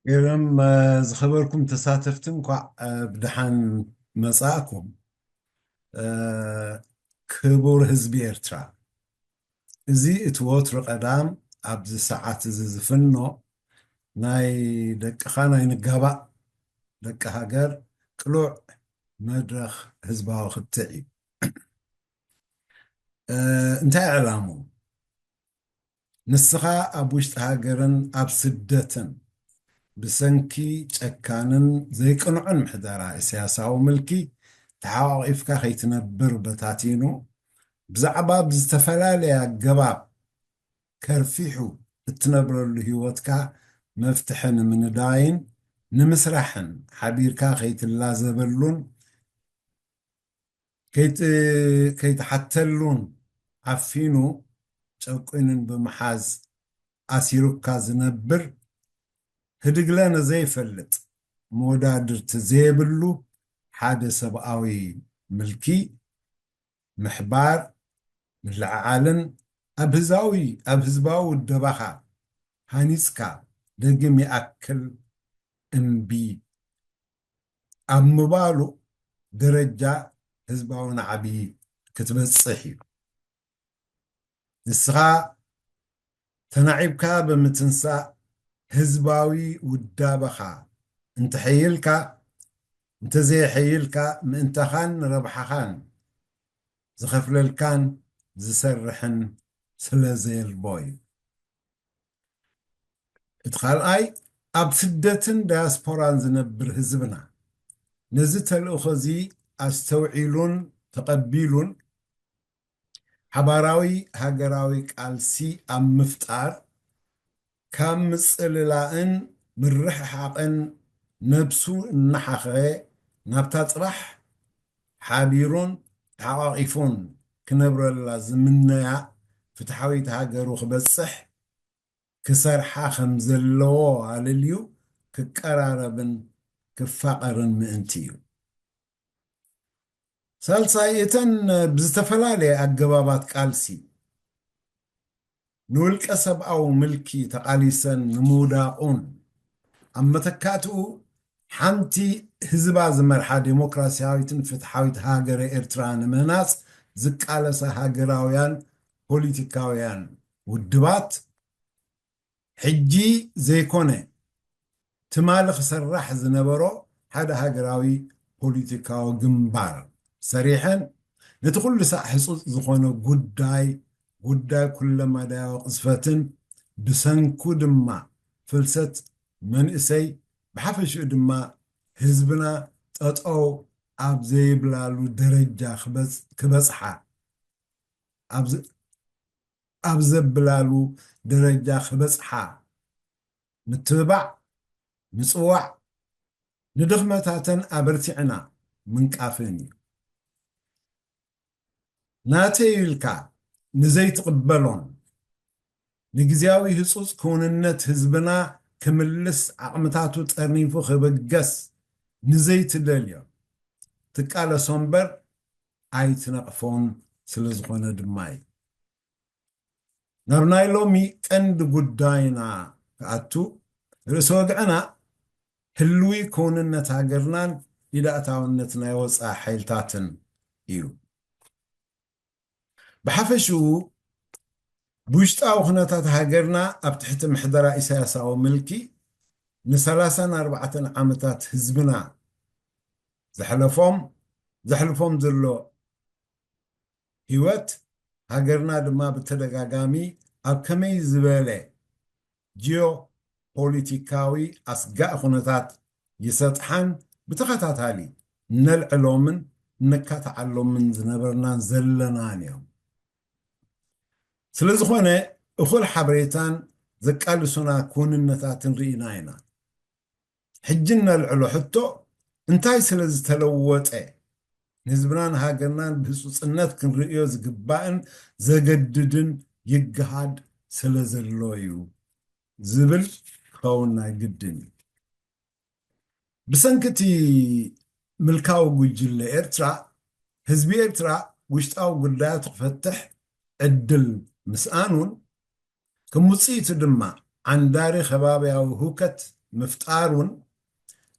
ኤረም፣ ዝኸበርኩም ተሳተፍቲ፣ እንኳዕ ብደሓን መጻእኩም። ክቡር ህዝቢ ኤርትራ፣ እዚ እቲ ወትሩ ቀዳም ኣብዚ ሰዓት እዚ ዝፍኖ ናይ ደቅኻ ናይ ንጋባእ ደቂ ሃገር ቅሉዕ መድረኽ ህዝባዊ ክትዕ እዩ። እንታይ ዕላሙ? ንስኻ ኣብ ውሽጢ ሃገርን ኣብ ስደትን ብሰንኪ ጨካንን ዘይቅኑዕን ምሕደራ ኢሳያሳዊ ምልኪ ተሓቋቒፍካ ከይትነብር በታቲኑ፣ ብዛዕባ ብዝተፈላለየ ኣገባብ ከርፊሑ እትነብረሉ ህይወትካ መፍትሒ ንምንዳይን ንምስራሕን ሓቢርካ ከይትላዘበሉን ከይት-፣ ከይትሓተሉን ዓፊኑ ጨቂኑን ብምሓዝ ኣሲሩካ ዝነብር ህድግለ ንዘይፈልጥ መወዳድርቲ ዘይብሉ ሓደ ሰብኣዊ ምልኪ ምሕባር፣ ምልዕዓልን ኣብ ህዛዊ-፣ ኣብ ህዝባዊ ውደባኻ ሃኒጽካ ደጊም ይኣክል እምቢ ኣብ ምባሉ ደረጃ ህዝባዊ ናዕቢ ክትበጽሕ እዩ። ንስኻ ተናዒብካ ብምትንሳእ ህዝባዊ ውዳበኻ እንተሐይልካ፣ እንተዘየሐይልካ ምእንታኻን ንረብሓኻን ዝኸፍለልካን ዝሰርሕን ስለ ዘየልቦ እዩ። እቲ ካልኣይ፣ ኣብ ስደትን ዳያስፖራን ዝነብር ህዝብና ነዚ ተልእኾ እዚ ኣስተውዒሉን ተቐቢሉን ሓባራዊ ሃገራዊ ቃልሲ ኣብ ምፍጣር ካብ ምጽልላእን ምርሕሓቕን ነብሱ እናሓኸ ናብታ ጽባሕ ሓቢሩን ተሓቋቒፉን ክነብረላ ዝምነያ ፍትሓዊት ሃገሩ ክበጽሕ ክሰርሓ ከም ዘለዎ ኣለልዩ ክቀራረብን ክፋቐርን ምእንቲ እዩ። ሳልሳይ፣ እተን ብዝተፈላለየ ኣገባባት ቃልሲ ንውልቀ ሰብኣዊ ምልኪ ተቓሊሰን ንምውዳቑን ኣብ መተካእትኡ ሓንቲ ህዝባ ዝመርሓ ዴሞክራሲያዊትን ፍትሓዊት ሃገረ ኤርትራ ንምህናጽ ዝቃለሳ ሃገራውያን ፖሊቲካውያን ውድባት፣ ሕጂ ዘይኮነ ትማሊ ክሰራሕ ዝነበሮ ሓደ ሃገራዊ ፖሊቲካዊ ግንባር ሰሪሐን፣ ነቲ ኩሉ ሳዕ ህጹጽ ዝኾነ ጉዳይ፣ ጉዳይ ኩለመዳያዊ ቅዝፈትን ብሰንኩ ድማ ፍልሰት መንእሰይ፣ ብሓፈሽኡ ድማ ህዝብና ጠጠው ኣብ ዘይብላሉ ደረጃ ክበጽ-፣ ክበጽሓ፣ ኣብ ዝ-፣ ኣብ ዘብላሉ ደረጃ ክበጽሓ ምትብባዕ፣ ምጽዋዕ፣ ንድኽመታተን ኣበርቲዕና ምንቃፍን እዩ። ናተይ ኢልካ ንዘይትቕበሎን ንግዝያዊ ህጹጽ ክውንነት ህዝብና ክምልስ ዓቕምታቱ ጠርኒፉ ክብገስ ንዘይትደልዮ ትቃለሶ እምበር ኣይትነቕፎን ስለ ዝኾነ ድማ እዩ። ናብ ናይ ሎሚ ቀንዲ ጉዳይና ክኣቱ፣ ርእሰ ወግዕና ህልዊ ክውንነት ሃገርናን ኢድ ኣእታውነት ናይ ወጻኢ ሓይልታትን እዩ። ብሓፈሽኡ፣ ብውሽጣዊ ኩነታት ሃገርና ኣብ ትሕቲ ምሕደራ ኢሳያሳዊ ምልኪ ንሰላሳን ኣርባዕተን ዓመታት ህዝብና ዘሕለፎም፣ ዘሕልፎም ዘሎ ህይወት፣ ሃገርና ድማ ብተደጋጋሚ ኣብ ከመይ ዝበለ ጂኦ ፖሊቲካዊ ኣስጋእ ኩነታት ይሰጥሓን ብተኸታታሊ እነልዕሎምን እነካትዓሎምን ዝነበርናን ዘለናን እዮም። ስለ ዝኾነ፣ እኹል ሓበሬታን ዘቃልሱና ክውንነታትን ርኢና ኢና። ሕጂ እነልዕሎ ሕቶ፣ እንታይ ስለ ዝተለወጠ ንህዝብናን ሃገርናን ብህጹጽነት ክንርእዮ ዝግባእን ዘገድድን ይገሃድ ስለ ዘሎ እዩ ዝብል ክኸውን ናይ ግድን እዩ። ብሰንኪ እቲ ምልካዊ ጉጅለ ኤርትራ፣ ህዝቢ ኤርትራ ውሽጣዊ ጉዳያቱ ክፈትሕ ዕድል ምስኣኑን፣ ከም ውጽኢቱ ድማ ዓንዳሪ ከባብያዊ ህውከት ምፍጣሩን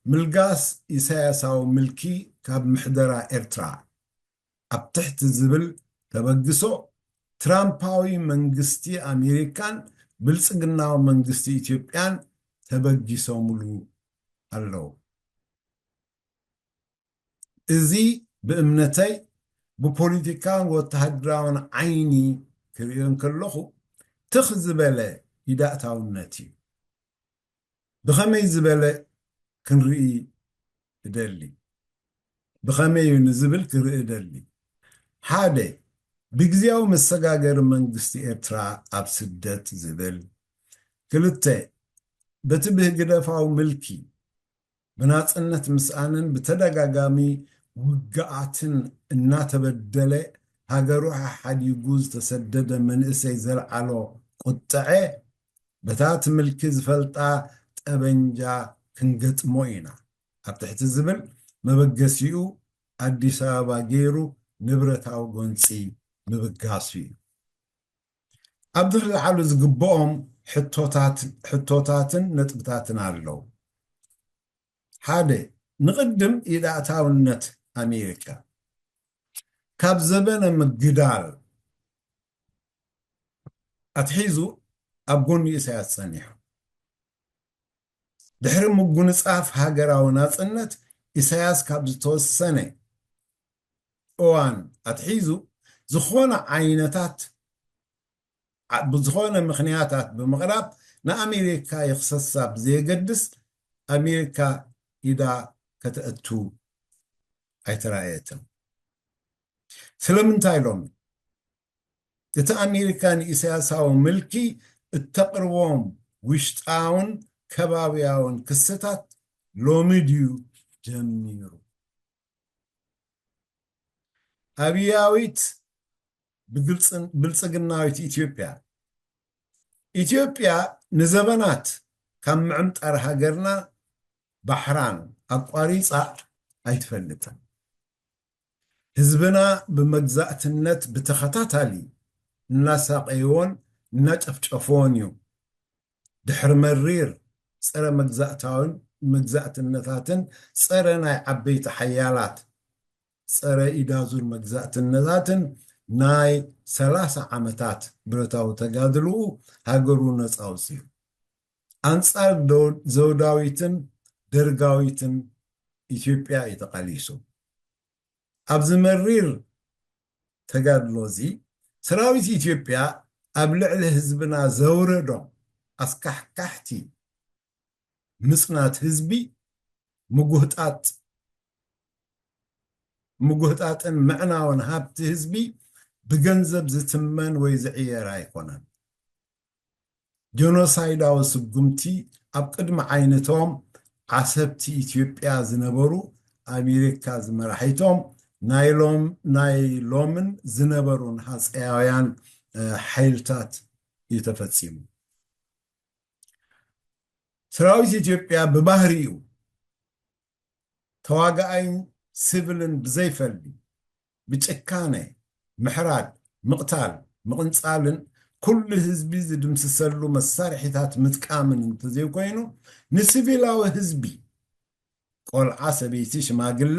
ምልጋስ ኢሳያሳዊ ምልኪ ካብ ምሕደራ ኤርትራ ኣብ ትሕቲ ዝብል ተበግሶ ትራምፓዊ መንግስቲ ኣሜሪካን ብልጽግናዊ መንግስቲ ኢትዮጵያን ተበጊሶምሉ ኣለዉ። እዚ ብእምነተይ ብፖለቲካን ወተሃደራውን ዓይኒ ክርእዮ እንከለኹ ትኽ ዝበለ ኢዳእታውነት እዩ። ብኸመይ ዝበለ ክንርኢ እደሊ? ብኸመይ እዩ ንዝብል ክርኢ እደሊ። ሓደ፣ ብግዜያዊ መሰጋገሪ መንግስቲ ኤርትራ ኣብ ስደት ዝብል። ክልተ፣ በቲ ብህግደፋዊ ምልኪ ብናጽነት ምስኣንን ብተደጋጋሚ ውግኣትን እናተበደለ ሃገሩ ሓሓዲጉ ዝተሰደደ መንእሰይ ዘልዓሎ ቁጥዐ፣ በታ እቲ ምልኪ ዝፈልጣ ጠበንጃ ክንገጥሞ ኢና ኣብ ትሕቲ ዝብል መበገሲኡ ኣዲስ ኣበባ ገይሩ ንብረታዊ ጎንጺ ምብጋሱ እዩ። ኣብ ድሕሪ ዝሓሉ ዝግብኦም ሕቶታት-፣ ሕቶታትን ነጥብታትን ኣለዉ። ሓደ፣ ንቕድም ኢዳእታውነት ኣሜሪካ ካብ ዘበነ ምግዳል ኣትሒዙ ኣብ ጎኒ ኢሳያስ ጸኒሑ። ድሕሪ ምጉንጻፍ ሃገራዊ ናጽነት ኢሳያስ ካብ ዝተወሰነ እዋን ኣትሒዙ ዝኾነ ዓይነታት ዓ-፣ ብዝኾነ ምኽንያታት ብምቕራብ ንኣሜሪካ ይኽሰሳ ብዘየገድስ ኣሜሪካ ኢዳ ከተእቱ ኣይተራእየትን። ስለምንታይ ሎሚ? እቲ ኣሜሪካ ንኢሳያሳዊ ምልኪ እተቕርቦም ውሽጣውን ከባብያውን ክስታት ሎሚ ድዩ ጀሚሩ? ኣብያዊት ብግልጽ-፣ ብልጽግናዊት ኢትዮጵያ። ኢትዮጵያ ንዘበናት ካብ ምዕምጣር ሃገርና ባሕራን ኣቋሪጻ ኣይትፈልጥን። ህዝብና ብመግዛእትነት ብተኸታታሊ እናሳቐይዎን እናጨፍጨፍዎን እዩ። ድሕሪ መሪር ጸረ መግዛእታውን መግዛእትነታትን ጸረ ናይ ዓበይቲ ሓያላት ጸረ ኢዳዙር መግዛእትነታትን ናይ ሰላሳ ዓመታት ብረታዊ ተጋድልኡ ሃገሩ ነጻ ኣውጺኡ። ኣንጻር ዶ-፣ ዘውዳዊትን ደርጋዊትን ኢትዮጵያ እዩ ተቓሊሱ። ኣብዚ መሪር ተጋድሎ እዚ ሰራዊት ኢትዮጵያ ኣብ ልዕሊ ህዝብና ዘውረዶም ኣስካሕካሕቲ ምጽናት ህዝቢ፣ ምጉህጣጥ፣ ምጉህጣጥን ምዕናውን ሃብቲ ህዝቢ ብገንዘብ ዝትመን ወይ ዝዕየር ኣይኮነን። ጀኖሳይዳዊ ስጉምቲ ኣብ ቅድሚ ዓይነቶም ዓሰብቲ ኢትዮጵያ ዝነበሩ ኣሜሪካ ዝመራሒቶም ናይ ሎም-፣ ናይ ሎምን ዝነበሩን ሃፀያውያን፣ እ፣ ሓይልታት እዩ ተፈጺሙ። ሰራዊት ኢትዮጵያ ብባህሪኡ ተዋጋኣይን ሲቪልን ብዘይፈሊ ብጭካነ ምሕራድ፣ ምቕታል፣ ምቕንጻልን ኩሉ ህዝቢ ዝድምስሰሉ መሳርሒታት ምጥቃምን እንተዘይኮይኑ፣ ንሲቪላዊ ህዝቢ፣ ቆልዓ፣ ሰበይቲ፣ ሽማግለ፣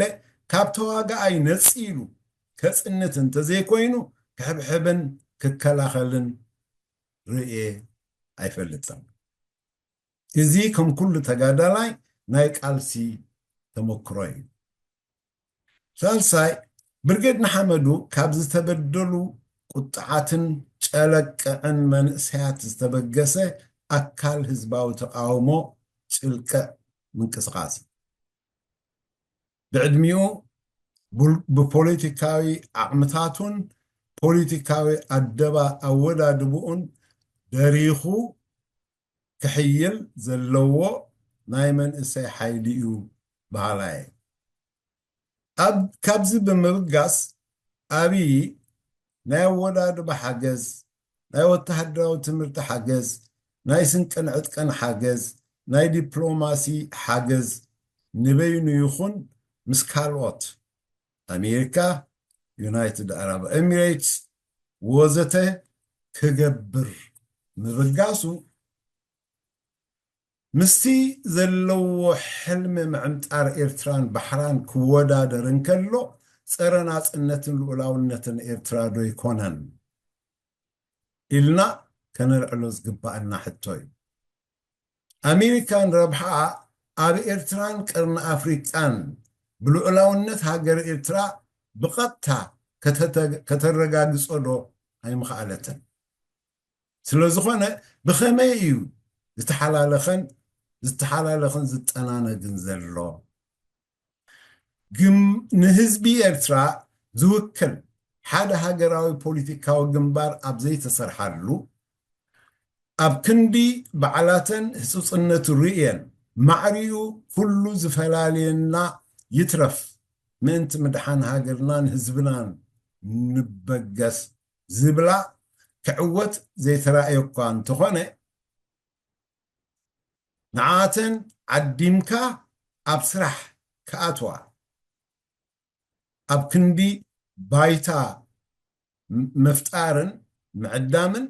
ካብ ተዋጋኣይ ነጺሉ ከጽንት እንተዘይኮይኑ፣ ክሕብሕብን ክከላኸልን ርእየ ኣይፈልጥን። እዚ ከም ኩሉ ተጋዳላይ ናይ ቃልሲ ተመክሮ እዩ። ሳልሳይ፣ ብርጌድ ንሓመዱ ካብ ዝተበደሉ ቁጥዓትን ጨለቅዕን መንእሰያት ዝተበገሰ ኣካል ህዝባዊ ተቃውሞ ጭልቅዕ ምንቅስቃስ እዩ። ብዕድሚኡ ቡል-፣ ብፖለቲካዊ ዓቕምታቱን ፖለቲካዊ ኣደባ ኣወዳድብኡን ደሪኹ ክሕይል ዘለዎ ናይ መንእሰይ ሓይሊ እዩ በሃላይ። ኣብ፣ ካብዚ ብምብጋስ ኣብይ ናይ ኣወዳድባ ሓገዝ፣ ናይ ወተሃደራዊ ትምህርቲ ሓገዝ፣ ናይ ስንቅን ዕጥቀን ሓገዝ፣ ናይ ዲፕሎማሲ ሓገዝ ንበይኑ ይኹን ምስ ካልኦት ኣሜሪካ፣ ዩናይትድ ኣረብ ኤሚሬትስ ወዘተ ክገብር ምብጋሱ ምስቲ ዘለዎ ሕልሚ ምዕምጣር ኤርትራን ባሕራን ክወዳደር እንከሎ፣ ጸረ ናጽነትን ልኡላውነትን ኤርትራ ዶ ኣይኮነን ኢልና ከነልዕሎ ዝግባኣና ሕቶ እዩ። ኣሜሪካን ረብሓኣ ኣብ ኤርትራን ቀርኒ ኣፍሪቃን ብልኡላውነት ሃገር ኤርትራ ብቐጥታ ከተተ-፣ ከተረጋግጾ ዶ ኣይምኽኣለትን? ስለ ዝኾነ ብኸመይ እዩ ዝተሓላለኸን፣ ዝተሓላለኸን ዝጠናነግን ዘሎ? ግን ንህዝቢ ኤርትራ ዝውክል ሓደ ሃገራዊ ፖለቲካዊ ግንባር ኣብ ዘይተሰርሓሉ፣ ኣብ ክንዲ ባዕላተን ህጹጽነቱ ርእየን፣ ማዕሪኡ ኩሉ ዝፈላልየና ይትረፍ፣ ምእንቲ ምድሓን ሃገርናን ህዝብናን ንበገስ ዝብላ ክዕወት ዘይተራእየ እኳ እንተኾነ፣ ንዓተን ዓዲምካ ኣብ ስራሕ ክኣትዋ፣ ኣብ ክንዲ ባይታ ም-፣ ምፍጣርን ምዕዳምን፣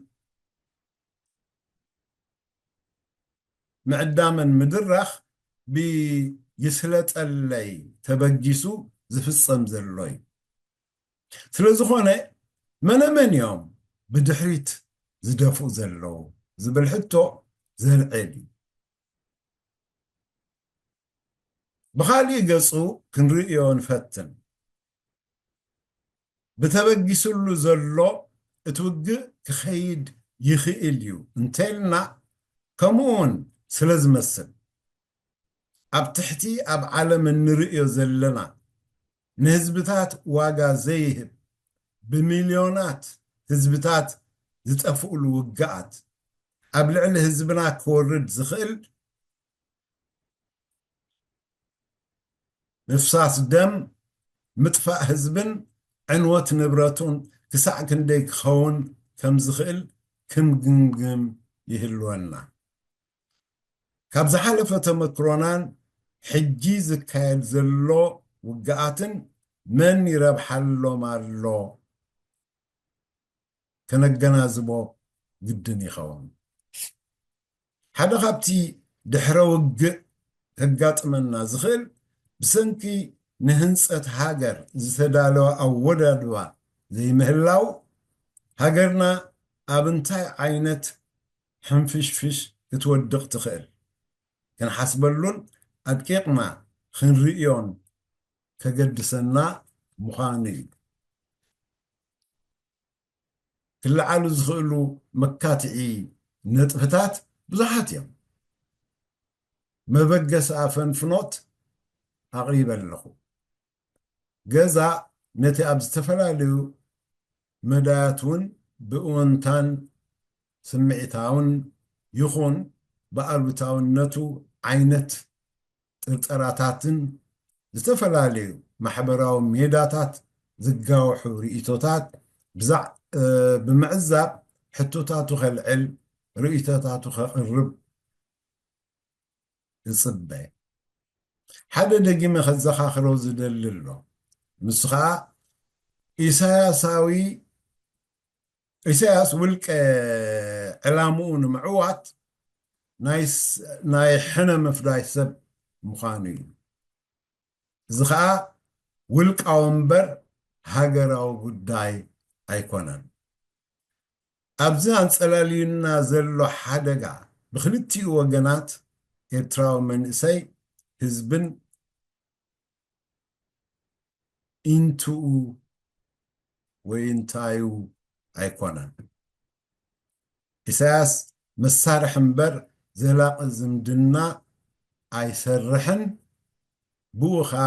ምዕዳምን ምድራኽ ብይስለጠለይ ተበጊሱ ዝፍጸም ዘሎ እዩ። ስለ ዝኾነ መነመን እዮም ብድሕሪት ዝደፍኡ ዘለዉ ዝብል ሕቶ ዘልዕል እዩ። ብኻሊእ ገጹ ክንርእዮ ንፈትን። ብተበጊስሉ ዘሎ እቲ ውግእ ክኸይድ ይኽእል እዩ እንተልና፣ ከምኡውን ስለ ዝመስል፣ ኣብ ትሕቲ ኣብ ዓለም እንርእዮ ዘለና ንህዝብታት ዋጋ ዘይህብ፣ ብሚልዮናት ህዝብታት ዝጠፍኡሉ ውግኣት፣ ኣብ ልዕሊ ህዝብና ክወርድ ዝኽእል ምፍሳስ ደም፣ ምጥፋእ ህዝብን ዕንወት ንብረቱን ክሳዕ ክንደይ ክኸውን ከም ዝኽእል ክምግምግም ይህልወና። ካብ ዝሓለፈ ተመክሮናን ሕጂ ዝካየድ ዘሎ ውግኣትን መን ይረብሓሎም ኣሎ ከነገናዝቦ ግድን ይኸውን። ሓደ ካብቲ ድሕረ ውግእ ከጋጥመና ዝኽእል፣ ብሰንኪ ንህንጸት ሃገር ዝተዳለወ ኣወዳድባ ዘይምህላው፣ ሃገርና ኣብ እንታይ ዓይነት ሕንፍሽፍሽ ክትወድቕ ትኽእል ክንሓስበሉን ኣድቂቕና ክንርእዮን ከገድሰና ምዃኑ እዩ። ክለዓሉ ዝኽእሉ መካትዒ ነጥብታት ብዙሓት እዮም። መበገሲ ኣፈንፍኖት ኣቕሪበ ኣለኹ። ገዛ ነቲ ኣብ ዝተፈላለዩ መዳያት እውን ብእወንታን ስምዒታውን ይኹን ብኣሉታውነቱ ዓይነት ጥርጠራታትን ዝተፈላለዩ ማሕበራዊ ሜዳታት ዝጋውሑ ርእይቶታት ብዛዕ-፣ እ፣ ብምዕዛብ ሕቶታቱ ከልዕል፣ ርእይቶታቱ ከቕርብ እጽበ። ሓደ ደጊመ ከዘኻኽሮ ዝደሊ ኣሎ። ንሱ ኸኣ ኢሳያሳዊ፣ ኢሳያስ ውልቀ ዕላምኡ ንምዕዋት ናይ ስ-፣ ናይ ሕነ ምፍዳይ ሰብ ምዃኑ እዩ። እዚ ኸኣ ውልቃዊ እምበር ሃገራዊ ጉዳይ ኣይኮነን። ኣብዚ ኣንጸላልዩና ዘሎ ሓደጋ ብኽልቲኡ ወገናት ኤርትራዊ መንእሰይ ህዝብን ኢንትኡ ወይ እንታዩ ኣይኮነን። ኢሳያስ መሳርሒ እምበር ዘላቒ ዝምድና ኣይሰርሕን፣ ብኡ ኸኣ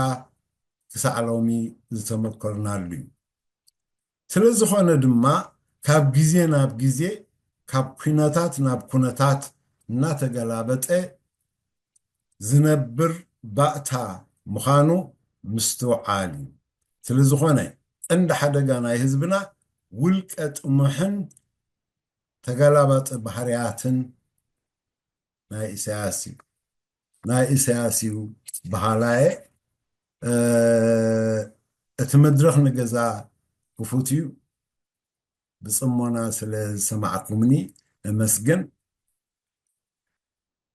ክሳዕ ሎሚ ዝተመኮርናሉ እዩ። ስለ ዝኾነ ድማ ካብ ግዜ ናብ ግዜ፣ ካብ ኩነታት ናብ ኩነታት እናተገላበጠ ዝነብር ባእታ ምዃኑ ምስትውዓል እዩ። ስለ ዝኾነ ቀንዲ ሓደጋ ናይ ህዝብና ውልቀ ጥሙሕን ተገላባጢ ባህርያትን ናይ ኢሳያስ እዩ። ናይ ኢሳያስ እዩ በሃላየ። እ፣ እቲ መድረኽ ንገዛ ክፉት እዩ። ብጽሞና ስለ ዝሰማዕኩምኒ እመስግን።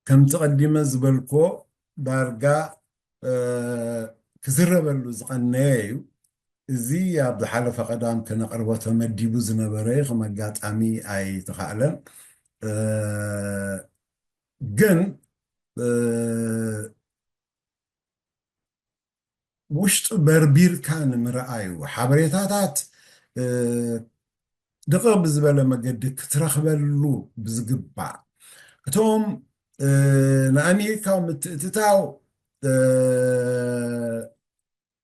ከምቲ ቀዲመ ዝበልኮ ዳርጋ ክዝረበሉ ዝቐነየ እዩ። እዚ ኣብ ዝሓለፈ ቀዳም ከነቕርቦ ተመዲቡ ዝነበረ እዩ። ከም ኣጋጣሚ ኣይተኻእለን። ግን ውሽጡ በርቢርካ ንምርኣዩ ሓበሬታታት ድቕቕ ብዝበለ መገዲ ክትረኽበሉ ብዝግባእ እቶም ንኣሜሪካ ምትእትታው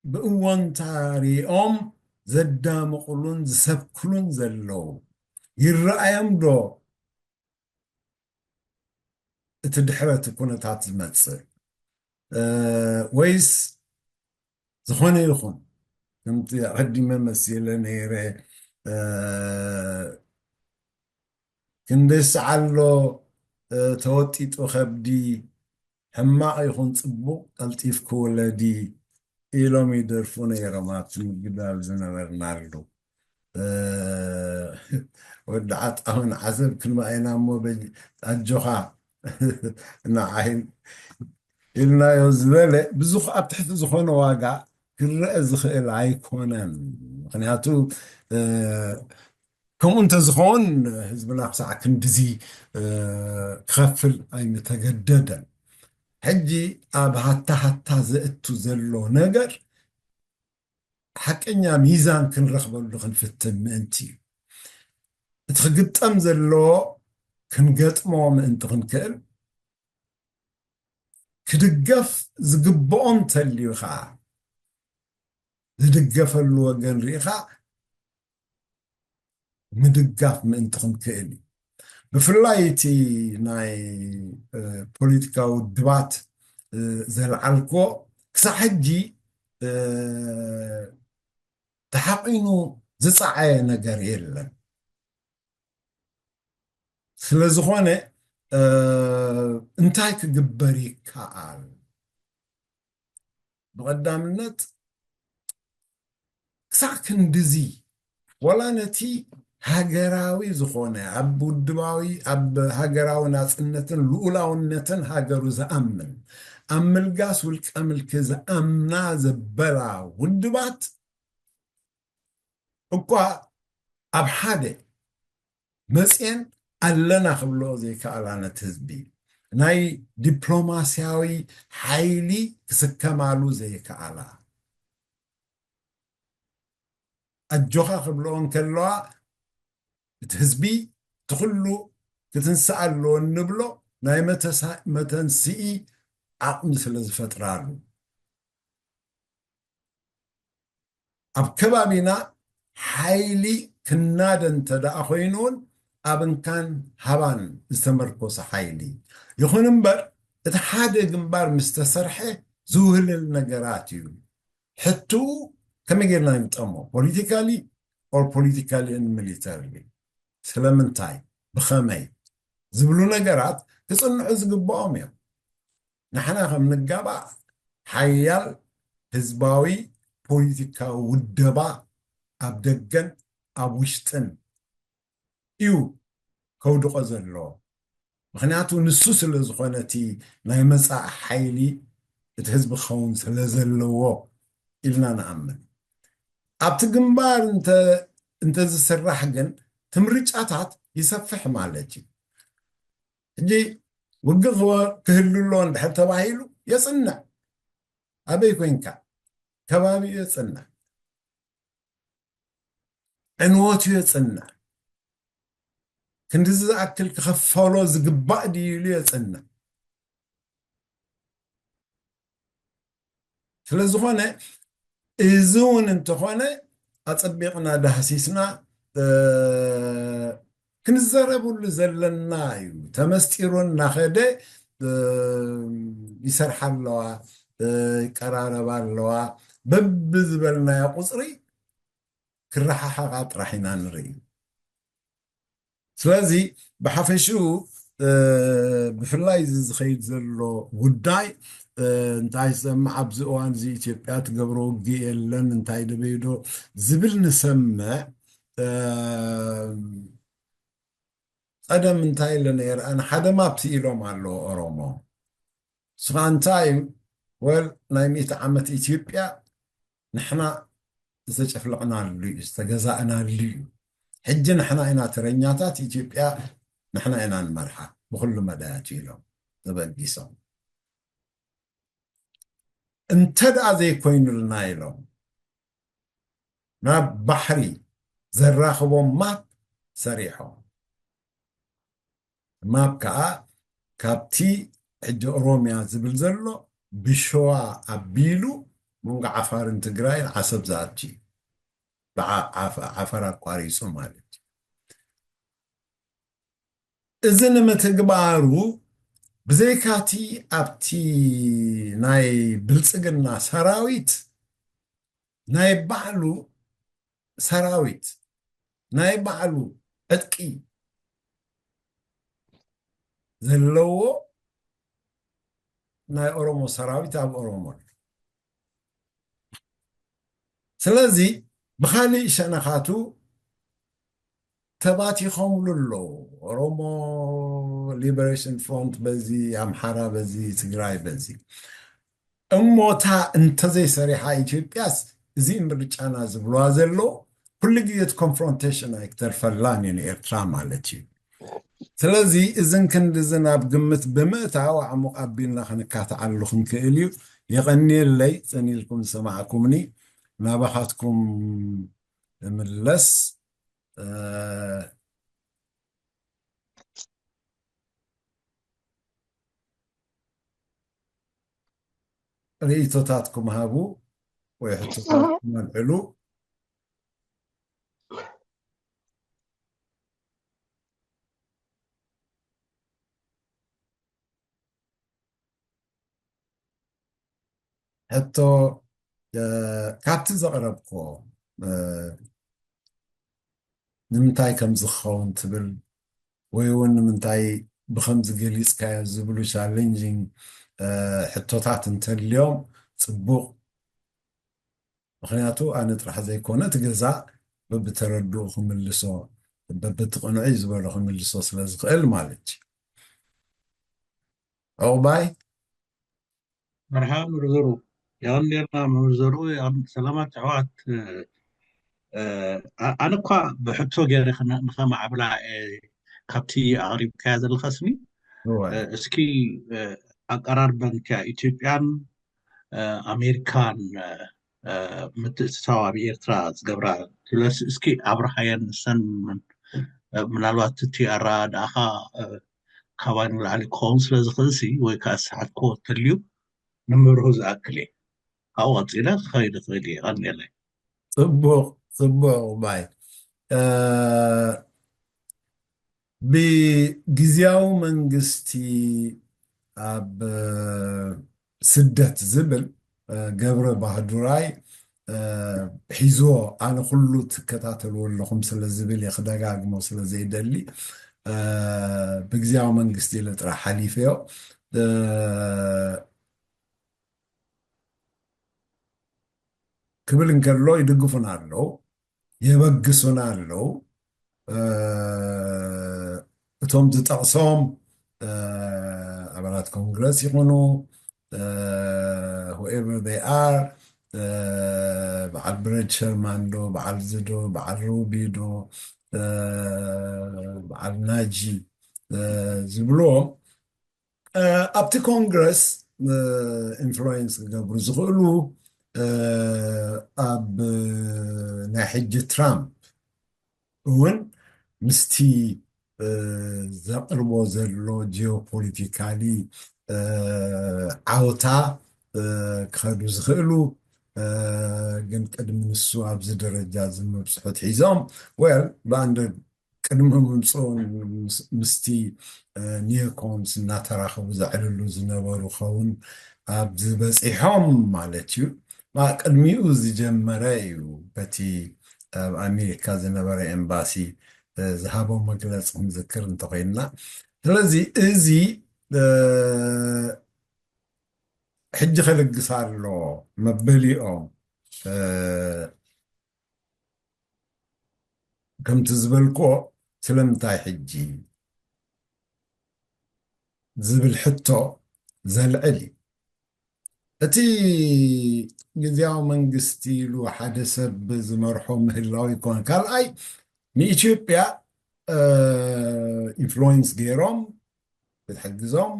ብእወንታ ሪኦም ዘዳምቑሉን ዝሰብክሉን ዘለዉ ይረኣዮም ዶ እቲ ድሕረ እቲ ኩነታት ዝመጽእ ወይስ ዝኾነ ይኹን ከምቲ ኣቐዲመ መሲለ ነይረ ክንደይ ሰዓሎ ተወጢጡ ከብዲ ሕማቕ ይኹን ጽቡቕ ቀልጢፍ ክውለዲ ኢሎም ይደርፉ ነይሮም ኣብቲ ምግዳል ዝነበርናሉ ወዲ ዓጣውን ዓሰብ ክንማ ኢና እሞ ኣጆኻ ንዓይ ኢልናዮ ዝበለ ብዙ ኣብ ትሕቲ ዝኾነ ዋጋ ክረአ ዝኽእል ኣይኮነን። ምክንያቱ ከምኡ እንተዝኸውን ህዝብና ክሳዕ ክንድዚ ክኸፍል ኣይምተገደደን። ሕጂ ኣብ ሃታ ሃታ ዘእቱ ዘሎ ነገር ሓቀኛ ሚዛን ክንረኽበሉ ክንፍትን ምእንቲ እዩ። እቲ ክግጠም ዘለዎ ክንገጥሞ ምእንቲ ክንክእል ክድገፍ ዝግብኦ እንተልዩ ከዓ ዝድገፈሉ ወገን ርኢኻ ምድጋፍ ምእንቲ ክንክእል እዩ። ብፍላይ እቲ ናይ ፖለቲካ ውድባት ዘልዓልክዎ ክሳብ ሕጂ ተሓቒኑ ዝፀዓየ ነገር የለን። ስለ ዝኾነ እንታይ ክግበር ይከኣል? ብቐዳምነት ክሳዕ ክንድዚ ዋላ ነቲ ሃገራዊ ዝኾነ ኣብ ውድባዊ ኣብ ሃገራዊ ናፅነትን ልኡላውነትን ሃገሩ ዝኣምን ኣብ ምልጋስ ውልቀ ምልኪ ዝኣምና ዘበላ ውድባት እኳ ኣብ ሓደ መፅኤን ኣለና ክብልኦ ዘይከኣላ ነቲ ህዝቢ ናይ ዲፕሎማስያዊ ሓይሊ ክስከማሉ ዘይከኣላ ኣጆኻ ክብልኦ እንከለዋ እቲ ህዝቢ እቲ ኩሉ ክትንስእ ኣለዎ እንብሎ ናይ መተንስኢ ዓቕሚ ስለ ዝፈጥራሉ ኣብ ከባቢና ሓይሊ ክናደ እንተ ደኣ ኮይኑ እውን ኣብ እንካን ሃባን ዝተመርኮሰ ሓይሊ ይኹን እምበር እቲ ሓደ ግንባር ምስ ተሰርሐ ዝውህልል ነገራት እዩ። ሕትኡ ከመይ ጌርና ንግጠሞ? ፖለቲካሊ or politically and militarily ስለምንታይ ብኸመይ ዝብሉ ነገራት ክፅንዑ ዝግብኦም እዮም። ንሕና ከም ንጋባእ ሓያል ህዝባዊ ፖለቲካዊ ውደባ ኣብ ደገን ኣብ ውሽጥን እዩ ከውድቆ ዘለዎ። ምክንያቱ ንሱ ስለ ዝኾነ እቲ ናይ መፃኢ ሓይሊ እቲ ህዝቢ ክኸውን ስለ ዘለዎ ኢልና ንኣምን። ኣብቲ ግንባር እንተዝስራሕ ግን እቲ ምርጫታት ይሰፍሕ ማለት እዩ። ሕጂ ውግእ ክህሉ ኣሎ እንድሕር ተባሂሉ የፅንዕ። ኣበይ ኮንካ ከባቢኡ የፅንዕ። ዕንወቱ የፅንዕ። ክንድዚ ዝኣክል ክኸፈሎ ዝግባእ ድዩ ኢሉ የፅንዕ። ስለ ዝኾነ እዚ እውን እንተኾነ ኣፀቢቕና ዳህሲስና ክንዘረብሉ ዘለና እዩ። ተመስጢሩ እናኸደ ይሰርሓ ኣለዋ፣ ይቀራረባ ኣለዋ። በብዝበልናዮ ቁፅሪ ክረሓሓቓ ጥራሕ ኢና ንርኢ። ስለዚ ብሓፈሽኡ ብፍላይ እዚ ዝኸይድ ዘሎ ጉዳይ እንታይ ዝሰምዕ ኣብዚ እዋን እዚ ኢትዮጵያ ትገብሮ ውግእ የለን እንታይ ደበይዶ ዝብል ንሰምዕ ቀደም እንታይ ኢለ ነይረ? ኣነ ሓደ ማፕ ስኢሎም ኣለዉ ኦሮሞ። ንሱ ኸዓ እንታይ እዩ? ወል ናይ ሚእቲ ዓመት ኢትዮጵያ ንሕና ዝተጨፍለቕናሉ እዩ፣ ዝተገዛእናሉ እዩ። ሕጂ ንሕና ኢና ተረኛታት፣ ኢትዮጵያ ንሕና ኢና ንመርሓ ብኹሉ መዳያት ኢሎም ተበጊሶም። እንተ ደኣ ዘይኮይኑልና ኢሎም ናብ ባሕሪ ዘራኽቦም ማፕ ሰሪሖም። ማፕ ከዓ ካብቲ ሕጂ ኦሮምያ ዝብል ዘሎ ብሸዋ ኣቢሉ መንጎ ዓፋርን ትግራይን ዓሰብ ዝኣቱ እዩ። ብዓ-፣ ዓፋ-፣ ዓፋር ኣቋሪፁ ማለት እዩ። እዚ ንምትግባሩ ብዘይካቲ ኣብቲ ናይ ብልፅግና ሰራዊት ናይ ባዕሉ ሰራዊት ናይ ባዕሉ ዕጥቂ ዘለዎ ናይ ኦሮሞ ሰራዊት ኣብ ኦሮሞ ኣሎ። ስለዚ ብኻሊእ ሸነኻቱ ተባቲኾምሉ ኣለዉ። ኦሮሞ ሊበሬሽን ፍሮንት በዚ፣ ኣምሓራ በዚ፣ ትግራይ በዚ። እሞታ እንተዘይሰሪሓ ኢትዮጵያስ እዚ ምርጫና ዝብልዋ ዘለዉ ኩሉ ግዜ እቲ ኮንፍሮንቴሽን ኣይክተርፈላን እዩ ንኤርትራ ማለት እዩ። ስለዚ እዝን ክንድዝን ኣብ ግምት ብምእታው ኣዕሙቕ ኣቢልና ክንካትዓሉ ክንክእል እዩ። የቐንየለይ ጸኒልኩም ዝሰማዕኩምኒ። ናባኻትኩም እምለስ። እ፣ ርእይቶታትኩም ሃቡ ወይ ሕቶታትኩም ኣልዕሉ። ሕቶ፣ እ፣ ካብቲ ዘቕረብክዎ፣ እ፣ ንምንታይ ከም ዝኸውን ትብል ወይ እውን ንምንታይ ብኸምዚ ገሊጽካዮ ዝብሉ ቻሌንጂንግ፣ እ፣ ሕቶታት እንተልዮም ጽቡቕ። ምኽንያቱ ኣነ ጥራሕ ዘይኮነ እቲ ገዛ በብተረድኡ ክምልሶ፣ በብቲ ቅኑዕ እዩ ዝበሎ ክምልሶ ስለ ዝኽእል ማለት እዩ። ዕቑባይ? መርሓባ መምህር ዘርኡ። የቐንየልና መምህር ዘርኡ። የቐን-፣ ሰላማት ኣሕዋት። እ፣ እ፣ ኣ-፣ ኣነ እኳ ብሕቶ ገይረ ክነ-፣ ንኸማዕብላ እየ ካብቲ ኣቕሪብካያ ዘለኻ ስኒ። እወ። እ፣ እስኪ፣ እ፣ ኣቀራርበን ከ ኢትዮጵያን፣ እ፣ ኣሜሪካን፣ እ፣ እ፣ ምትእትታው ኣብ ኤርትራ ዝገብራ ትብለስ እስኪ ኣብርሃየን ንሰን፣ እ፣ ምናልባት እቲ ኣረዳድኣኻ፣ እ፣ ካባይ ንላዕሊ ክኸውን ስለ ዝኽእል ሲ ወይ ከኣ ዝሰሓትክዎ እንተልዩ ንምብርሁ ዝኣክል እየ። ካብኡ ቀጺለ ክኸይድ እኽእል እየ። የቐንየለይ። ጽቡቕ፣ ጽቡቕ ዕቑባይ። እ፣ ብግዝያዊ መንግስቲ ኣብ ስደት ዝብል፣ እ፣ ገብረ ባህዱራይ፣ እ፣ ሒዝዎ፣ ኣነ ኩሉ ትከታተልዎ ኣለኹም ስለ ዝብል እየ ክደጋግሞ ስለ ዘይደሊ፣ እ፣ ብግዝያዊ መንግስቲ ኢለ ጥራሕ ሓሊፈዮ። እ፣ ክብል እንከሎ ይድግፉና ኣለዉ፣ የበግሱና ኣለዉ። እ፣ እቶም ዝጠቕሶም፣ እ፣ ኣባላት ኮንግረስ ይኹኑ፣ እ፣ whoever they are፣ እ፣ በዓል ብረድ ሸርማን ዶ፣ በዓል ዝዶ፣ በዓል ሩቢ ዶ፣ እ፣ በዓል ናጂ፣ እ፣ ዝብልዎም፣ እ፣ ኣብቲ ኮንግረስ፣ እ፣ ኢንፍሉዌንስ ክገብሩ ዝኽእሉ፣ እ፣ ኣብ ናይ ሕጂ ትራምፕ እውን ምስቲ፣ እ፣ ዘቕርቦ ዘሎ ጂኦፖለቲካሊ፣ እ፣ ዓውታ፣ እ፣ ክኸዱ ዝኽእሉ፣ እ፣ ግን ቅድሚ ንሱ ኣብዚ ደረጃ እዚ ምብጽሑት ሒዞም፣ ወል፣ ብኣንደ ቅድሚ ምምጽኡ ምስ-፣ ምስቲ፣ እ፣ ኒዮኮንስ እናተራኸቡ ዘዕልሉ ዝነበሩ ኸውን ኣብዚ በጺሖም ማለት እዩ። ማ-፣ ቅድሚኡ ዝጀመረ እዩ። በቲ ኣብ ኣሜሪካ ዝነበረ ኤምባሲ፣ እ፣ ዝሃቦ መግለጺ ክንዝክር እንተኾይንና። ስለዚ እዚ፣ እ፣ ሕጂ ከልግስ ኣሎ መበሊኦም፣ እ፣ ከምቲ ዝበልክዎ፣ ስለምንታይ ሕጂ? ዝብል ሕቶ ዘልዕል እዩ። እቲ ግዝያዊ መንግስቲ ኢሉ ሓደ ሰብ ዝመርሖ ምህላው ይኮን። ካልኣይ፣ ንኢትዮጵያ ኢንፍሉዌንስ ገይሮም ክትሕግዞም፣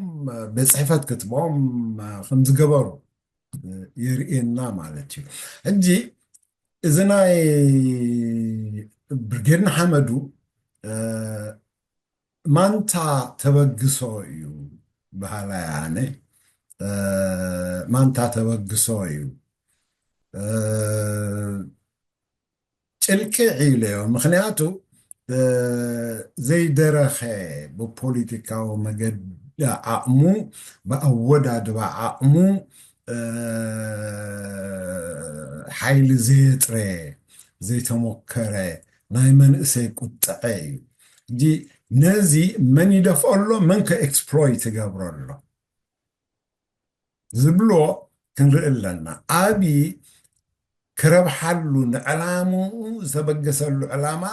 ቤት ጽሕፈት ክትቦም ከም ዝገበሩ የርእየና ማለት እዩ። ሕጂ እዚ ናይ ብርጌድ ንሓመዱ ማንታ ተበግሶ እዩ በሃላይ ኣነ። ማንታ ተበግሶ እዩ። ጭልቅዕ ኢለዮ። ምክንያቱ ዘይደረኸ፣ ብፖለቲካዊ መገዲ ዓቕሙ፣ ብኣወዳድባ ዓቕሙ ሓይሊ ዘየጥረ፣ ዘይተሞከረ ናይ መንእሰይ ቁጥዐ እዩ። ሕጂ ነዚ መን ይደፍኦ ኣሎ፣ መን ከ ኤክስፕሎይት ይገብሮ ኣሎ ዝብሎ ክንርኢ ኣለና። ኣብይ ክረብሓሉ፣ ንዕላምኡ ዝተበገሰሉ ዕላማ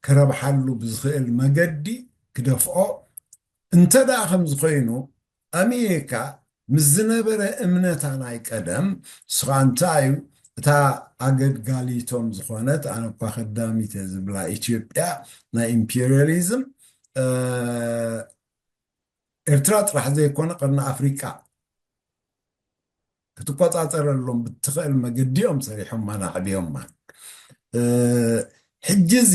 ክረብሓሉ ብዝኽእል መገዲ ክደፍኦ እንተ ደኣ ከም ዝኾይኑ፣ ኣሜሪካ ምስ ዝነበረ እምነታ ናይ ቀደም፣ ንሱ ኸኣ እንታይ እዩ፣ እታ ኣገልጋሊቶም ዝኾነት፣ ኣነ እኳ ከዳሚት እየ ዝብላ ኢትዮጵያ ናይ ኢምፔሪያሊዝም፣ ኤርትራ ጥራሕ ዘይኮነ፣ ቀርኒ ኣፍሪቃ ክትቆጻጸረሎም ብትኽእል መገዲ እዮም ሰሪሖም ኣናዕብዮማ። ሕጂ እዚ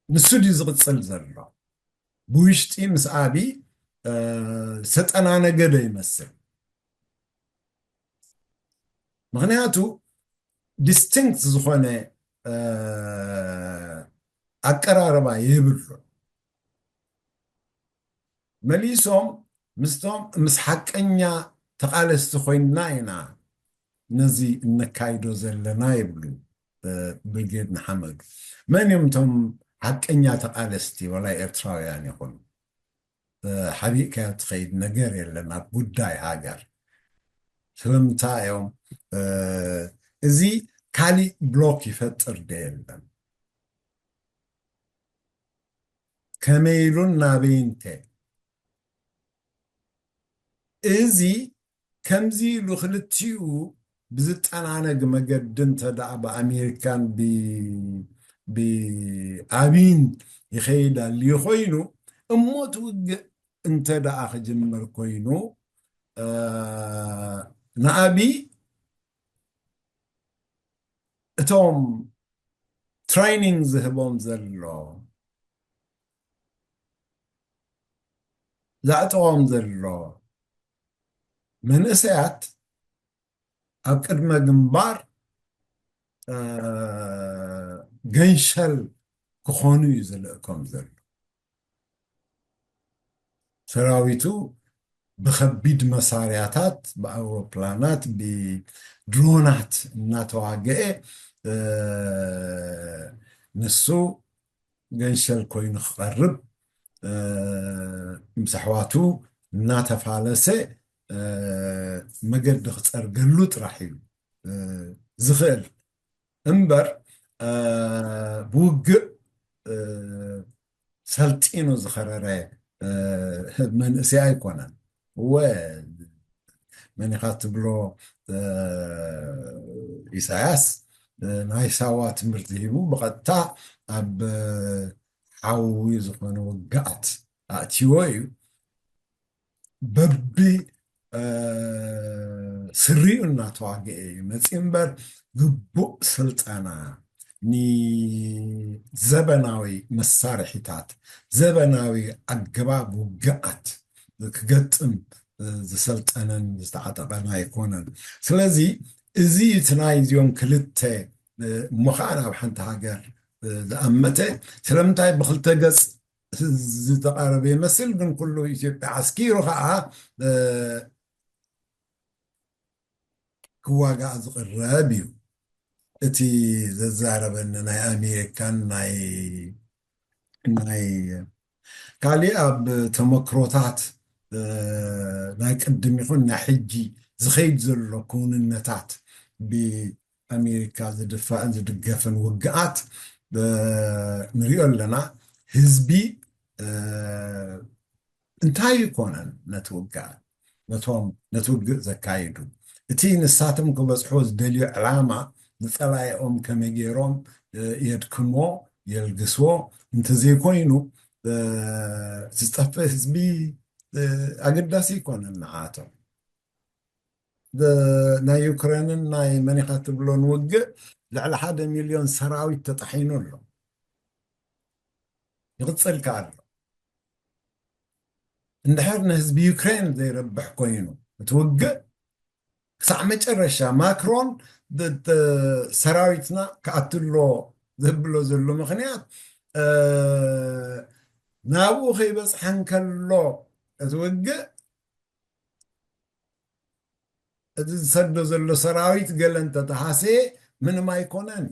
ንሱ ድዩ ዝቕጽል ዘሎ? ብውሽጢ ምስ ኣብይ ዝተጠናነገ ዶ ይመስል? ምክንያቱ ዲስቲንክት ዝኾነ ኣቀራርባ የብሉን። መሊሶም ምስቶም፣ ምስ ሓቀኛ ተቓለስቲ ኮይንና ኢና ነዚ እነካይዶ ዘለና ይብሉ ብርጌድ ንሓመዱ። መን እዮም እቶም ሓቀኛ ተቓለስቲ? ዋላ ኤርትራውያን ይኹኑ፣ ሓቢእካዮ ትኸይድ ነገር የለን ኣብ ጉዳይ ሃገር። ስለምንታይ እዮም? እዚ ካሊእ ብሎክ ይፈጥር ዶ የለን? ከመይ ኢሉን ናበይንተ? እዚ ከምዚ ኢሉ ክልቲኡ ብዝጠናነግ መገዲ እንተ ደኣ ብኣሜሪካን ብ-፣ ብኣብይን ይኸይድ ኣልዩ ኮይኑ፣ እሞ እቲ ውግእ እንተ ደኣ ክጅምር ኮይኑ፣ እ፣ ንኣብይ እቶም ትሬኒንግ ዝህቦም ዘሎ፣ ዘዕጥቖም ዘሎ መንእሰያት ኣብ ቅድመ ግንባር፣ እ፣ ገንሸል ክኾኑ እዩ ዝልእኮም ዘሎ። ሰራዊቱ ብኸቢድ መሳርያታት፣ ብኣውሮፕላናት፣ ብድሮናት እናተዋግአ፣ እ፣ ንሱ ገንሸል ኮይኑ ክቐርብ፣ እ፣ ምስ ኣሕዋቱ እናተፋለሰ፣ እ፣ መገዲ ክጸርገሉ ጥራሕ እዩ፣ እ፣ ዝኽእል። እምበር፣ እ፣ ብውግእ፣ እ፣ ሰልጢኑ ዝኸረረ፣ እ፣ መንእሰይ ኣይኮነን። እወ፣ መን ኢኻ ትብሎ፣ እ፣ ኢሳያስ፣ እ፣ ናይ ሳዋ ትምህርቲ ሂቡ ብቐጥታ ኣብ፣ እ፣ ሓዊ ዝኾነ ውግኣት ኣእትይዎ እዩ። በቢ፣ እ፣ ስሪኡ እናተዋግአ እዩ መፂኡ እምበር፣ ግቡእ ስልጠና ንዘበናዊ መሳርሒታት፣ ዘበናዊ ኣገባብ ውግኣት ክገጥም፣ እ፣ ዝሰልጠነን ዝተዓጠቐን ኣይኮነን። ስለዚ እዚ እቲ ናይ እዚኦም ክልተ፣ እ፣ እሞ ኸዓ ናብ ሓንቲ ሃገር፣ እ፣ ዝኣመተ፣ ስለምንታይ ብክልተ ገፅ ዝተቓረበ ይመስል፣ ግን ኩሉ ኢትዮጵያ ዓስኪሩ ኸዓ፣ እ፣ ክዋጋእ ዝቕረብ እዩ። እቲ ዘዛረበኒ ናይ ኣሜሪካን ናይ፣ ናይ ካሊእ ኣብ ተመክሮታት፣ እ፣ ናይ ቅድም ይኹን ናይ ሕጂ ዝኸይድ ዘሎ ክውንነታት ብ-፣ ኣሜሪካ ዝድፋእን ዝድገፍን ውግኣት፣ እ፣ ንሪኦ ኣለና። ህዝቢ፣ እንታይ ይኮነን ነቲ ውግእ ነቶም ነቲ ውግእ ዘካይዱ? እቲ ንሳቶም ክበጽሕዎ ዝደልዩ ዕላማ ንጸላኢኦም ከመይ ገይሮም የድክሞ የልግስዎ? እንተዘይኮይኑ ዝጠፍእ ህዝቢ ኣገዳሲ ይኮነን ንዓቶም። ናይ ዩክሬንን ናይ መኒኻ ትብሎን ውግእ ልዕሊ ሓደ ሚልዮን ሰራዊት ተጣሒኑ ኣሎ። ይቕጽል ከኣ ኣሎ። እንድሕር ንህዝቢ ዩክሬን ዘይረብሕ ኮይኑ እቲ ውግእ ክሳዕ መጨረሻ ማክሮን ሰራዊትና ክኣትሎ ዘብሎ ዘሎ ምክንያት ናብኡ ከይበፅሐ እንከሎ እቲ ውግእ እቲ ዝሰዶ ዘሎ ሰራዊት ገለ እንተተሃሰየ ምንም ኣይኮነን።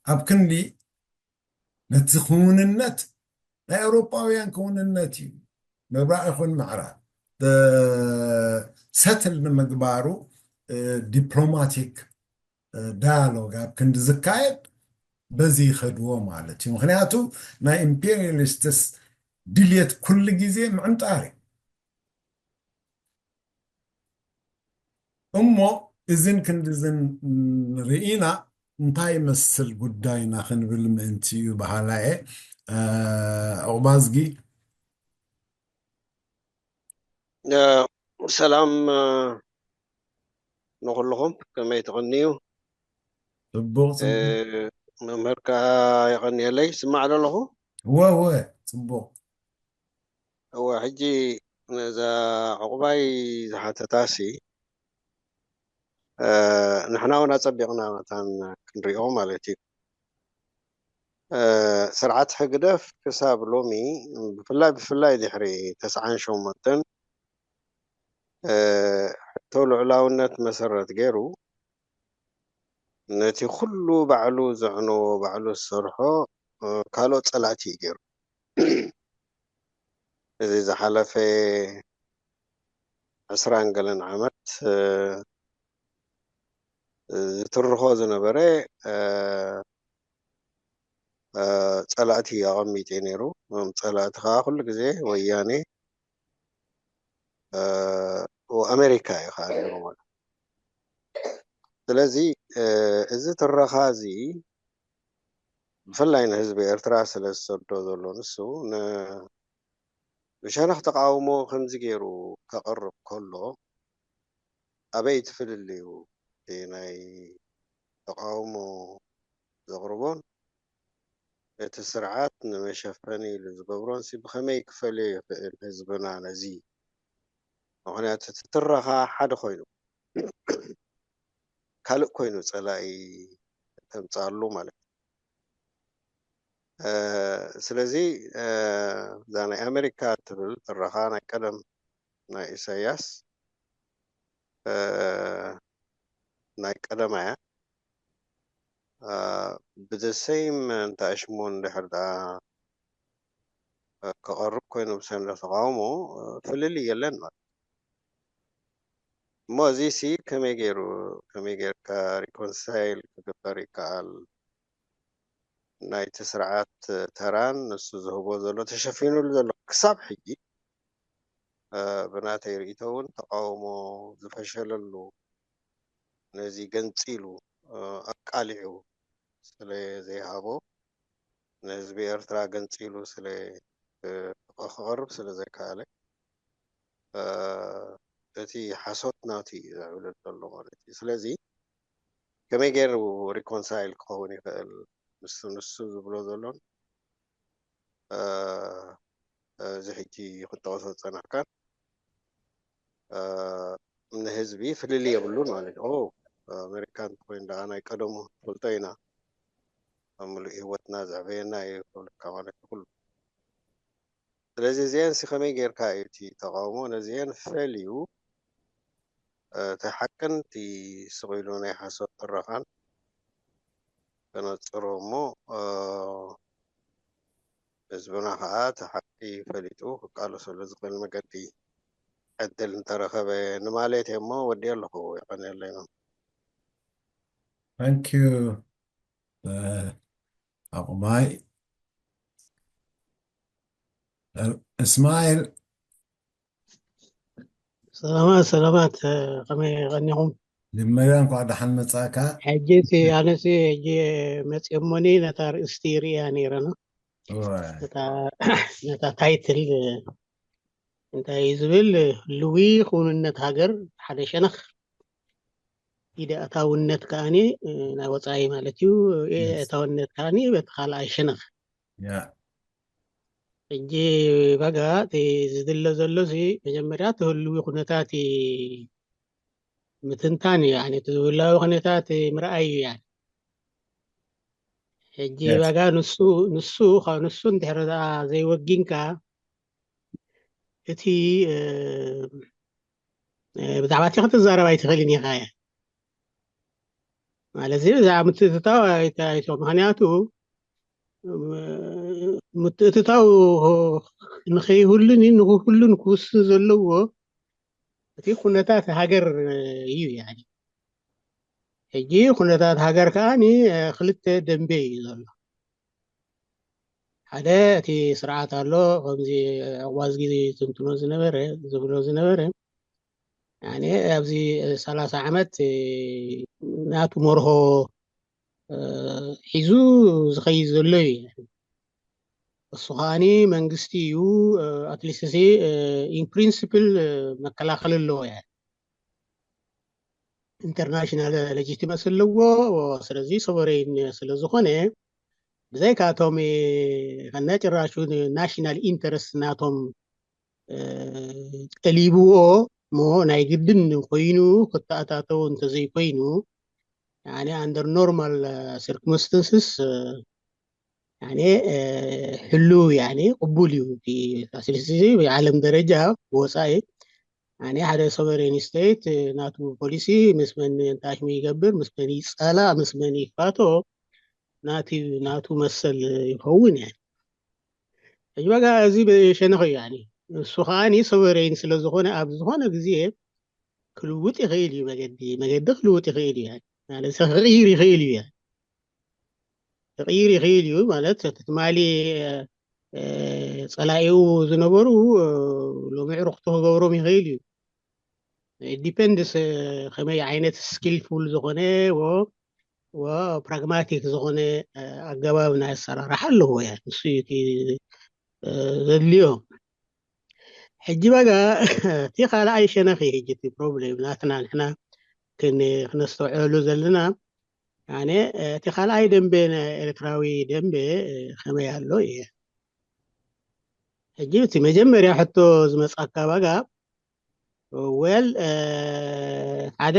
ኣብ ክንዲ ነቲ ክውንነት ናይ ኣውሮፓውያን ክውንነት እዩ። ምብራቕ ይኹን ምዕራብ ሰትል ንምግባሩ ዲፕሎማቲክ ዳያሎግ ኣብ ክንዲ ዝካየድ በዚ ይኸድዎ ማለት እዩ። ምክንያቱ ናይ ኢምፔሪያሊስትስ ድልየት ኩሉ ግዜ ምዕንጣር እዩ። እሞ እዝን ክንድዝን ርኢና እንታይ ይመስል ጉዳይና ክንብል ምእንቲ እዩ በሃላየ። ኦባዝጊ ሰላም ንኩልኹም፣ ከመይ ትቕንዩ? ጽቡቕ ጽቡቕ። መምህር ከኣ የቐንየለይ። ስማዕ ዶ ኣለኹ? እወ እወ፣ ጽቡቕ። እወ፣ ሕጂ ነዛ ዕቑባይ ዝሓተታሲ ንሕና እውን ኣጸቢቕና መታን ክንሪኦ ማለት እዩ። ስርዓት ሕግደፍ ክሳብ ሎሚ ብፍላይ ብፍላይ ድሕሪ ተስዓን ሸሞንተን ሕቶ ልዑላውነት መሰረት ገይሩ ነቲ ኩሉ ባዕሉ ዘዕነዎ ባዕሉ ዝሰርሖ ካልኦት ጸላእቲ እዩ ገይሩ። እዚ ዝሓለፈ ዕስራን ገለን ዓመት ዝትርኾ ዝነበረ ጸላእቲ ኣቐሚጡ ነይሩ። ጸላእቲ ከዓ ኩሉ ግዜ ወያኔ ኣሜሪካ እዩ ከዓ ነይሩ ማለት። ስለዚ እዚ ትረኻ እዚ ብፍላይ ንህዝቢ ኤርትራ ስለ ዝሰዶ ዘሎ ንሱ ብሸነኽ ተቃውሞ ከምዚ ገይሩ ከቕርብ ከሎ ኣበይ ትፍልልዩ ናይ ተቃውሞ ዘቕርቦን እቲ ስርዓት ንመሸፈኒ ኢሉ ዝገብሮን ሲ ብኸመይ ክፈልዮ ይኽእል ህዝብና ነዚ? ምኽንያቱ እቲ ትረኻ ሓደ ኮይኑ ካልእ ኮይኑ ጸላኢ ተምጻሉ ማለት እዩ። ስለዚ እዛ ናይ ኣሜሪካ ትብል ትረኻ ናይ ቀደም ናይ ኢሳያስ ናይ ቀደማ እያ። ብዘሰይም እንተኣሽሙ እንድሕር ደኣ ክቐርብ ኮይኑ ብሰንዶ ተቃውሞ ፍልልይ የለን ማለት። እሞ እዚ ሲ ከመይ ገይሩ ከመይ ጌርካ ሪኮንሳይል ክግበር ይከኣል? ናይቲ ስርዓት ተራን ንሱ ዝህቦ ዘሎ ተሸፊኑሉ ዘሎ ክሳብ ሕጂ ብናተይ ርእቶ እውን ተቃውሞ ዝፈሸለሉ ነዚ ገንፂሉ ኣቃሊዑ ስለ ዘይሃቦ ንህዝቢ ኤርትራ ገንፂሉ ስለ ክቐርብ ስለ ዘይከኣለ እቲ ሓሶት ናቱ እዩ ዘዕብለል ዘሎ ማለት እዩ። ስለዚ ከመይ ገይሩ ሪኮንሳይል ክኸውን ይኽእል ምስ ንሱ ዝብሎ ዘሎን እዚ ሕጂ ክጠቕሶ ዝጸናሕካን ንህዝቢ ፍልልይ የብሉን ማለት እዩ። ኣሜሪካ እንተኮይኑ ደኣ ናይ ቀደሙ ፈልጦ ኢና ኣብ ምሉእ ህይወትና ዘዕበየና እዩ ክብለካ ማለት እዩ ኩሉ። ስለዚ እዚአን ሲ ከመይ ጌርካ እዩ እቲ ተቃውሞ ነዚአን ፈልዩ እቲ ሓቅን እቲ ስቕ ኢሉ ናይ ሓሶት ትረኻን ከነጽሮ እሞ ህዝብና ከዓ እቲ ሓቂ ፈሊጡ ክቃለሰሉ ዝኽእል መገዲ ዕድል እንተረኸበ ንማለት እየ እሞ ወዲእ ኣለኹ። የቐንየለይ መምህር። Thank you ኣቑማይ። እስማኤል። ሰላማት ሰላማት፣ ከመይ ቀኒኹም? መጀመርያ እንኳዕ ደሓን መጻእካ። ሕጂ ሲ ኣነሲ ሕጂ መጽኦሞኒ ነታ ርእስቲ ርእያ ነይረ ነው። ነታ ታይትል እንታይ እዩ ዝብል? ህልዊ ክውንነት ሃገር ሓደ ሸነኽ፣ ኢደ ኣታውነት ከኣኒ ናይ ወጻኢ ማለት እዩ። ኣታውነት ከኣኒ በቲ ካልኣይ ሸነኽ። ሕጂ ባጋ እቲ ዝድለ ዘሎ ሲ መጀመርያ እቲ ህልዊ ኩነታት ምትንታን እዩ። እቲ ህላዊ ኩነታት ምርኣይ እዩ። ሕጂ ባጋ ንሱ ንሱ ካብ ንሱ እንድሕር ዘይወጊንካ እቲ ብዛዕባ እቲ ክትዛረብ ኣይትኽእልን ኢኻ እያ ማለት እዚ ብዛዕባ ምትእትታው ኣይቶ። ምክንያቱ ምትእትታው ንኸይህሉን ንክህሉን ክውስን ዘለዎ እቲ ኩነታት ሃገር እዩ። ሕጂ ኩነታት ሃገር ከዓ ክልተ ደንበ እዩ ዘሎ። ሓደ እቲ ስርዓት ኣሎ፣ ከምዚ ዕዋዝ ግዜ ዝትንትኖ ዝነበረ ዝብሎ ዝነበረ ኣብዚ ሰላሳ ዓመት ናቱ መርሆ ሒዙ ዝኸይድ ዘሎ እዩ። እሱ ከዓኒ መንግስቲ እዩ። ኣትሊስት እዚ ኢን ፕሪንስፕል መከላኸሊ ኣለዎ። ያ ኢንተርናሽናል ሌጂቲመሲ ኣለዎ። ስለዚ ሶቨሬን ስለዝኾነ ብዘይካቶም ከነ ጭራሹ ናሽናል ኢንተረስት ናቶም ጠሊብዎ ሞ ናይ ግድን ኮይኑ ክተኣታተው እንተዘይኮይኑ ኣንደር ኖርማል ሲርክምስተንስስ ህሉ ቅቡል እዩ። ዓለም ደረጃ ወፃኢ ሓደ ሶቨሬን ስቴት ናቱ ፖሊሲ ምስ መን እንታሽሙ ይገብር፣ ምስ መን ይፀላእ፣ ምስ መን ይፋቶ ናቱ መሰል ይኸውን። ሕጂ ዋጋ እዚ ሸነኽ እዩ። ንሱ ከዓ ሶቨሬን ስለዝኾነ ኣብ ዝኾነ ግዜ ክልውጥ ይኽእል እዩ። መገዲ መገዲ ክልውጥ ይኽእል እዩ። ክቕይር ይኽእል እዩ። ክቕይር ይኽእል እዩ ማለት ትማሊ ፀላኢኡ ዝነበሩ ሎሚ ዕሩኽቲ ክገብሮም ይኽእል እዩ። ዲፐንድስ ከመይ ዓይነት ስኪልፉል ዝኾነ ፕራግማቲክ ዝኾነ ኣገባብ ናይ ኣሰራርሓ ኣለዎ። ያ ንሱ ዘድልዮ። ሕጂ ባጋ እቲ ካልኣይ ሸነኽ እዩ። ሕጂ እቲ ፕሮብሌም ናትና ንሕና ክነስተውዕለሉ ዘለና ኣነ እቲ ካልኣይ ደንበ ናይ ኤርትራዊ ደንበ ከመይ ኣሎ እየ። ሕጂ እቲ መጀመርያ ሕቶ ዝመፃካ ባጋ ወል ሓደ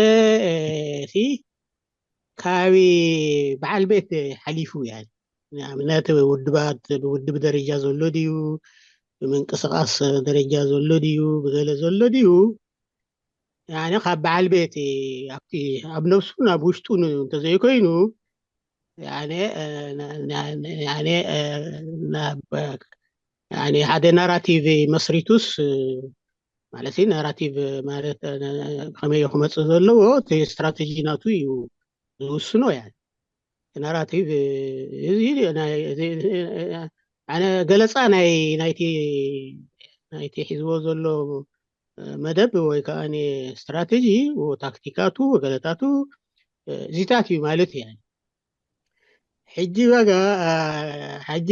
እቲ ከባቢ በዓል ቤት ሓሊፉ እያ። ንኣብነት ውድባት ብውድብ ደረጃ ዘሎ ድዩ፣ ብምንቅስቃስ ደረጃ ዘሎ ድዩ፣ ብገለ ዘሎ ድዩ፣ ካብ በዓል ቤት ኣብቲ ኣብ ነብሱ ናብ ውሽጡ እንተዘይኮይኑ ሓደ ናራቲቭ መስሪቱስ ማለት ናራቲቭ ማለት ከመይ ክመፅእ ዘለዎ እቲ ስትራቴጂ ናቱ እዩ ዝውስኖ። ያ ናራቲቭ እዚ ኣነ ገለፃ ናይ ናይቲ ናይቲ ሒዝዎ ዘሎ መደብ ወይ ከዓ ስትራቴጂ ታክቲካቱ ገለታቱ እዚታት እዩ ማለት እያ። ሕጂ ዋጋ ሕጂ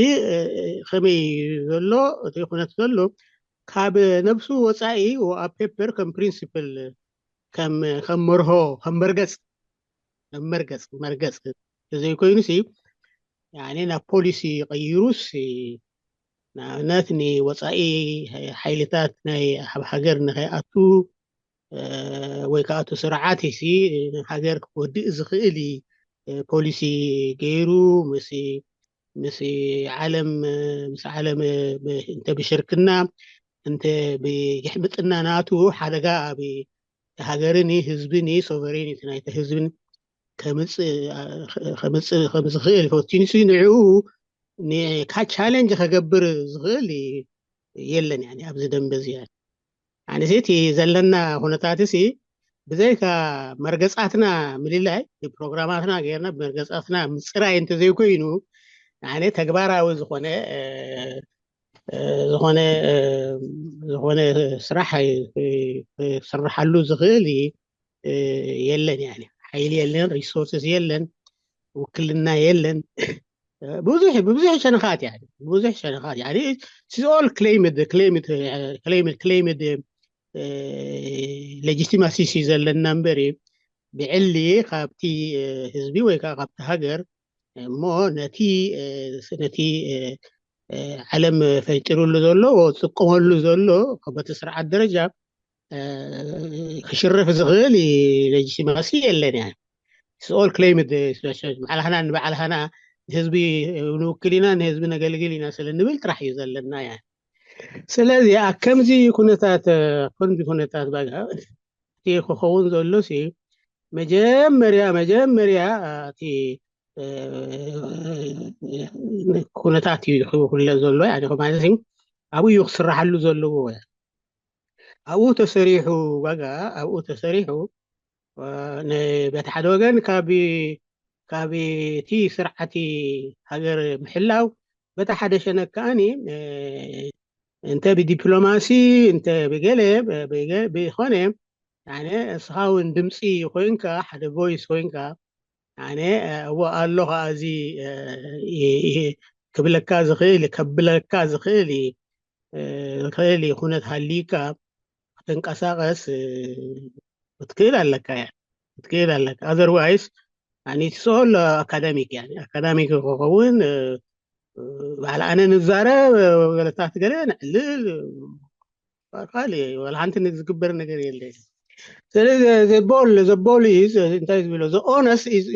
ከመይ ዘሎ እቲ ኩነት ዘሎ ካብ ነብሱ ወፃኢ ኣብ ፔፐር ከም ፕሪንሲፕል ከም መርሆ ከም መርገፅ መርገፅ መርገፅ ተዘይኮይኑ ሲ ናብ ፖሊሲ ቀይሩስ ንኣብነት ንወፃኢ ሓይልታት ናይ ኣብ ሃገር ንኸይኣቱ ወይ ከዓ እቲ ስርዓት ሲ ሃገር ክወድእ ዝኽእል ፖሊሲ ገይሩ ምስ ምስ ዓለም ምስ ዓለም እንተ ብሽርክና እንተ ብግሕምጥና ናቱ ሓደጋ ኣብ ሃገርን ህዝብን ሶቨሬኒቲ ናይቲ ህዝብን ከምፅእ ከም ዝኽእል ፈቲኑሲ ንዕኡ ካ ቻለንጅ ከገብር ዝኽእል የለን። ኣብዚ ደንበ እዚ ኣነሴቲ ዘለና ኩነታት ሲ ብዘይካ መርገፃትና ምልላይ ፕሮግራማትና ገይርና ብመርገፃትና ምፅራይ እንተዘይኮይኑ ኣነ ተግባራዊ ዝኾነ ዝኾነ ዝኾነ ስራሕ ክስርሓሉ ዝኽእል የለን። ሓይሊ የለን፣ ሪሶርስስ የለን፣ ውክልና የለን። ብዙሕ ብብዙሕ ሸነኻት፣ ብዙሕ ሸነኻት። It's all claimed claimed claimed claimed legitimacy ዘለና እምበር፣ ብዕሊ ካብቲ ህዝቢ ወይ ከዓ ካብቲ ሃገር እሞ ነቲ ነቲ ዓለም ፈጢሩሉ ዘሎ፣ ዝጥቀመሉ ዘሎ፣ በቲ ስርዓት ደረጃ ክሽረፍ ዝኽእል legitimacy የለን። It's all claimed። ባዕልኻና ንባዕልኻና ንህዝቢ ንውክል ኢና፣ ንህዝቢ ነገልግል ኢና ስለ ንብል ጥራሕ እዩ ዘለና። ስለዚ ኣብ ከምዚ ኩነታት ከምዚ ኩነታት ባጋ እቲ ክኸውን ዘሎ ሲ መጀመርያ መጀመርያ እቲ ኩነታት እዩ ክህለ ዘሎ። ማለት ኣብኡ እዩ ክስራሓሉ ዘለዎ። ኣብኡ ተሰሪሑ፣ ዋጋ ኣብኡ ተሰሪሑ፣ በቲ ሓደ ወገን ካብ ካብ እቲ ስርዓቲ ሃገር ምሕላው፣ በቲ ሓደ ሸነክ ከኣኒ እንተ ብዲፕሎማሲ እንተ ብገለ ብኾነ፣ ኣነ እስኻ እውን ድምፂ ኮይንካ፣ ሓደ ቮይስ ኮይንካ፣ ኣነ እዎ ኣሎ ከዓ እዚ ክብለካ ዝኽእል ከብለካ ዝኽእል ዝኽእል ኩነት ሃሊካ ክትንቀሳቀስ ክትክእል ኣለካ እያ ክትክእል ኣለካ። Otherwise ኣኒትስኦል ኣካዳሚክ እያ። ኣካዳሚክ ክኸውን ባዕል ኣነ ንዛረብ ገለታት ገለ ንዕልል ካልእ ወላ ሓንቲ ዝግበር ነገር የለ። ስለዚ ቦል ዘቦል እንታይ ዝብሎ the onus is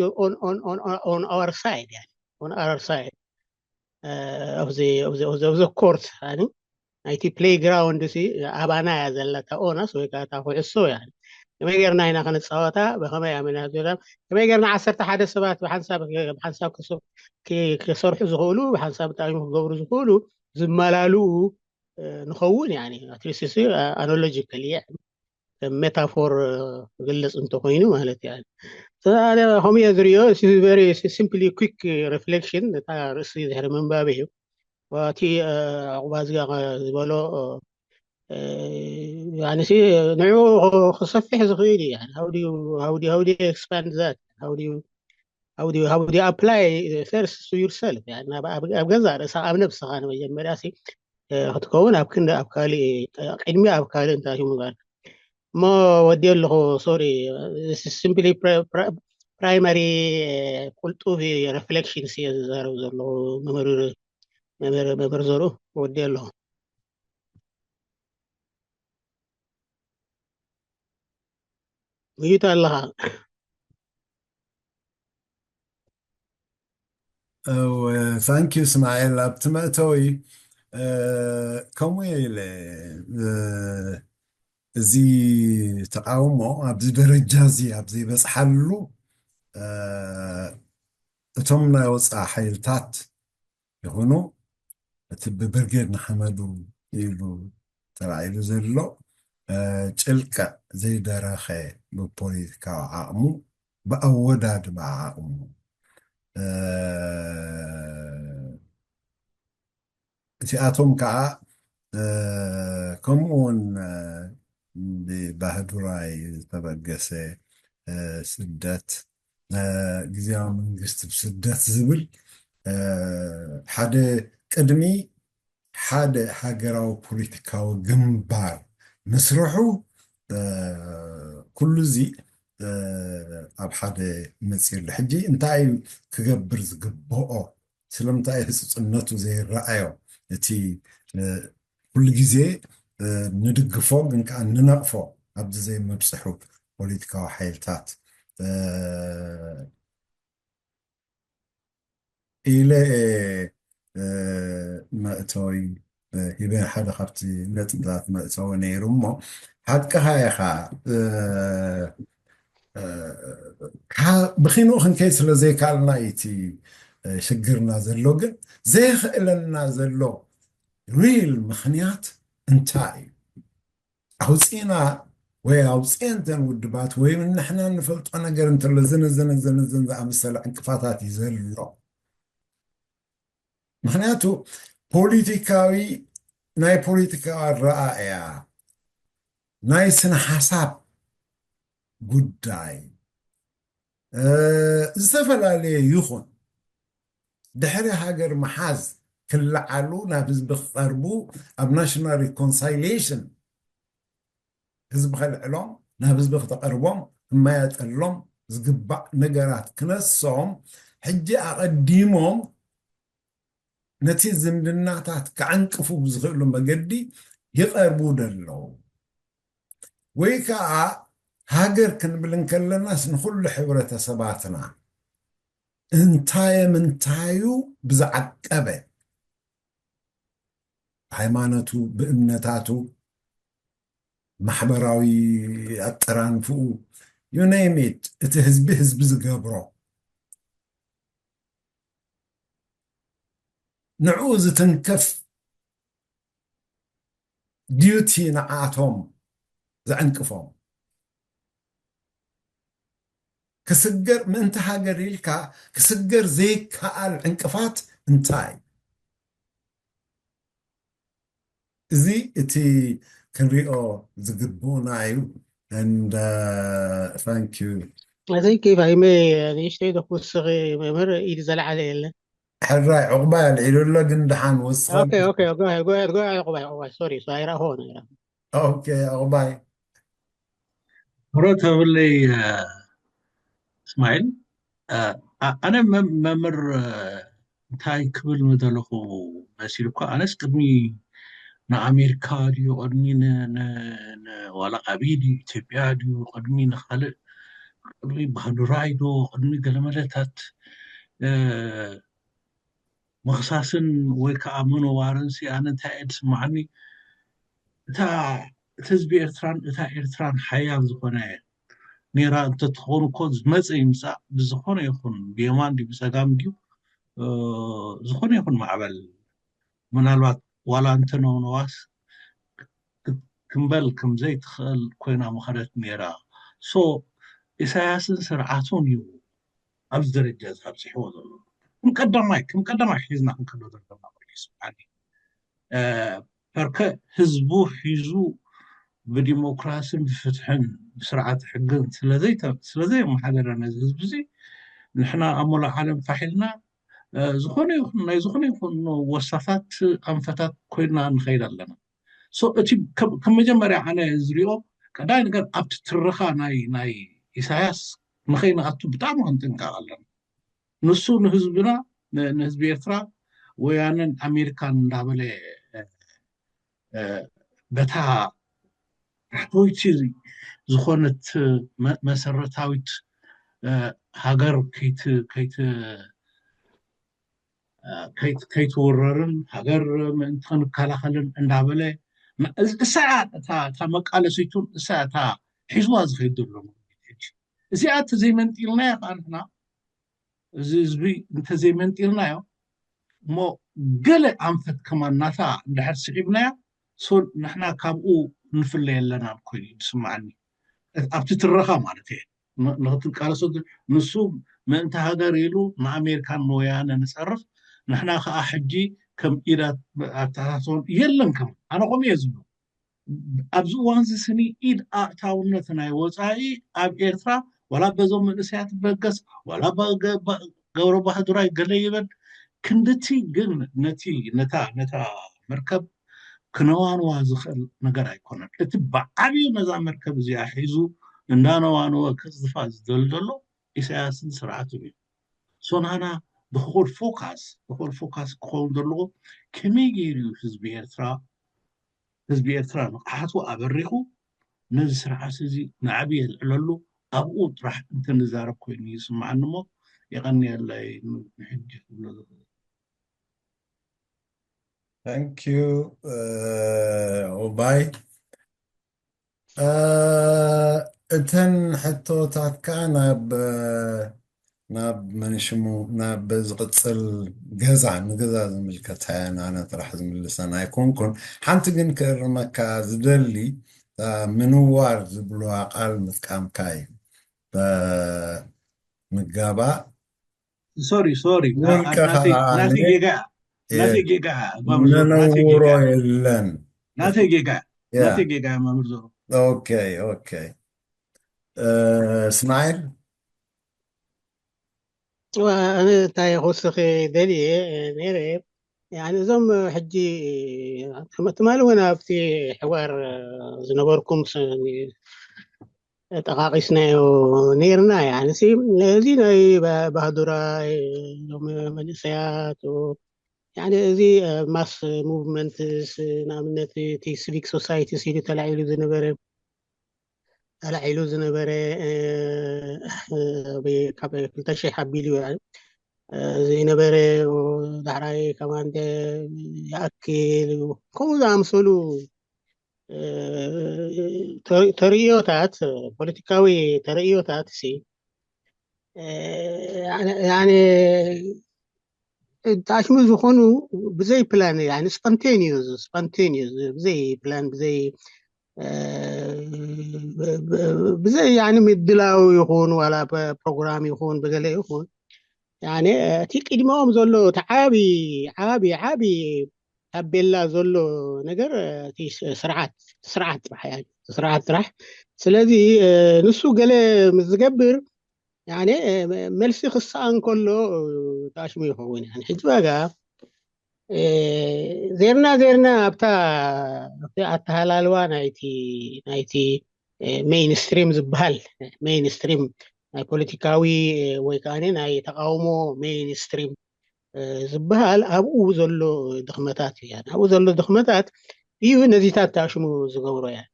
on our side on our side of the of the of the of the court. ናይቲ ፕሌይ ግራውንድ ሲ ኣባና እያ ዘለታ ኦናስ ወይ ከዓ እታ ኩዕሶ እያ። ከመይ ጌርና ኢና ክንፃወታ ብከመይ ኣመና ዞላ ከመይ ጌርና ዓሰርተ ሓደ ሰባት ብሓንሳብ ብሓንሳብ ክሰርሑ ዝኽእሉ ብሓንሳብ ብጣዕሚ ክገብሩ ዝኽእሉ ዝመላልኡ ንኸውን ኣትሊስት ኣኖሎጂካሊ ሜታፎር ክገልፅ እንተኮይኑ ማለት እዩ። ከምኡ እየ ዝሪኦ። ሲምፕሊ ኩክ ሪፍሌክሽን እታ ርእሲ ድሕሪ ምንባብ እዩ። እቲ ዕቁባ እዚኣ ዝበሎ ንሲ ንዕኡ ክሰፍሕ ዝኽእል እዩ። How do you expand that? How do you how do you how do you apply first to yourself? ኣብ ገዛ ርእሳ ኣብ ነብስኻ ንመጀመርያ ክትከውን ኣብ ክንዲ ኣብ ካልእ ቅድሚ ኣብ ካልእ እንታይ ምግባር እሞ ወዲ ኣለኹ። ሶሪ ሲምፕሊ ፕራይማሪ ቁልጡፍ ሪፍሌክሽን እየ ዝዛረብ ዘለኹ። መምህር ዘርኡ ወዲ ኣለኹ። ምይት ኣለኻ። ታንኪዩ እስማኤል ኣብቲ መእተዊ ከምኡ ኢለ እዚ ተቃውሞ ኣብዚ ደረጃ እዚ ኣብ ዘይበፅሓሉ እቶም ናይ ወፃኢ ሓይልታት ይኹኑ እቲ ብብርጌድ ንሓመዱ ኢሉ ተላዒሉ ዘሎ ጭልቅዕ ዘይደረኸ ብፖለቲካዊ ዓቕሙ ብኣወዳድባ ዓቕሙ እቲኣቶም ከዓ ከምኡ እውን ብባህዲ ራይ ዝተበገሰ ስደት ግዜያዊ መንግስቲ ብስደት ዝብል ሓደ ቅድሚ ሓደ ሃገራዊ ፖለቲካዊ ግንባር ምስርሑ ኩሉ እዚ ኣብ ሓደ መፅኡ ኣሎ። ሕጂ እንታይ እዩ ክገብር ዝግብኦ? ስለምንታይ ህፁፅነቱ ዘይረኣዮ? እቲ ኩሉ ግዜ ንድግፎ ግን ከዓ ንነቕፎ ኣብዚ ዘይመብፅሑ ፖለቲካዊ ሓይልታት ኢለ መእተዊ ሂበ። ሓደ ካብቲ ነጥብታት መእተዊ ነይሩ እሞ ሓቅኻ ኢኻ። ብኪንኡ ክንከይ ስለ ዘይከኣልና እዩ እቲ ሽግርና ዘሎ። ግን ዘየኽእለና ዘሎ ሪል ምኽንያት እንታይ እዩ? ኣውፂእና ወይ ኣውፅኤን እተን ውድባት ወይ ንሕና ንፈልጦ ነገር እንተሎ ዝንዝንዝንዝን ዝኣመሰለ ዕንቅፋታት እዩ ዘሎ። ምክንያቱ ፖለቲካዊ ናይ ፖለቲካ ኣረኣእያ፣ ናይ ስነ ሓሳብ ጉዳይ፣ እ፣ ዝተፈላለየ ይኹን፣ ድሕሪ ሃገር ምሓዝ ክለዓሉ፣ ናብ ህዝቢ ክቐርቡ፣ ኣብ ናሽናል ሪኮንሳይሌሽን ህዝቢ ከልዕሎም፣ ናብ ህዝቢ ክተቐርቦም፣ ክመያጠሎም ዝግባእ ነገራት ክነሶም፣ ሕጂ ኣቐዲሞም ነቲ ዝምድናታት ክዕንቅፉ ብዝኽእሉ መገዲ ይቐርቡ ደለዉ። ወይ ከዓ ሃገር ክንብል እንከለናስ ንኹሉ ሕብረተሰባትና እንታይ ምንታዩ ብዝዓቀበ፣ ሃይማኖቱ፣ ብእምነታቱ፣ ማሕበራዊ ኣጠራንፍኡ፣ you name it፣ እቲ ህዝቢ ህዝቢ ዝገብሮ፣ ንዕኡ ዝትንክፍ ዲዩቲ ንዓቶም ዘዕንቅፎም። ክስገር፣ ምእንቲ ሃገር ኢልካ ክስገር ዘይከኣል ዕንቅፋት እንታይ? እዚ እቲ ክንሪኦ ዝግብኡና እዩ። And uh, thank you. I think if I may, ንእሽተይ ዶ ክውስኺ መምህር፣ ኢድ ዘለዓለ የለን። ሕራይ ዕቑባይ ኣልዒሉ ኣሎ፣ ግን ደሓን ውስኸ። Okay, okay, go ahead, go ahead, go ahead, ዕቑባይ፣ ዕቑባይ። Sorry, so ኣይረኣኹዎን፣ ኣይረኣኹዎን። Okay፣ ዕቑባይ። ትኩረት ተብለይ፣ እ፣ እስማኤል፣ እ፣ ኣ-፣ ኣነ መ-፣ መምህር፣ እ፣ እንታይ ክብል ምደለኹ መሲሉ እኳ፣ ኣነስ ቅድሚ ንኣሜሪካ ድዩ፣ ቅድሚ ን-፣ ን-፣ ን-፣ ዋላ ኣበይ ድዩ፣ ኢትዮጵያ ድዩ፣ ቅድሚ ንኻልእ፣ ቅድሚ ባህዱራይ ዶ፣ ቅድሚ ገለመለታት፣ እ፣ ምኽሳስን ወይ ከዓ ምንዋርን ሲ፣ ኣነ እንታይ እየ ዝስምዓኒ፣ እታ፣ እቲ ህዝቢ ኤርትራን እታ ኤርትራን ሓያል ዝኾነ ኔራ እንተትኸውን እኮ፣ ዝመፀ ይምፃእ፣ ብዝኾነ ይኹን፣ ብየማን ድዩ ብፀጋም ድዩ፣ እ፣ ዝኾነ ይኹን ማዕበል፣ ምናልባት ዋላ እንተነውነዋስ፣ ክ-፣ ክንበል ከም ዘይትኽእል ኮይና ምኸደት ኔራ። ሶ፣ ኢሳያስን ስርዓቱን እዩ ኣብዚ ደረጃ እዚ ኣብፂሕዎ ዘሎ። ከም ቀዳማይ፣ ከም ቀዳማይ ሒዝና ክንከዶ ዘለና ኮይኑ ይስምዓኒ። እ፣ ፐርከ ህዝቡ ሒዙ ብዲሞክራስን ብፍትሕን ብስርዓት ሕግን ስለዘይተ-፣ ስለዘየመሓደረ ነዚ ህዝቢ እዚ፣ ንሕና ኣብ መላእ ዓለም ፋሕ ኢልና፣ እ፣ ዝኾነ ይኹን፣ ናይ ዝኾነ ይኹን ወሳታት ኣንፈታት ኮይና ንኸይድ ኣለና። ሶ፣ እቲ ከም፣ ከም መጀመርያ ኣነ ዝሪኦ፣ ቀዳማይ ነገር ኣብቲ ትረኻ ናይ፣ ናይ ኢሳያስ ንኸይንኣቱ ብጣዕሚ ክንጥንቀቕ ኣለና። ንሱ ንህዝብና፣ ን-፣ ንህዝቢ ኤርትራ፣ ወያነን ኣሜሪካን እንዳበለ፣ እ፣ እ፣ በታ ታሕተወይቲ ዝኾነት መ-፣ መሰረታዊት፣ እ፣ ሃገር ከይት-፣ ከይት-፣ እ፣ ከይት-፣ ከይትውረርን ሃገር ምእንቲ ክንከላኸልን እንዳበለ፣ ን-፣ እስ-፣ እሳ እያ እታ፣ እታ መቃለሲቱን እሳ እያ እታ ሒዝዋ ዝኸይድ ዘሎ መንገዲ። ሕጂ እዚኣ እንተዘይመንጢልናያ ከዓ ንሕና፣ እዚ ህዝቢ እንተዘይመንጢልናዮ፣ እሞ ገለ ኣንፈት ከማን ናታ እንድሕር ስዒብናያ፣ ሶ ንሕና ካብኡ ንፍለ የለናን ኮይኑ እዩ ዝስምዓኒ። ኣብቲ ትረኻ ማለት እየ። ን-፣ ንክትቃለሶ ዝ-፣ ንሱ ምእንቲ ሃገር ኢሉ ንኣሜሪካን ንወያነ ንጸርፍ፣ ንሕና ከኣ ሕጂ ከም ኢዳት ኣተሓሳስቦን የለን ከም ኣነ ከምኡ እየ ዝብሎ። ኣብዚ እዋን እዚ ስኒ ኢድ ኣእታውነት ናይ ወጻኢ ኣብ ኤርትራ ዋላ በዞም መንእሰያት በገስ ዋላ በገ-፣ በ-፣ ገብረ ባህዱራይ ገለ ይበል ክንድቲ ግን ነቲ፣ ነታ፣ ነታ መርከብ ክነዋንዋ ዝኽእል ነገር ኣይኮነን። እቲ ብዓብዩ ነዛ መርከብ እዚኣ ሒዙ እንዳነዋነወ ከጽድፋ ዝደሊ ዘሎ ኢሳያስን ስርዓቱን እዩ። ሶ ናና the whole focus፣ the whole focus ክኸውን ዘለዎ ከመይ ገይሩ እዩ ህዝቢ ኤርትራ፣ ህዝቢ ኤርትራ ንቕሓቱ ኣበሪኹ ነዚ ስርዓት እዚ ንዓቢ የልዕለሉ፣ ኣብኡ ጥራሕ እንትንዛረብ ኮይኑ ይስምዓኒ እሞ የቐንየለይ ንሕጂ ክብሎ ዝኽእል። Thank you፣ እ፣ ዑባይ። እ፣ እተን ሕቶታት ከኣ ናብ፣ እ፣ ናብ መን ሽሙ፣ ናብ ዝቕጽል ገዛ፣ ንገዛ ዝምልከት እየን ኣነ ጥራሕ ዝምልሰን ኣይኮንኩን። ሓንቲ ግን ክእርመካ ዝደሊ፣ እታ ምንዋር ዝብልዋ ቃል ምጥቃምካ እዩ። እ፣ ምጋባእ ሶሪ፣ ሶሪ፣ ና-፣ ውልቀኻ ናተይ፣ ናተይ ኣነ ጌጋ፣ ናተይ ጌጋ መምህር ዞሩ፣ ናተይ ነነውሮ ጌጋ የለን። ናተይ ጌጋ ያ ናተይ ጌጋ መምህር ዞሩ። ኦኬ ኦኬ። እ፣ እስማዒል ዋ፣ ኣነ እንታይ ክውስኽ ደልየ ነይረ፣ ያኒ እዞም ሕጂ ትማ- ትማሊ እውን ኣብቲ ሕዋር ዝነበርኩም ስ- ጠቃቂስናዮ ነይርና። ያኒ ሲ እዚ ናይ ባ- ባህዱራይ፣ እዞም መንእሰያት፣ ያኒ እዚ ማስ ሙቭመንትስ፣ ንኣብነት እቲ ሲቪክ ሶሳይቲ ሲሉ ተላዒሉ ዝነበረ ተላዒሉ ዝነበረ፣ እ፣ እ፣ ካብ ክልተ ሺሕ ኣቢሉ ዝነበረ፣ ዳሕራይ ከማን ይኣክል፣ ከምኡ ዝኣምሰሉ፣ እ፣ ተር- ተርእዮታት፣ ፖለቲካዊ ተርእዮታት ሲ፣ እ፣ ያነ ያነ ታሽሙ ዝኾኑ ብዘይ ፕላን፣ ያኒ ስፖንቴኒየስ ስፖንቴኒየስ፣ ብዘይ ፕላን፣ ብዘይ እ፣ ብ- ብ- ብዘይ ያኒ ምድላው ይኹን ዋላ ፕሮግራም ይኹን ብገለ ይኹን፣ ያኒ እቲ ቅድሚኦም ዘሎ እቲ ዓቢ ዓቢ ዓቢ ታቤላ ዘሎ ነገር፣ እቲ ስርዓት ስርዓት ጥራሕ፣ ያኒ ስርዓት ጥራሕ። ስለዚ፣ እ፣ ንሱ ገለ ምስ ዝገብር፣ ያኒ፣ እ፣ መልሲ ክሰኣን ከሎ፣ እ፣ ታሽሙ ይኸውን። ያኒ ሕጂ ዋጋ፣ እ፣ ዜርና ዜርና ኣብታ ኣብቲ ኣተሃላልዋ ናይቲ ናይቲ ሜይንስትሪም ዝበሃል፣ ሜይንስትሪም ናይ ፖለቲካዊ፣ እ፣ ወይ ከዓ ናይ ተቃውሞ ሜይንስትሪም፣ እ፣ ዝበሃል፣ ኣብኡ ዘሎ ድኽመታት እዩ። ያኒ ኣብኡ ዘሎ ድኽመታት እዩ ነዚታት ታሽሙ ዝገብሮ። ያኒ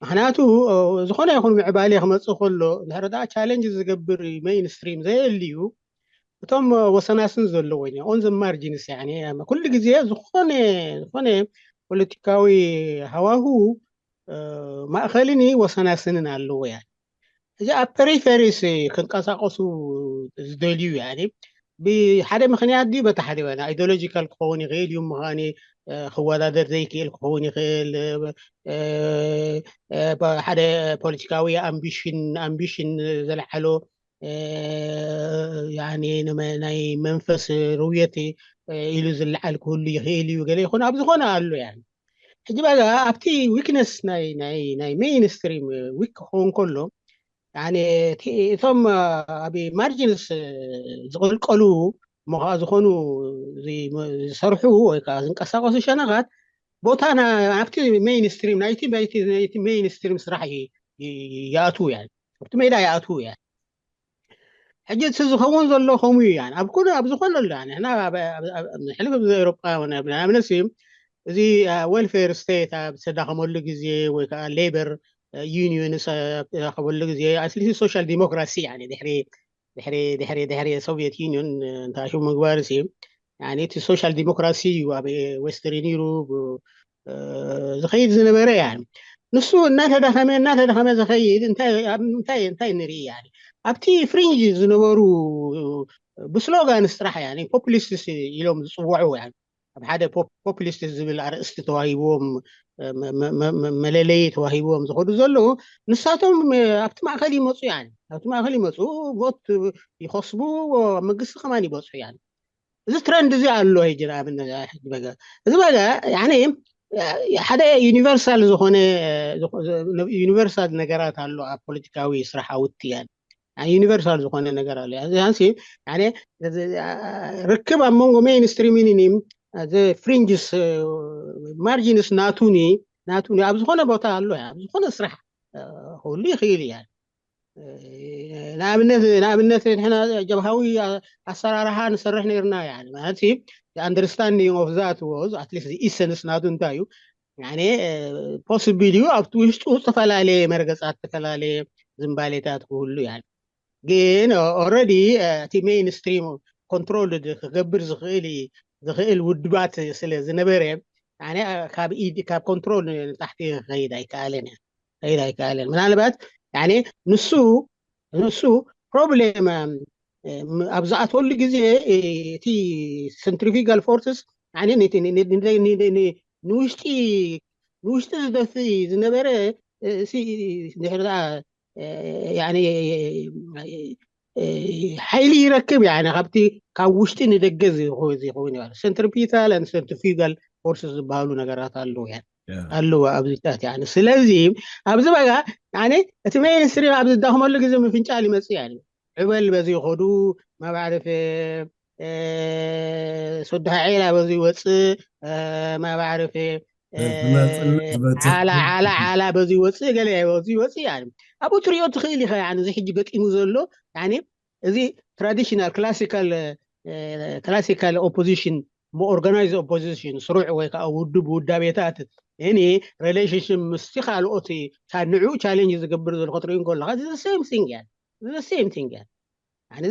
ምክንያቱ፣ እ፣ ዝኾነ ይኹን ምዕባሌ ክመፅእ ከሎ፣ እንድሕር ደኣ ቻለንጅ ዝገብር ሜይንስትሪም ዘየልዩ፣ እቶም ወሰናስን ዘለዎ ኦን ዘ ማርጂንስ፣ ያኒ ኩሉ ግዜ ዝኾነ ዝኾነ ፖለቲካዊ ሃዋሁ፣ እ፣ ማእኸልን ወሰናስንን ኣለዎ። ያኒ እዚ ኣብ ፐሪፈሪስ ክንቀሳቀሱ ዝደልዩ፣ ያኒ ብሓደ ምክንያት ድዩ በቲ ሓደ፣ ያኒ ኣይዲዮሎጂካል ክኸውን ይኽእል እዩ፣ ምዃኒ፣ እ፣ ክወዳደር ዘይክእል ክኸውን ይኽእል፣ እ፣ እ፣ ሓደ ፖለቲካዊ ኣምቢሽን ኣምቢሽን ዝለዓሎ፣ እ፣ ያኒ ንመ- ናይ መንፈስ ርውየት፣ እ፣ ኢሉ ዝለዓል ክህሉ ይኽእል እዩ፣ ገለ ይኹን ኣብ ዝኾነ ኣሎ። ያኒ ሕጂ በጋ ኣብቲ ዊክነስ ናይ ናይ ናይ ሜይንስትሪም ዊክ ክኸውን ከሎ፣ ያኒ እቲ- እቶም ኣብ ማርጂንስ ዝቕልቀሉ እሞ ከዓ ዝኾኑ ዚ- ዝሰርሑ ወይ ከዓ ዝንቀሳቀሱ ሸነኻት ቦታ ና- ኣብቲ ሜይንስትሪም ናይቲ ናይቲ ናይቲ ሜይንስትሪም ስራሕ ይ- ይ- ይኣትዉ። ያኒ ኣብቲ ሜዳ ይኣትዉ። ያኒ ሕጂ እቲ ዝኸውን ዘሎ ከምኡ እዩ። ያኒ ኣብ ኩሉ ኣብ ዝኾነሉ፣ ያኒ ንሕና ኣብ- ኣብ- ኣብ- ኣብ ሕልፍ ኣብዚ ኤውሮጳ ንኣብነት እዩ፣ እዚ ዌልፌር ስቴት ኣብ ዝተዳኸመሉ ግዜ ወይ ከዓ ሌበር ዩኒየንስ ኣብ ዝተዳኸመሉ ግዜ፣ ኣትሊስት ሶሻል ዲሞክራሲ፣ ያኒ ድሕሪ ድሕሪ ድሕሪ ድሕሪ ሶቪየት ዩኒየን እንታሽው ምግባር ሲ፣ ያኒ እቲ ሶሻል ዲሞክራሲ እዩ ኣብ ዌስተርን ዩሮብ፣ እ፣ ዝኸይድ ዝነበረ። ያኒ ንሱ እናተዳኸመ እናተዳኸመ ዝኸይድ እንታይ ኣብ- እንታይ እንታይ ንርኢ? ያኒ ኣብቲ ፍሪንጅ ዝነበሩ ብስሎጋንስ ጥራሕ፣ ያኒ ፖፑሊስትስ ኢሎም ዝፅውዑ፣ ያኒ ኣብ ሓደ ፖ- ፖፑሊስት ዝብል ኣርእስቲ ተዋሂብዎም፣ መ- መ- መ- መ- መለለዪ ተዋሂብዎም ዝኸዱ ዘለዉ፣ ንሳቶም ኣብቲ ማእከል ይመፁ። ያኒ ኣብቲ ማእከል ይመፁ፣ ቮት ይኸስቡ፣ ኣብ መንግስቲ ከማን ይበፅሑ። ያኒ እዚ ትረንድ እዚ ኣሎ። ሕጂ ንኣብነት ሕጂ በጋ እዚ በጋ፣ ያኒ ሓደ ዩኒቨርሳል ዝኾነ ዩኒቨርሳል ነገራት ኣሎ ኣብ ፖለቲካዊ ስራሓውቲ። ያኒ ዩኒቨርሳል ዝኾነ ነገር ኣሎ። እዚ ሃንሲ፣ ያኒ ርክብ ኣብ መንጎ ሜይንስትሪምን ፍሪንጅስ ማርጂንስ ናቱኒ ናቱኒ ኣብ ዝኾነ ቦታ ኣሎ። ኣብ ዝኾነ ስራሕ ክህሉ ይኽእል እያ። ንኣብነት ንኣብነት ንሕና ጀብሃዊ ኣሰራርሓ ንሰርሕ ነርና። ያኒ ማለት ኣንደርስታንዲንግ ኦፍ ዛት ወዝ ኣትሊስት ኢሰንስ ናቱ እንታይ እዩ? ያኒ ፖስብል እዩ ኣብቲ ውሽጡ ዝተፈላለየ መርገፃት፣ ዝተፈላለየ ዝምባሌታት ክህሉ። ያኒ ግን ኦረዲ እቲ ሜይንስትሪም ኮንትሮል ክገብር ዝኽእል ዝኽእል ውድባት ስለ ዝነበረ፣ ያኒ ካብ ኢድ ካብ ኮንትሮል ንታሕቲ ክኸይድ ኣይከኣለን። ከይድ ኣይከኣለን። ምናልባት፣ ያኒ ንሱ ንሱ ፕሮብሌም ኣብ ዝኣተወሉ ግዜ፣ እቲ ሰንትሪፊጋል ፎርስስ፣ ያኒ ንውሽጢ ንውሽጢ ዝደፊ ዝነበረ፣ ድሕሪ ደኣ፣ ያኒ ሓይሊ ይረክብ። ያኒ ካብቲ ካብ ውሽጢ ንደገ ዝኸውን ይበል። Centripetal and centrifugal forces ዝበሃሉ ነገራት ኣለዉ፣ ኣለዉ ኣብዚታት። ያኒ ስለዚ ኣብዚ በጋ፣ ያኒ እቲ mainstream ኣብ ዝዳኽመሉ ግዜ ምፍንጫል ይመጽእ። ያኒ ዕበል በዚ ይኸዱ፣ ማባዕርፍ ሶድሃ ዔላ በዚ ይወፅእ፣ ማባዕርፍ ዓላ ዓላ ዓላ በዚ ይወፅእ፣ ገለ በዚ ይወፅእ። ያኒ ኣብኡ ትሪኦ ትኽእል ኢኻ። ያኒ እዚ ሕጂ ገጢሙ ዘሎ፣ ያኒ እዚ traditional classical classical opposition፣ organized opposition፣ ስሩዕ ወይ ከዓ ውድብ ውዳቤታት፣ any relationship ምስቲ ካልኦት፣ ንዑ challenge ዝገብር ዘሎ ክትርኢ እንከለኻ፣ same thing። ያኒ same thing። ያኒ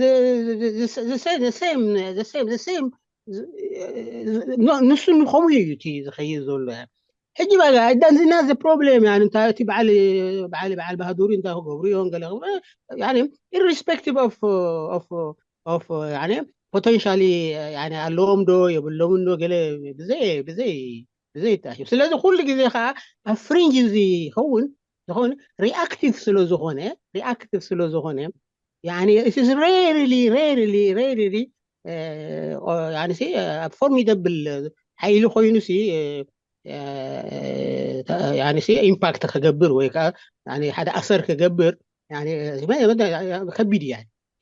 ንሱ ንከምኡ እዩ እቲ ዝኸይድ ዘሎ። ሕጂ በጋ that's not the problem። ያኒ እንታይ እቲ በዓል በዓል በዓል ባህዱሪ እንታይ ክገብሩ እዮም፣ ገለ ክገብሩ፣ ያኒ irrespective of of of ያኒ potentially፣ ያኒ ኣለዎም ዶ የብሎምን ዶ፣ ገለ ብዘይ ብዘይ ብዘይ ይታዩ። ስለዚ ኩሉ ግዜ ከዓ ኣብ fringe ዝኸውን ዝኸውን reactive ስለ ዝኾነ፣ reactive ስለ ዝኾነ፣ ያኒ it is rarely rarely rarely፣ ያኒ ኣብ formidable ሓይሊ ኮይኑ ሲ፣ ያኒ impact ክገብር ወይ ከዓ ሓደ ኣሰር ክገብር ከቢድ እዩ።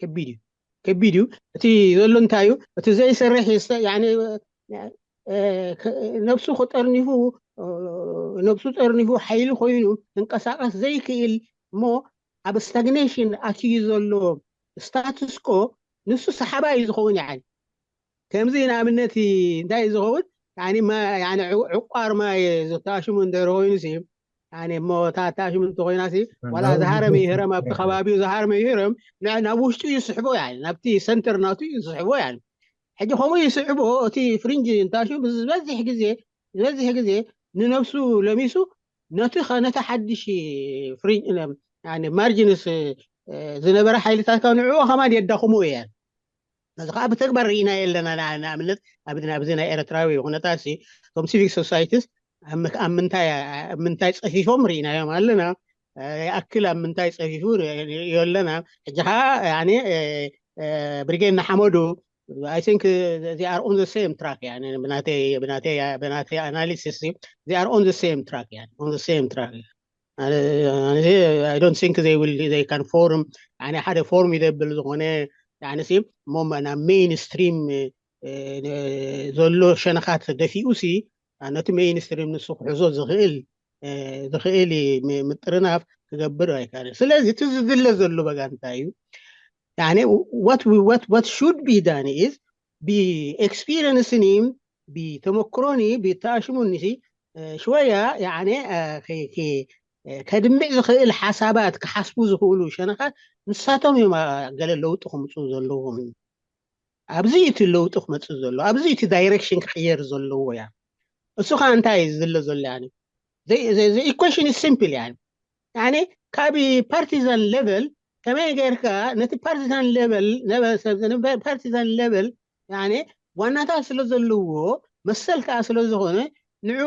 ከቢድ እዩ። ከቢድ እዩ። እቲ ዘሎ እንታይ እዩ? እቲ ዘይሰርሕ ነብሱ ክጠርኒፉ፣ ነብሱ ጠርኒፉ ሓይሊ ኮይኑ ክንቀሳቀስ ዘይክእል፣ እሞ ኣብ stagnation ኣትዩ ዘሎ status quo፣ ንሱ ሰሓባ እዩ ዝኸውን። ያኒ ከምዚ ንኣብነት እንታይ እዩ ዝኸውን? ዕቋር ማይ ዝተኣሽሙ እንደር ኮይኑሲ፣ እሞ እታ ኣታሽሙ እንተኮይናሲ፣ ዋላ ዝሃረመ ይህረም፣ ኣብቲ ከባቢኡ ዝሃረመ ይህረም፣ ናብ ውሽጡ ይስሕቦ። ያኒ ናብቲ center ናቱ ይስሕቦ። ያኒ ሕጂ ከምኡ ይስዕቦ። እቲ fringe እንታሽሙ ዝበዝሕ ግዜ ዝበዝሕ ግዜ ንነብሱ ለሚሱ ነቲ ነቲ ሓድሽ margins ዝነበረ ሓይልታት ካብ ንዕኡ ከማን የዳኽሞ እየን። ነዚ ከዓ ብተግባር ርኢናዮ ኣለና። ንኣብነት ኣብዚ ናይ ኤርትራዊ ኩነታት እቶም civil societies ኣብ ምንታይ ኣብ ምንታይ ጸፊፎም ርኢናዮም ኣለና። ይኣክል ኣብ ምንታይ ጸፊፉ ንርእዮ ኣለና። ሕጂ ከዓ ብሪጌድ ንሓመዱ I think they are on the same track። ብናተይ analysis they are on the same track። On the same track። I don't think they will they can form ሓደ formidable ዝኾነ እሞ ናብ mainstream ዘሎ ሸነኻት ደፊኡ ሲ ነቲ mainstream ንሱ ክሕዞ ዝኽእል ዝኽእል ምጥርናፍ ክገብር ኣይካልን። ስለዚ እቲ ዝድለ ዘሎ በጋ እንታይ እዩ? what should be done is ብኤክስፒሪየንስኒ ብተመክሮኒ ብተኣሽሙኒ ሲ ሽወያ ከድምዕ ዝኽእል ሓሳባት ክሓስቡ ዝኽእሉ ሸነኻት ንሳቶም እዮም ገለ ለውጢ ክምፅኡ ዘለዎም። ኣብዚ እቲ ለውጢ ክመፅእ ዘሎ፣ ኣብዚ እቲ direction ክቕየር ዘለዎ። ያ እሱ ከዓ እንታይ እዩ ዝድለ ዘሎ? ያኒ the equation is simple። ያኒ ያኒ ካብ partisan level ከመይ ጌርካ ነቲ partisan level ነበ ሰብ partisan level ያኒ ዋናታት ስለ ዘለዎ መሰል ከዓ ስለ ዝኾነ ንዑ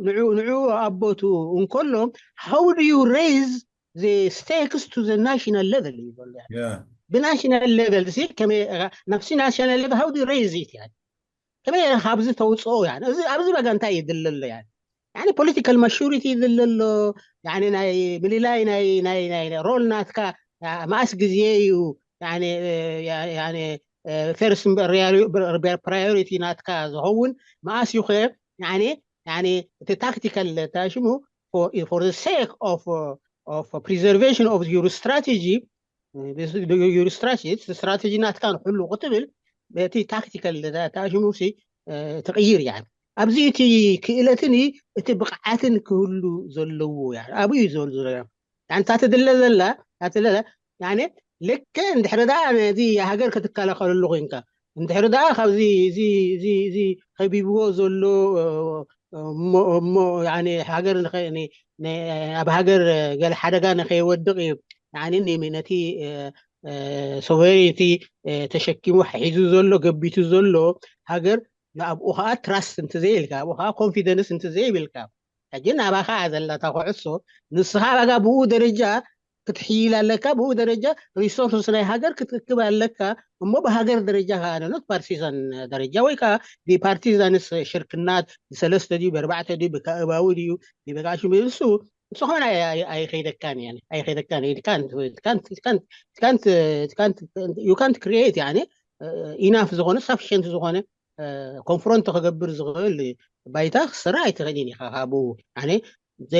ንዑ ንዑ ኣቦቱ እንከሎ how do you raise the stakes to the national level እዩ ዘሎ። ብናሽናል ሌቨል ሲ ከመይ ናብሲ ናሽናል ሌቨል how do you raise it? ያኒ ከመይ ካብዚ ተውፅኦ? ያኒ ኣብዚ በጋ እንታይ ይድለ ኣሎ? ያኒ ያኒ political maturity ይድለ ኣሎ። ያኒ ናይ ምልላይ ናይ ናይ ናይ role ናትካ መኣስ ግዜ እዩ ያኒ ያኒ first priority ናትካ ዝኸውን መኣስ እዩ? ከ ያኒ ያኒ እቲ ታክቲካል ታሽሙ for the sake of of preservation of your strategy your strategy strategy ናትካ ንሕሉ ክትብል በቲ ታክቲካል ታሽሙ ሲ ትቕይር። ያኒ ኣብዚ እቲ ክእለትን እቲ ብቕዓትን ክህሉ ዘለዎ ያኒ ኣብኡ እዩ ዝብል ዘሎ። ያኒ እታ ትድለ ዘላ እታ ትድለ ያኒ ልክዕ እንድሕሪ ደኣ ነዚ ሃገር ክትከላኸለሉ ኮንካ እንድሕሪ ደኣ ካብዚ እዚ እዚ እዚ ከቢብዎ ዘሎ እሞ እሞ ያኒ ሃገር ንኸ- ኒ- ኒ- ኣብ ሃገር ገለ ሓደጋ ንኸይወድቕ እዩ። ያኒ ኒ- ነቲ ሶቨሬኒቲ ተሸኪሙ ሒዙ ዘሎ ገቢቱ ዘሎ ሃገር ንኣብኡ ከዓ ትራስት እንተዘይብልካ ኣብኡ ከዓ ኮንፊደንስ እንተዘይብልካ ሕጂ ናባኻ እያ ዘላታ ኩዕሶ። ንስኻ በጋ ብኡ ደረጃ ክትሕይል ኣለካ። ብኡ ደረጃ ሪሶርስ ናይ ሃገር ክትእክብ ኣለካ። እሞ ብሃገር ደረጃ ከዓ፣ not ፓርቲዛን ደረጃ ወይ ከዓ ብፓርቲዛንስ ሽርክናት፣ ብሰለስተ ድዩ፣ ብኣርባዕተ ድዩ፣ ብካእባዊ ድዩ፣ ብበጋሽ፣ እሱ እሱ ኾነ ኣይኸይደካን። ያ ኣይኸይደካን። You can't create፣ ያ ኢናፍ ዝኾነ፣ ሳፊሽንት ዝኾነ ኮንፍሮንት ክገብር ዝኽእል ባይታ ክስራ ኣይትኽእልን ኢኻ። ካብኡ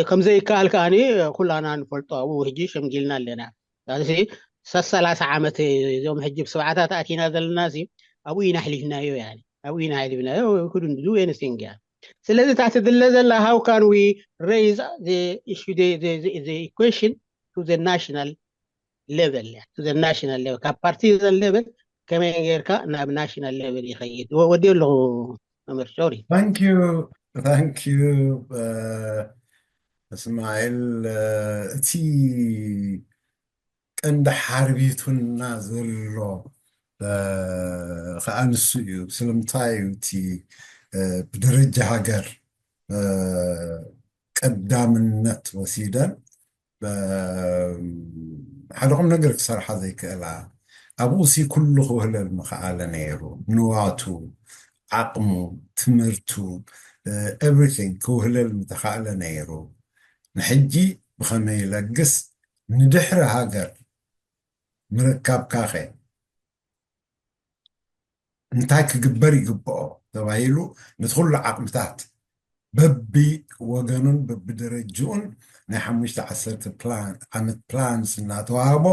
ከም ዘይከኣል ከኣ ኩላና ንፈልጦ። ኣብኡ ሕጂ ሸምጊልና ኣለና። ዚ ሰላሳ ዓመት እዞም ሕጂ ብሰብዓታት ኣቲና ዘለና ሲ ኣብኡ ኢና ኣሕሊፍናዮ። ያ ኣብኡ ኢና ኣሕሊፍናዮ። ኩዱ ንዱ ኤኒቲንግ ያ ስለዚ እታ ትድለ ዘላ፣ how can we raise the issue, the equation to the national level? ያ to the national level፣ ካብ ፓርቲዛን ሌቨል ከመይ ጌርካ ናብ ናሽናል ሌቨል ይኸይድ? ወዲ ኣለኹ መምህር፣ ሶሪ። Thank you, thank you እስማኤል። እቲ ቀንዲ ሓርቢቱና ዘሎ ከዓ ንሱ እዩ። ስለምንታይ እዩ እቲ ብደረጃ ሃገር ቀዳምነት ወሲደን ሓደ ቁም ነገር ክሰርሓ ዘይክእላ? ኣብኡ ሲ ኩሉ ክውህለል ምኸኣለ ነይሩ። ንዋቱ፣ ዓቕሙ፣ ትምህርቱ፣ everything ክውህለል ምተኻእለ ነይሩ። ንሕጂ ብኸመይ ይለግስ? ንድሕሪ ሃገር ምርካብካኸ እንታይ ክግበር ይግብኦ ተባሂሉ ነቲ ኩሉ ዓቕምታት በቢ ወገኑን በቢ ደረጅኡን ናይ ሓሙሽተ ዓሰርተ ዓመት ፕላንስ እናተዋህቦ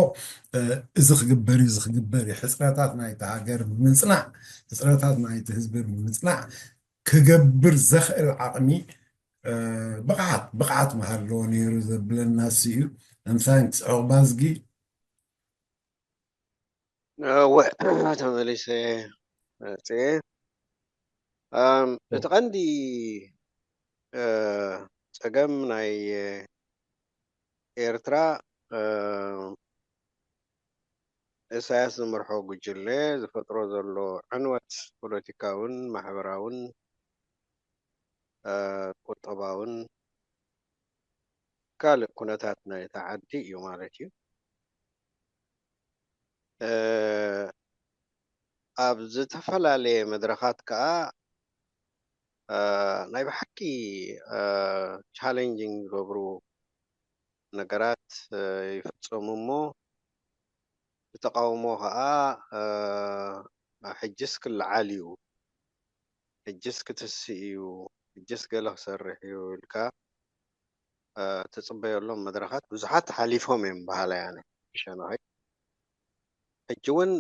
እዚ ክግበር እዩ፣ እዚ ክግበር እዩ፣ ሕፅረታት ናይቲ ሃገር ብምፅናዕ፣ ሕፅረታት ናይቲ ህዝቢ ብምፅናዕ ክገብር ዘኽእል ዓቕሚ ብቕዓት ብቕዓት ምሃለዎ ነይሩ ዘብለና እሱ እዩ። ምሳን ትዕቕባ ዝጊ እወ ተመሊሰ መፅኤ። እቲ ቀንዲ ፀገም ናይ ኤርትራ ኢሳያስ ዝመርሖ ጉጅለ ዝፈጥሮ ዘሎ ዕንወት ፖለቲካውን ማሕበራውን ቁጠባውን ካልእ ኩነታት ናይታ ዓዲ እዩ ማለት እዩ። ኣብ ዝተፈላለየ መድረኻት ከዓ ናይ ብሓቂ ቻሌንጂንግ ዝገብሩ ነገራት ይፍፀሙ እሞ ብተቃውሞ ከዓ ሕጅስ ክለዓል እዩ፣ ሕጅስ ክትስእ እዩ፣ ሕጅስ ገለ ክሰርሕ እዩ ኢልካ ትፅበየሎም መድረኻት ብዙሓት ሓሊፎም እዮም በሃላይ ኣነ ሸነኸይ። ሕጂ እውን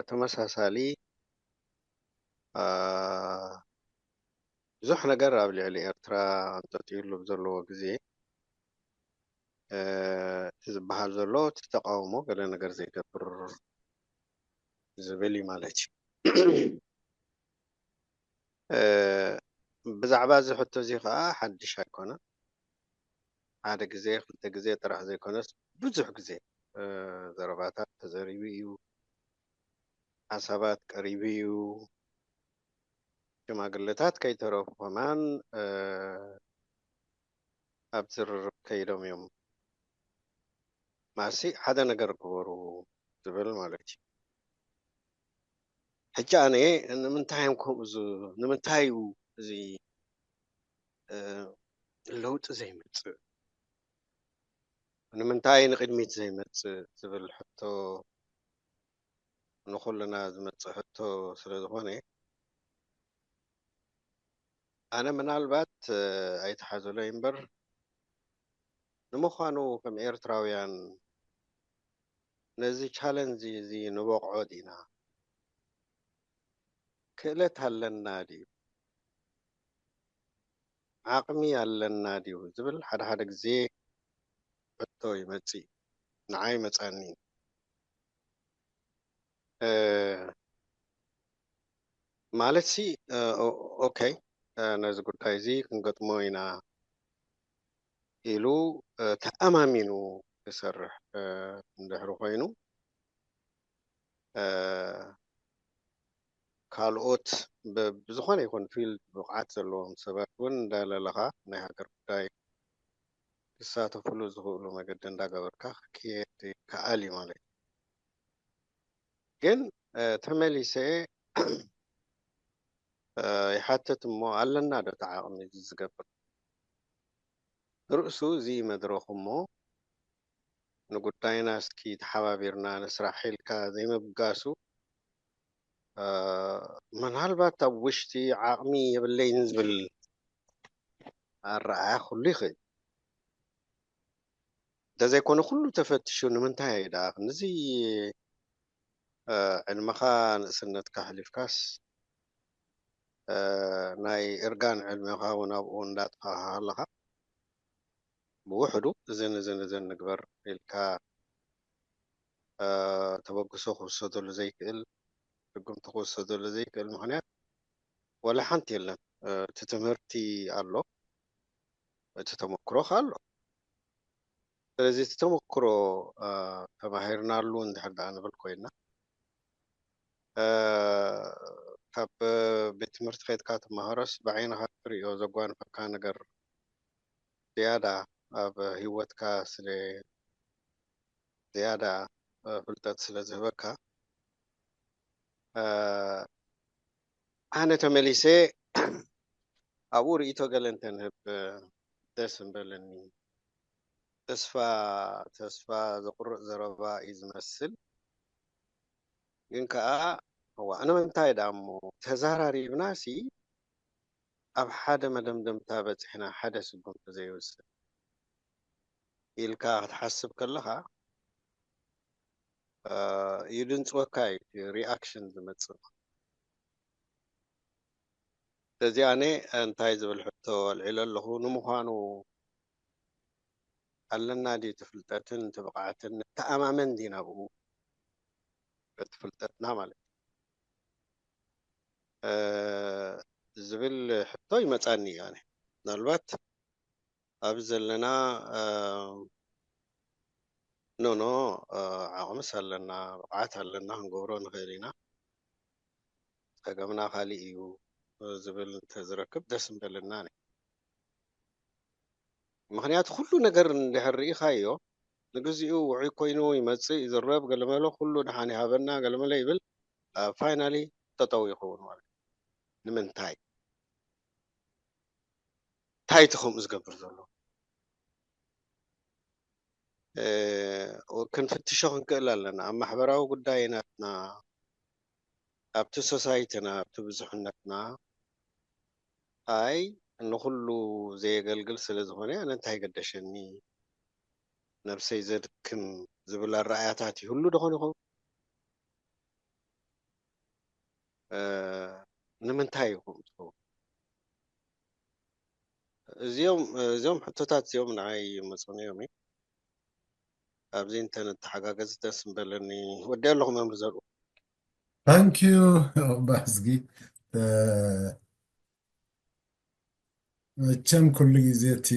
ተመሳሳሊ ብዙሕ ነገር ኣብ ልዕሊ ኤርትራ ኣንጠጢሉ ኣብ ዘለዎ ግዜ እቲ ዝበሃል ዘሎ እቲ ተቃውሞ ገለ ነገር ዘይገብር ዝብል እዩ ማለት እዩ። ብዛዕባ እዚ ሕቶ እዚ ከዓ ሓድሽ ኣይኮነን። ሓደ ግዜ ክልተ ግዜ ጥራሕ ዘይኮነስ ብዙሕ ግዜ ዘረባታት ተዘሪቡ እዩ፣ ሓሳባት ቀሪቡ እዩ። ሽማግለታት ከይተረፉ ከማን ኣብ ዝርርብ ከይዶም እዮም። ማሲ ሓደ ነገር ግበሩ ዝብል ማለት እዩ። ሕጂ ኣነ ንምንታይ እዮም ከምኡ ዝ- ንምንታይ እዩ እዚ እ፣ ለውጢ ዘይመፅእ? ንምንታይ ንቅድሚት ዘይመፅእ ዝብል ሕቶ ንኩልና ዝመፅእ ሕቶ ስለዝኾነ ኣነ ምናልባት ኣይተሓዘሎይ እምበር ንምዃኑ ከም ኤርትራውያን ነዚ ቻለንጅ እዚ ንበቕዖ ዲና? ክእለት ኣለና ድዩ? ዓቕሚ ኣለና ድዩ ዝብል ሓደ ሓደ ግዜ ሕቶ ይመፅእ፣ ንዓይ ይመፃኒ። ማለት ሲ ኦኬ ነዚ ጉዳይ እዚ ክንገጥሞ ኢና ኢሉ ተኣማሚኑ ክሰርሕ እንድሕሪ ኮይኑ ካልኦት ብዝኾነ ይኹን ፊልድ ብቕዓት ዘለዎም ሰባት እውን እንዳለለኻ ናይ ሃገር ጉዳይ ክሳተፍሉ ዝኽእሉ መገዲ እንዳገበርካ ክካየድ ይከኣል እዩ ማለት እዩ። ግን ተመሊሰ ይሓትት እሞ ኣለና ዶ እቲ ዓቕሚ እዚ ዝገብር? ንርእሱ እዚ መድረኽ እሞ ንጉዳይና እስኪ ተሓባቢርና ንስራሕ ኢልካ ዘይምብጋሱ ምናልባት ኣብ ውሽጢ ዓቕሚ የብለይን ዝብል ኣረኣያ ኩሉ ይኽእል። እንተዘይኮነ ኩሉ ተፈትሹ ንምንታይ እዩ ደኣ ክንዚ ዕልምኻ ንእስነትካ ኣሕሊፍካስ ናይ እርጋን ዕልምኻ እውን ኣብኡ እንዳጥፋኻ ኣለኻ ብውሕዱ እዝን እዝን እዝን ንግበር ኢልካ ተበግሶ ክውሰደሉ ዘይክእል ስጉምቲ ክውሰደሉ ዘይክእል ምኽንያት ወላ ሓንቲ የለን። እቲ ትምህርቲ ኣሎ፣ እቲ ተመክሮ ከ ኣሎ። ስለዚ እቲ ተመክሮ ተማሂርናሉ እንድሕር ደኣ ንብል ኮይና ካብ ቤት ትምህርቲ ከይድካ ትመሃሮስ ብዓይንኻ ትሪኦ ዘጓንፈካ ነገር ዝያዳ ኣብ ህይወትካ ስለ ዝያዳ ፍልጠት ስለ ዝህበካ ኣነ ተመሊሰ ኣብኡ ርእይቶ ገለ እንተንህብ ደስ ምበለኒ። ተስፋ ተስፋ ዘቑርእ ዘረባ እዩ ዝመስል። ግን ከኣ እዋ ንምንታይ ደኣ እሞ ተዛራሪብናሲ ኣብ ሓደ መደምደምታ በጺሕና ሓደ ስጉምቲ ዘይወስድ ኢልካ ክትሓስብ ከለኻ ይድንፅወካ እዩ እቲ ሪኣክሽን ዝመፅእ። ስለዚ ኣነ እንታይ ዝብል ሕቶ ኣልዒለ ኣለኹ፣ ንምዃኑ ኣለና ድዩ እቲ ፍልጠትን እቲ ብቕዓትን፣ ንተኣማመን ዲና ብኡ በቲ ፍልጠትና ማለት እዩ ዝብል ሕቶ ይመፃኒ እዩ። ኣነ ምናልባት ኣብዚ ዘለና ኖኖ ዓቕምስ ኣለና፣ ብቕዓት ኣለና፣ ክንገብሮ ንኽእል ኢና፣ ፀገምና ካሊእ እዩ ዝብል እንተዝረክብ ደስ ምበለና። ምኽንያቱ ኩሉ ነገር እንድሕር ርኢኻዮ ንግዚኡ ውዑይ ኮይኑ ይመፅእ ይዝረብ፣ ገለመለ ኩሉ ደሓን ይሃበና ገለመለ ይብል፣ ፋይናሊ ጠጠው ይኸውን ማለት እዩ። ንምንታይ እንታይ እቲ ከምኡ ዝገብር ዘሎ ክንፍትሾ ክንክእል ኣለና። ኣብ ማሕበራዊ ጉዳይ ናትና ኣብቲ ሶሳይትና ኣብቲ ብዙሕነትና ኣይ ንኩሉ ዘየገልግል ስለ ዝኾነ ኣነ እንታይ ገደሸኒ፣ ነብሰይ ዘድክም ዝብል ኣረኣያታት ይህሉ ዶ ኾን ይኸውን? ንምንታይ ይኸውን ትኸውን? እዚኦም እዚኦም ሕቶታት እዚኦም ንዓይ ይመፁኒ እዮም። ኣብዚ እንተንተሓጋገዝ ደስ ምበለኒ። ወዲ ኣለኹ መምህር ዘርኡ። ታንኪዩ ባሕዝጊ። መቸም ኩሉ ግዜ እቲ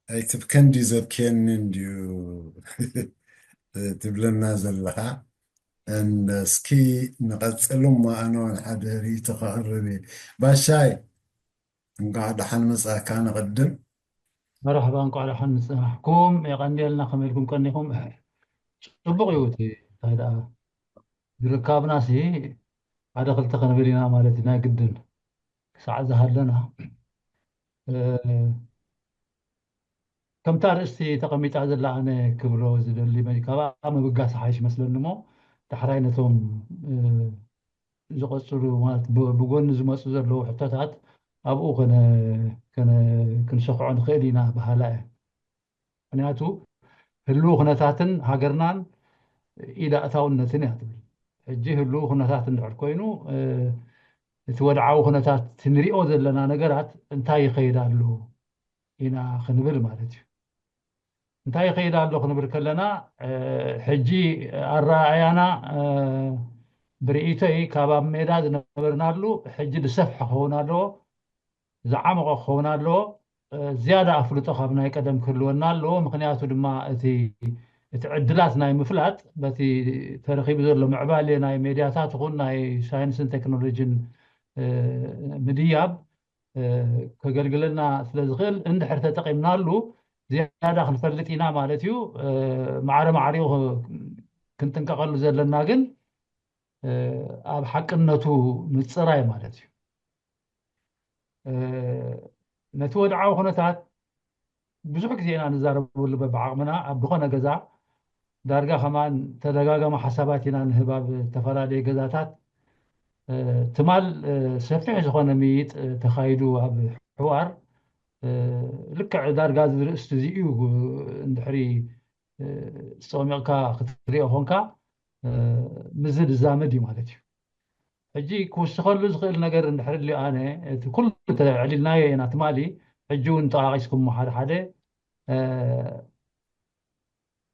ኣይትብከ እንድዩ ዘብክየኒ እንድዩ ትብለና ዘለኻ። እስኪ ንቐፅል እሞ ኣነ እውን ሓደ ርእይቶ ከቕርብ እየ። ባሻይ እንኳዕ ደሓን መፃእካ። ንቕድም መርሓባ፣ እንኳዕ ደሓን ምፅናሕኩም። የቐንየልና። ከመይ ኢልኩም ቀኒኹም? ፅቡቕ እዩ። እቲ እንታይ ደኣ ዝርካብና ሲ ሓደ ክልተ ክንብል ኢና ማለት እዩ። ናይ ግድን ክሳዕ ዝሃለና ከምታ ርእስቲ ተቐሚጣ ዘላ ኣነ ክብሎ ዝደሊ ካብኣ ምብጋስ ሓይሽ መስለኒ እሞ ዳሕራይ ነቶም ዝቐፅሉ ማለት ብጎኒ ዝመፁ ዘለዉ ሕቶታት ኣብኡ ክንሰክዖ ንኽእል ኢና በሃላ እየ። ምክንያቱ ህልው ኩነታትን ሃገርናን ኢድ ኣእታውነትን እያ ትብል። ሕጂ ህልው ኩነታት እንድሕር ኮይኑ እቲ ወድዓዊ ኩነታት ንሪኦ ዘለና ነገራት እንታይ ይኸይድ ኣሎ ኢና ክንብል ማለት እዩ። እንታይ ይኸይድ ኣሎ ክንብል ከለና ሕጂ ኣረኣእያና ብርእይቶይ ካብ ኣብ ሜዳ ዝነበርናሉ ሕጂ ዝሰፍሐ ክኸውን ኣለዎ፣ ዝዓመቐ ክኸውን ኣለዎ። ዝያዳ ኣፍልጦ ካብ ናይ ቀደም ክህልወና ኣለዎ። ምክንያቱ ድማ እቲ እቲ ዕድላት ናይ ምፍላጥ በቲ ተረኺቡ ዘሎ ምዕባሌ ናይ ሜድያታት ይኹን ናይ ሳይንስን ቴክኖሎጂን ምድያብ ከገልግለና ስለ ዝኽእል እንድሕር ተጠቒምናሉ ዝያዳ ክንፈልጥ ኢና ማለት እዩ። ማዕረ ማዕሪኡ ክንጥንቀቐሉ ዘለና ግን ኣብ ሓቅነቱ ምፅራይ ማለት እዩ። ነቲ ወድዓዊ ኩነታት ብዙሕ ግዜ ኢና ንዛረበሉ በብዓቕምና ኣብ ዝኾነ ገዛ ዳርጋ ከማን ተደጋጋሚ ሓሳባት ኢና ንህብ ኣብ ዝተፈላለዩ ገዛታት። ትማል ሰፊሕ ዝኾነ ምይይጥ ተኻይዱ ኣብ ሕዋር ልክዕ ዳርጋ ዝርእስቲ እዚ እዩ። እንድሕሪ ጸሚቕካ ክትሪኦ ኾንካ ምዝ ዝዛመድ እዩ ማለት እዩ። ሕጂ ክውስኸሉ ዝኽእል ነገር እንድሕር ልዩ ኣነ እቲ ኩሉ ተዕሊልናዮ ኢና ትማሊ። ሕጂ እውን ጠቃቂስኩም ሓደ ሓደ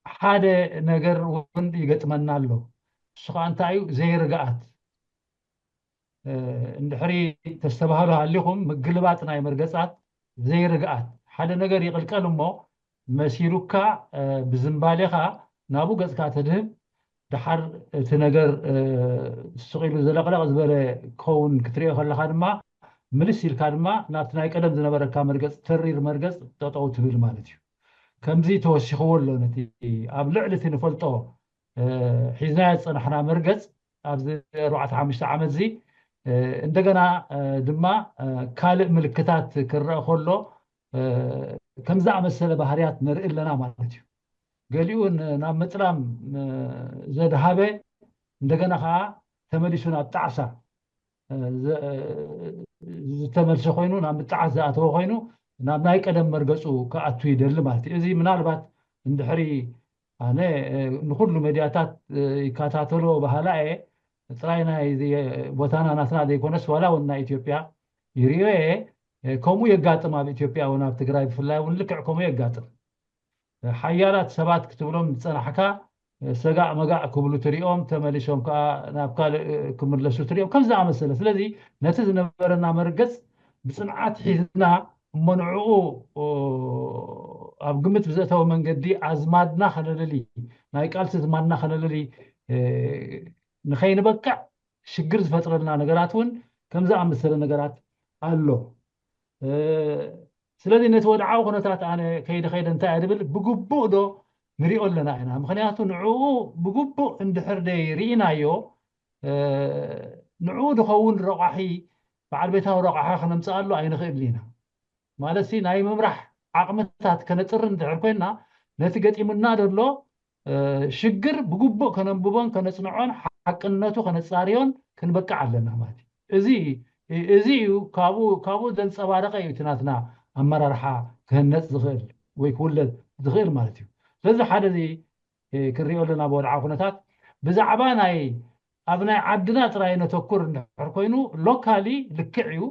ሓደ ነገር እውን ይገጥመና ኣሎ። እሱ ከዓ እንታይ እዩ? ዘይርግኣት እንድሕሪ ተስተባህሉ ሃሊኹም ምግልባጥ ናይ መርገጻት ዘይርግኣት ሓደ ነገር ይቕልቀል እሞ መሲሉካ ብዝምባሌኻ ናብኡ ገጽካ ተድህብ። ደሓር እቲ ነገር ስቕ ኢሉ ዘለቕለቕ ዝበለ ክኸውን ክትሪኦ ከለኻ ድማ ምልስ ኢልካ ድማ ናብቲ ናይ ቀደም ዝነበረካ መርገጽ ተሪር መርገጽ ጠጠው ትብል ማለት እዩ። ከምዚ ተወሲኽዎ ኣሎ ነቲ ኣብ ልዕሊ እቲ ንፈልጦ ሒዝናዮ ዝጸናሕና መርገጽ ኣብዚ ኣርባዕተ ሓሙሽተ ዓመት እዚ እንደገና ድማ ካልእ ምልክታት ክረአ ከሎ ከም ዝኣመሰለ ባህርያት ንርኢ ኣለና ማለት እዩ። ገሊኡ ናብ ምፅላም ዘድሃበ እንደገና ከዓ ተመሊሱ ናብ ጣዕሳ ዝተመልሰ ኮይኑ ናብ ምጣዓስ ዝኣተወ ኮይኑ ናብ ናይ ቀደም መርገፁ ክኣቱ ይደሊ ማለት እዩ። እዚ ምናልባት እንድሕሪ ኣነ ንኩሉ ሜድያታት ይከታተሎ ባህላ እየ። ጥራይ ናይ ቦታና ናትና ዘይኮነስ ዋላ እውን ናይ ኢትዮጵያ ይሪኦ እየ። ከምኡ የጋጥም ኣብ ኢትዮጵያ እውን ኣብ ትግራይ ብፍላይ እውን ልክዕ ከምኡ የጋጥም። ሓያላት ሰባት ክትብሎም ዝፀናሕካ ሰጋእ መጋእ ክብሉ ትሪኦም ተመሊሶም ከዓ ናብ ካልእ ክምለሱ ትሪኦም ከም ዝኣመሰለ። ስለዚ ነቲ ዝነበረና መርገፅ ብፅንዓት ሒዝና እሞ ንዕኡ ኣብ ግምት ብዘእተወ መንገዲ ኣዝማድና ከነለሊ ናይ ቃልሲ ዝማድና ከነለሊ ንኸይንበቅዕ ሽግር ዝፈጥረልና ነገራት እውን ከም ዝኣመሰለ ነገራት ኣሎ። ስለዚ ነቲ ወድዓዊ ኩነታት ኣነ ከይደ ከይደ እንታይ እየ ድብል ብግቡእ ዶ ንሪኦ ኣለና ኢና። ምክንያቱ ንዕኡ ብግቡእ እንድሕር ደይ ርኢናዮ ንዕኡ ድኸውን ረቋሒ በዓል ቤታዊ ረቋሒ ከነምፅኣሉ ኣይንኽእልን ኢና። ማለት ናይ ምምራሕ ዓቕምታት ከነፅሪ እንድሕር ኮይና ነቲ ገጢሙና ዘሎ ሽግር ብግቡእ ከነንብቦን ከነፅንዖን ሓቅነቱ ከነፃርዮን ክንበቅዕ ኣለና ማለት እዩ። እዚ እዩ ካብኡ ዘንፀባረቀ እዩ እቲ ናትና ኣመራርሓ ክህነፅ ዝኽእል ወይ ክውለድ ዝኽእል ማለት እዩ። ስለዚ ሓደ እዚ ክንሪኦ ኣለና ብወድዓዊ ኩነታት ብዛዕባ ናይ ኣብ ናይ ዓድና ጥራይ ነተኩር እንድሕር ኮይኑ ሎካሊ ልክዕ እዩ።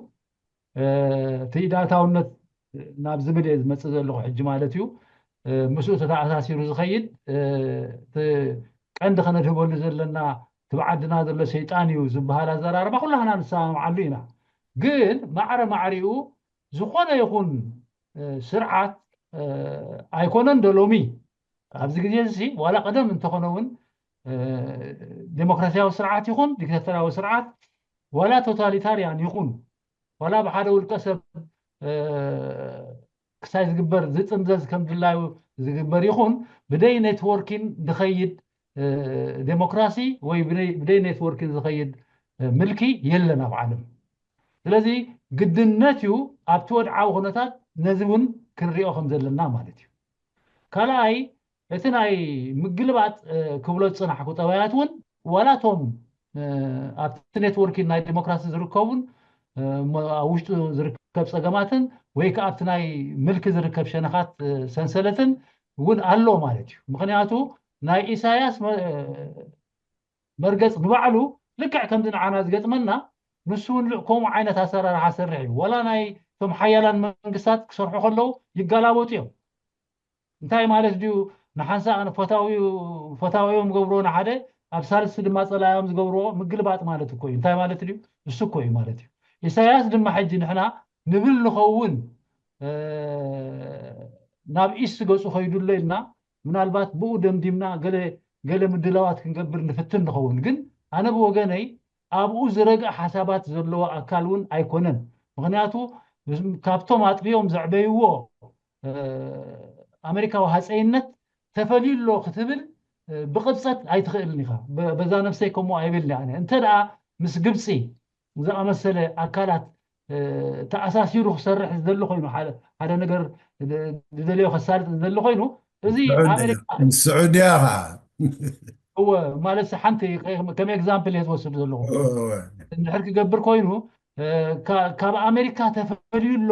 እቲ ኢዳታውነት ናብ ዝብል እየ ዝመፅእ ዘለኹ ሕጂ ማለት እዩ። ምስኡ ተተኣሳሲሩ ዝኸይድ ቀንዲ ከነድህበሉ ዘለና እቲ ብዓድና ዘሎ ሰይጣን እዩ ዝበሃል ኣዘራርባ ኩላህና ንሰማምዓሉ ኢና። ግን ማዕረ ማዕሪኡ ዝኾነ ይኹን ስርዓት ኣይኮነን ዶ ሎሚ ኣብዚ ግዜ እዚ ዋላ ቀደም እንተኾነ እውን ዴሞክራሲያዊ ስርዓት ይኹን ዲክታተራዊ ስርዓት ዋላ ቶታሊታርያን ይኹን ዋላ ብሓደ ውልቀ ሰብ ክሳይ ዝግበር ዝጥምዘዝ ከም ድላዩ ዝግበር ይኹን ብደይ ኔትወርኪን ዝኸይድ ዴሞክራሲ ወይ ብደይ ኔትወርኪን ዝኸይድ ምልኪ የለን ኣብ ዓለም። ስለዚ ግድነት እዩ ኣብቲ ወድዓዊ ኩነታት ነዚ እውን ክንሪኦ ከም ዘለና ማለት እዩ። ካልኣይ እቲ ናይ ምግልባጥ ክብሎ ዝፅናሕኩ ጠባያት እውን ዋላቶም ኣብቲ ኔትወርኪን ናይ ዴሞክራሲ ዝርከቡን ኣብ ውሽጡ ዝርከብ ፀገማትን ወይ ከዓ ኣብቲ ናይ ምልኪ ዝርከብ ሸነኻት ሰንሰለትን እውን ኣሎ ማለት እዩ። ምክንያቱ ናይ ኢሳያስ መርገፅ ንባዕሉ ልክዕ ከምዚ ንዓና ዝገጥመና ንሱ እውን ከምኡ ዓይነት ኣሰራርሓ ሰርሕ እዩ። ዋላ ናይ እቶም ሓያላን መንግስታት ክሰርሑ ከለዉ ይጋላበጡ እዮም። እንታይ ማለት ድዩ? ንሓንሳእ ፈታዊኦም ዝገብርዎ ንሓደ ኣብ ሳልስቲ ድማ ፀላዮም ዝገብርዎ ምግልባጥ ማለት እኮ እዩ። እንታይ ማለት ድዩ? እሱ እኮ እዩ ማለት እዩ። ኢሳያስ ድማ ሕጂ ንሕና ንብል ንኸውን ናብ ኢስት ገፁ ከይዱ ኣሎ ኢልና ምናልባት ብኡ ደምዲምና ገለ ገለ ምድላዋት ክንገብር ንፍትን ንኸውን። ግን ኣነ ብወገነይ ኣብኡ ዝረግእ ሓሳባት ዘለዎ ኣካል እውን ኣይኮነን። ምክንያቱ ካብቶም ኣጥቢዮም ዘዕበይዎ ኣሜሪካዊ ሃፀይነት ተፈልዩ ኣሎ ክትብል ብቕብፀት ኣይትኽእልን ኢኻ። በዛ ነፍሰይ ከምኡ ኣይብል ኣነ። እንተ ደኣ ምስ ግብፂ ዝኣመሰለ ኣካላት ተኣሳሲሩ ክሰርሕ ዝደሊ ኮይኑ፣ ሓደ ነገር ዝደለዮ ከሳልጥ ዝደሊ ኮይኑ፣ እዚ ኣሜሪካ ስዑድያ ከዓ እወ ማለት ሓንቲ ከም ኤግዛምፕል እየ ዝወስድ ዘለኹ። እንድሕር ክገብር ኮይኑ ካብ ኣሜሪካ ተፈልዩ ኣሎ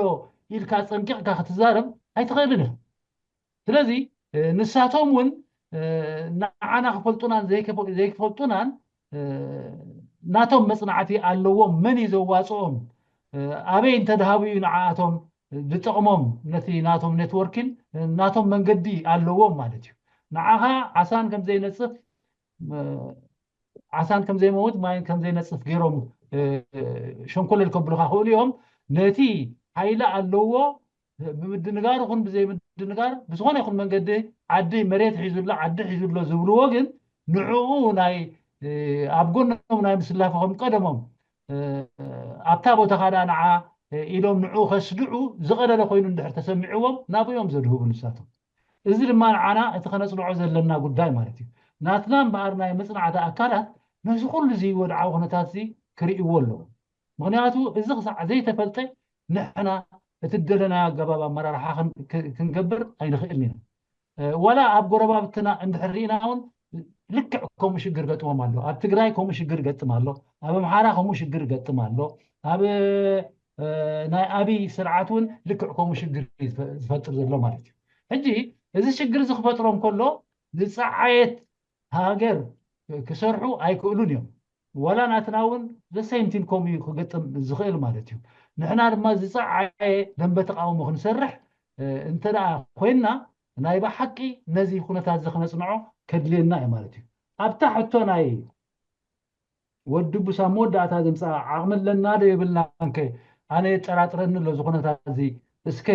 ኢልካ ፀንቂቕካ ክትዛረብ ኣይትኽእልን። ስለዚ ንሳቶም እውን ንዓና ክፈልጡናን ዘይክፈልጡናን ናቶም መፅናዕቲ ኣለዎም። መን እዩ ዘዋፅኦም? ኣበይ እንተድሃቡ እዩ ንዓኣቶም ዝጠቕሞም? ነቲ ናቶም ኔትወርኪን ናቶም መንገዲ ኣለዎም ማለት እዩ። ንዓኻ ዓሳን ከም ዘይነፅፍ ዓሳን ከም ዘይመውት ማይን ከም ዘይነፅፍ ገይሮም ሸንኮለል ከብሉኻ ክእሉ እዮም። ነቲ ሓይሊ ኣለዎ ብምድንጋር ይኹን ብዘይምድንጋር ብዝኾነ ይኹን መንገዲ ዓዲ መሬት ሒዙ ኣሎ ዓዲ ሒዙ ኣሎ ዝብልዎ ግን ንዕኡ ናይ ኣብ ጎኖም ናይ ምስላፍ ከም ቀደሞም ኣብታ ቦታኻ ደኣ ንዓ ኢሎም ንዕኡ ከስድዑ ዝቐለለ ኮይኑ እንድሕር ተሰሚዕዎም ናብኦም ዘድህቡ ንሳቶም። እዚ ድማ ንዓና እቲ ከነፅንዖ ዘለና ጉዳይ ማለት እዩ። ናትና እምበኣር ናይ መፅናዕቲ ኣካላት ነዚ ኩሉ እዚ ወድዓዊ ኩነታት እዚ ክርእይዎ ኣለዎም። ምክንያቱ እዚ ክሳዕ ዘይተፈልጠ ንሕና እቲ ደለናዮ ኣገባብ ኣመራርሓ ክንገብር ኣይንኽእልን ኢና። ዋላ ኣብ ጎረባብትና እንድሕር ርኢና እውን ልክዕ ከምኡ ሽግር ገጥሞም ኣሎ። ኣብ ትግራይ ከምኡ ሽግር ገጥም ኣሎ። ኣብ ኣምሓራ ከምኡ ሽግር ገጥም ኣሎ። ኣብ ናይ ኣብይ ስርዓት እውን ልክዕ ከምኡ ሽግር ዝፈጥር ዘሎ ማለት እዩ። ሕጂ እዚ ሽግር እዚ ክፈጥሮም ከሎ ዝፀዓየት ሃገር ክሰርሑ ኣይክእሉን እዮም። ዋላ ናትና እውን ዘሰይምቲን ከምኡ እዩ ክገጥም ዝኽእል ማለት እዩ። ንሕና ድማ ዝፀዓየ ደንበ ተቃውሞ ክንሰርሕ እንተ ደኣ ኮይንና ናይ ብሓቂ ነዚ ኩነታት እዚ ክነፅንዖ ከድልየና እዩ ማለት እዩ። ኣብታ ሕቶ ናይ ወዲ ቡሳ መወዳእታ ዘምፅኣ ዓቕሚ ኣለና ዶ የብልናን ከ ኣነ የጠራጥረኒ ኣሎ እዚ ኩነታት እዚ። እስከ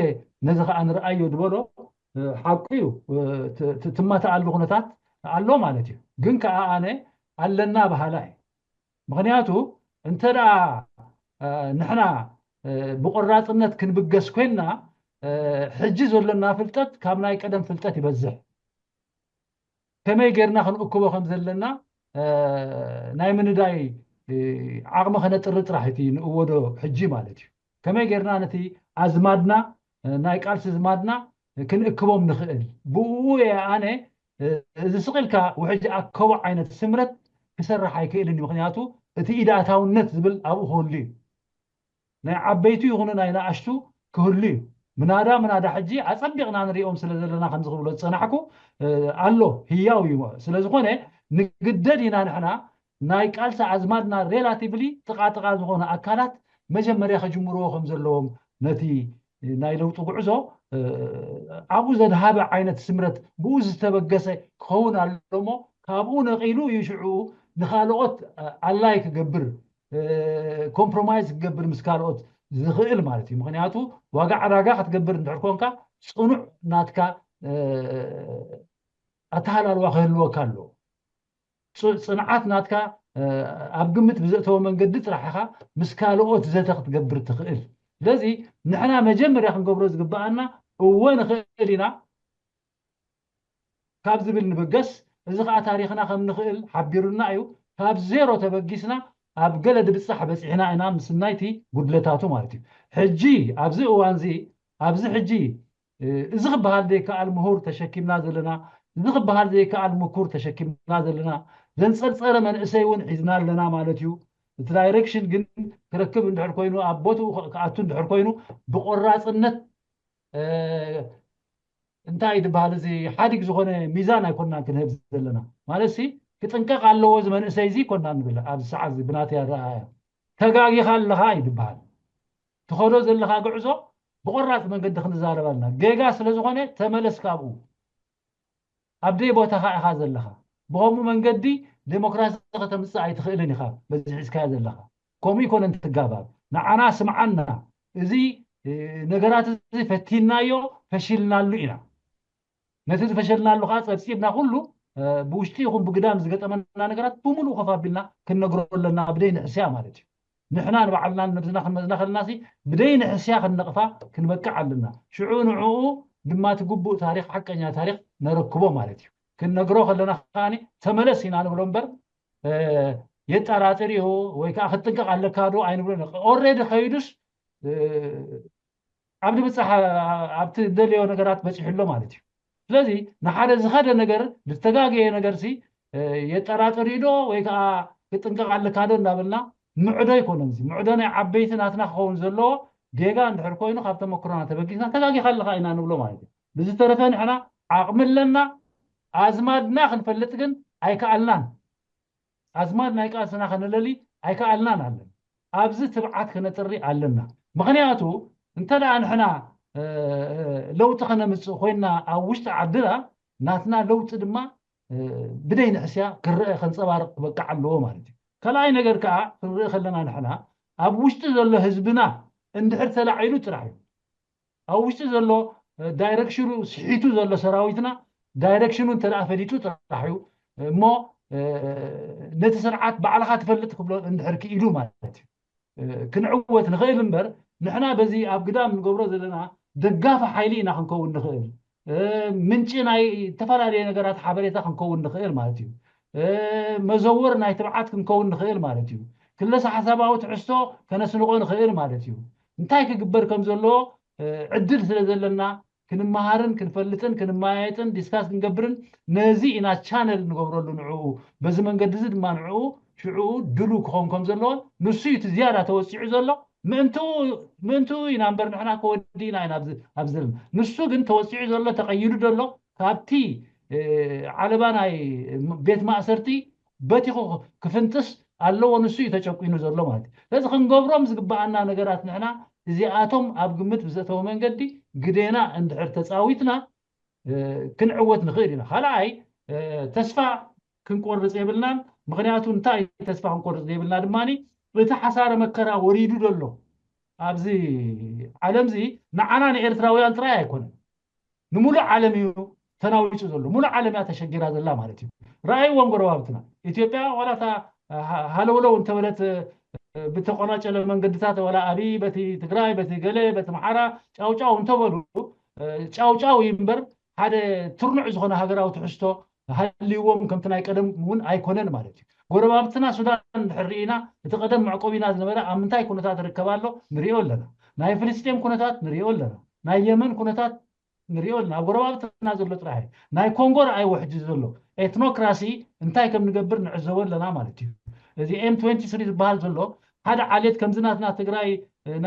ነዚ ከዓ ንርኣዮ ዝበሎ ሓቁ እዩ። ትማተኣሉ ኩነታት ኣሎ ማለት እዩ። ግን ከዓ ኣነ ኣለና በሃላ እዩ። ምክንያቱ እንተ ደኣ ንሕና ብቆራፅነት ክንብገስ ኮይንና ሕጂ ዘሎና ፍልጠት ካብ ናይ ቀደም ፍልጠት ይበዝሕ። ከመይ ጌርና ክንእክቦ ከም ዘለና ናይ ምንዳይ ዓቕሚ ከነጥሪ ጥራሕ እቲ ንእወዶ ሕጂ ማለት እዩ። ከመይ ጌርና ነቲ ኣዝማድና ናይ ቃልሲ ዝማድና ክንእክቦም ንኽእል ብኡ እየ ኣነ እዚ ስቕ ኢልካ ውሕጅ ኣከቦ ዓይነት ስምረት ክሰርሕ ኣይክእልን እዩ። ምክንያቱ እቲ ኢዳእታውነት ዝብል ኣብኡ ክህሉ እዩ። ናይ ዓበይቲ ይኹኑ ናይ ንኣሽቱ ክህሉ እዩ። ምናዳ ምናዳ ሕጂ ኣጸቢቕና ንሪኦም ስለ ዘለና ከምዚ ክብሎ ዝጸናሕኩ ኣሎ ህያው እዩ። ስለ ዝኾነ ንግደድ ኢና ንሕና ናይ ቃልሲ ኣዝማድና ሬላቲቭሊ ጥቓ ጥቓ ዝኾኑ ኣካላት መጀመርያ ከጅምርዎ ከም ዘለዎም ነቲ ናይ ለውጢ ጉዕዞ ኣብኡ ዘድሃበ ዓይነት ስምረት ብኡ ዝተበገሰ ክኸውን ኣሎ እሞ ካብኡ ነቒሉ እዩ ሽዑ ንኻልኦት ኣላይ ክገብር ኮምፕሮማይዝ ክገብር ምስ ካልኦት ዝኽእል ማለት እዩ። ምክንያቱ ዋጋ ዕዳጋ ክትገብር እንድሕር ኮንካ ፅኑዕ ናትካ ኣተሃላልዋ ክህልወካ ኣለዎ። ፅንዓት ናትካ ኣብ ግምት ብዘእተወ መንገዲ ጥራሕ ኢኻ ምስ ካልኦት ዘተ ክትገብር ትኽእል። ስለዚ ንሕና መጀመርያ ክንገብሮ ዝግበኣና እወ ንኽእል ኢና ካብ ዝብል ንብገስ፣ እዚ ከዓ ታሪኽና ከም ንኽእል ሓቢሩና እዩ። ካብ ዜሮ ተበጊስና ኣብ ገለ ድብፃሕ በፂሕና ኢና ምስናይቲ ጉድለታቱ ማለት እዩ። ሕጂ ኣብዚ እዋን እዚ ኣብዚ ሕጂ እዚ ክበሃል ዘይከኣል ምሁር ተሸኪምና ዘለና፣ እዚ ክበሃል ዘይከኣል ምኩር ተሸኪምና ዘለና፣ ዘንፀርፀረ መንእሰይ እውን ሒዝና ኣለና ማለት እዩ። እቲ ዳይሬክሽን ግን ክረክብ እንድሕር ኮይኑ ኣብ ቦትኡ ክኣቱ እንድሕር ኮይኑ ብቆራፅነት እንታይ ዝበሃል እዚ ሓዲግ ዝኾነ ሚዛን ኣይኮናን ክንህብ ዘለና ማለት ሲ ክጥንቀቕ ኣለዎ እዚ መንእሰይ እዚ ይኮና ንብል ኣብዚ ሰዓት እዚ ብናተይ ኣረኣያ ተጋጊኻ ኣለኻ ይድበሃል ትኸዶ ዘለኻ ጉዕዞ ብቆራፅ መንገዲ ክንዛረብ ኣለና ጌጋ ስለ ዝኾነ ተመለስ ካብኡ ኣብ ደይ ቦታኻ ኢኻ ዘለኻ ብኸምኡ መንገዲ ዴሞክራሲ ከተምፅእ ኣይትኽእልን ኢኻ በዚ ሒዝካዮ ዘለኻ ከምኡ ይኮነ እንትጋባብ ንዓና ስምዓና እዚ ነገራት እዚ ፈቲናዮ ፈሺልናሉ ኢና ነቲ ዝፈሸልናሉ ከዓ ፀብፂብና ኩሉ ብውሽጢ ይኹን ብግዳም ዝገጠመና ነገራት ብምሉእ ኮፍ ኣቢልና ክንነግሮ ኣለና ብደይ ንሕስያ ማለት እዩ ንሕና ንባዕልና ነብዝና ክንመዝና ከለናሲ ብደይ ንሕስያ ክንነቕፋ ክንበቅዕ ኣለና። ሽዑ ንዕኡ ድማ እቲ ግቡእ ታሪኽ፣ ሓቀኛ ታሪኽ ነረክቦ ማለት እዩ። ክንነግሮ ከለና ከዓኒ ተመለስ ኢና ንብሎ እምበር፣ እ፣ የጠራጥር እዩ ወይ ከዓ ክትጥንቀቕ ኣለካ ዶ ኣይንብሎ። ኦልሬዲ ከይዱስ፣ እ፣ ኣብ ንብጻሕ ኣብቲ ደልዮ ነገራት በጺሑ ኣሎ ማለት እዩ። ስለዚ ንሓደ ዝኸደ ነገር፣ ዝተጋገየ ነገርሲ፣ እ፣ የጠራጥር እዩ ዶ ወይ ከዓ ክጥንቀቕ ኣለካ ዶ እናበልና ምዕዶ ኣይኮነን። እዚ ምዕዶ ናይ ዓበይቲ ናትና ክኸውን ዘለዎ፣ ጌጋ እንድሕር ኮይኑ ካብ ተመክሮና ተበጊስና ተጋጊኻ ኣለኻ ኢና ንብሎ ማለት እዩ። ብዝተረፈ ንሕና ዓቕሚ ኣለና፣ ኣዝማድና ክንፈልጥ ግን ኣይከኣልናን። ኣዝማድ ናይ ቃልስና ከነለሊ ኣይከኣልናን ኣለን። ኣብዚ ትብዓት ከነጥሪ ኣለና። ምኽንያቱ እንተ ደኣ ንሕና፣ እ፣ ለውጢ ከነምጽእ ኮይንና ኣብ ውሽጢ ዓድና፣ ናትና ለውጢ ድማ፣ እ፣ ብደይ ንሕስያ ክረአ ከንጸባርቕ ክበቅዕ ኣለዎ ማለት እዩ። ካልኣይ ነገር ከኣ ክንርኢ ከለና ንሕና ኣብ ውሽጢ ዘሎ ህዝብና እንድሕር ተላዒሉ ጥራሕ እዩ። ኣብ ውሽጢ ዘሎ፣ እ፣ ዳይሬክሽኑ ስሒቱ ዘሎ ሰራዊትና ዳይሬክሽኑ እንተ ደኣ ፈሊጡ ጥራሕ እዩ እሞ፣ እ፣ ነቲ ስርዓት ባዕልኻ ትፈልጥ ክብሎ እንድሕር ክኢሉ ማለት እዩ። እ፣ ክንዕወት ንኽእል እምበር ንሕና በዚ ኣብ ግዳም ንገብሮ ዘለና ደጋፊ ሓይሊ ኢና ክንከውን ንኽእል። እ፣ ምንጪ ናይ ዝተፈላለየ ነገራት ሓበሬታ ክንከውን ንኽእል ማለት እዩ። እ፣ መዘወር ናይ ትብዓት ክንከውን ንኽእል ማለት እዩ። ክለሳ ሓሳባዊ ትሕዝቶ ከነስንቖ ንኽእል ማለት እዩ። እንታይ ክግበር ከም ዘለዎ፣ እ፣ ዕድል ስለ ዘለና ክንመሃርን ክንፈልጥን ክንመያየጥን ዲስካስ ክንገብርን ነዚ ኢና ቻነል ንገብረሉ ንዕኡ። በዚ መንገዲ እዚ ድማ ንዕኡ ሽዕኡ ድሉ ክኸውን ከም ዘለዎን ንሱ እዩ እቲ ዝያዳ ተወሲዑ ዘሎ። ምእንትኡ፣ ምእንትኡ ኢና እምበር ንሕና ከወዲእና ኢና ኣብዚ፣ ኣብዚ ዘለና። ንሱ ግን ተወሲዑ ዘሎ፣ ተቐይዱ ዘሎ ካብቲ፣ እ፣ ዓለባ ናይ ቤት ማእሰርቲ በቲኹ ክፍንጥስ ኣለዎ። ንሱ እዩ ተጨቂኑ ዘሎ ማለት እዩ። ስለዚ ክንገብሮም ዝግበኣና ነገራት ንሕና እዚኣቶም ኣብ ግምት ብዘእተወ መንገዲ ግዴና እንድሕር ተጻዊትና፣ እ፣ ክንዕወት ንኽእል ኢና። ካልኣይ፣ እ፣ ተስፋ ክንቆርጽ የብልናን። ምኽንያቱ እንታይ ተስፋ ክንቆርጽ ዘይብልና ድማ እቲ ሓሳረ መከራ ወሪዱ ዘሎ ኣብዚ ዓለምዚ ንዓና ንኤርትራውያን ጥራይ ኣይኮነን፣ ንሙሉእ ዓለም እዩ ተናዊጹ ዘሎ። ሙሉእ ዓለም እያ ተሸጊራ ዘላ ማለት እዩ። ረኣይዎም ጎረባብትና። ኢትዮጵያ ዋላ እታ ሃ-፣ ሃለውለው እንተበለት፣ እ፣ ብተቆናጨለ መንገድታት ዋላ ኣብይ በቲ ትግራይ፣ በቲ ገለ፣ በቲ ምሓራ ጫውጫው እንተበሉ፣ እ፣ ጫውጫው እዩ እምበር ሓደ ትርኑዕ ዝኾነ ሃገራዊ ትሕዝቶ ሃልይዎም ከምቲ ናይ ቀደም እውን ኣይኮነን ማለት እዩ። ጎረባብትና ሱዳን እንድሕር ርኢና እቲ ቀደም መዕቆቢና ዝነበረ ኣብ ምንታይ ኩነታት ርከብ ኣሎ ንሪኦ ኣለና። ናይ ፍልስጤም ኩነታት ንሪኦ ኣለና። ናይ የመን ኩነታት ንሪኦ ኣለና። ኣብ ጎረባብትና ዘሎ ጥራሕ እዩ። ናይ ኮንጎ ረኣይዎ ሕጂ ዘሎ ኤትኖክራሲ እንታይ ከም ንገብር ንዕዘቦ ኣለና ማለት እዩ። እዚ ኤም ትዌንቲ ስሪ ዝበሃል ዘሎ ሓደ ዓሌት ከምዚ ናትና ትግራይ፣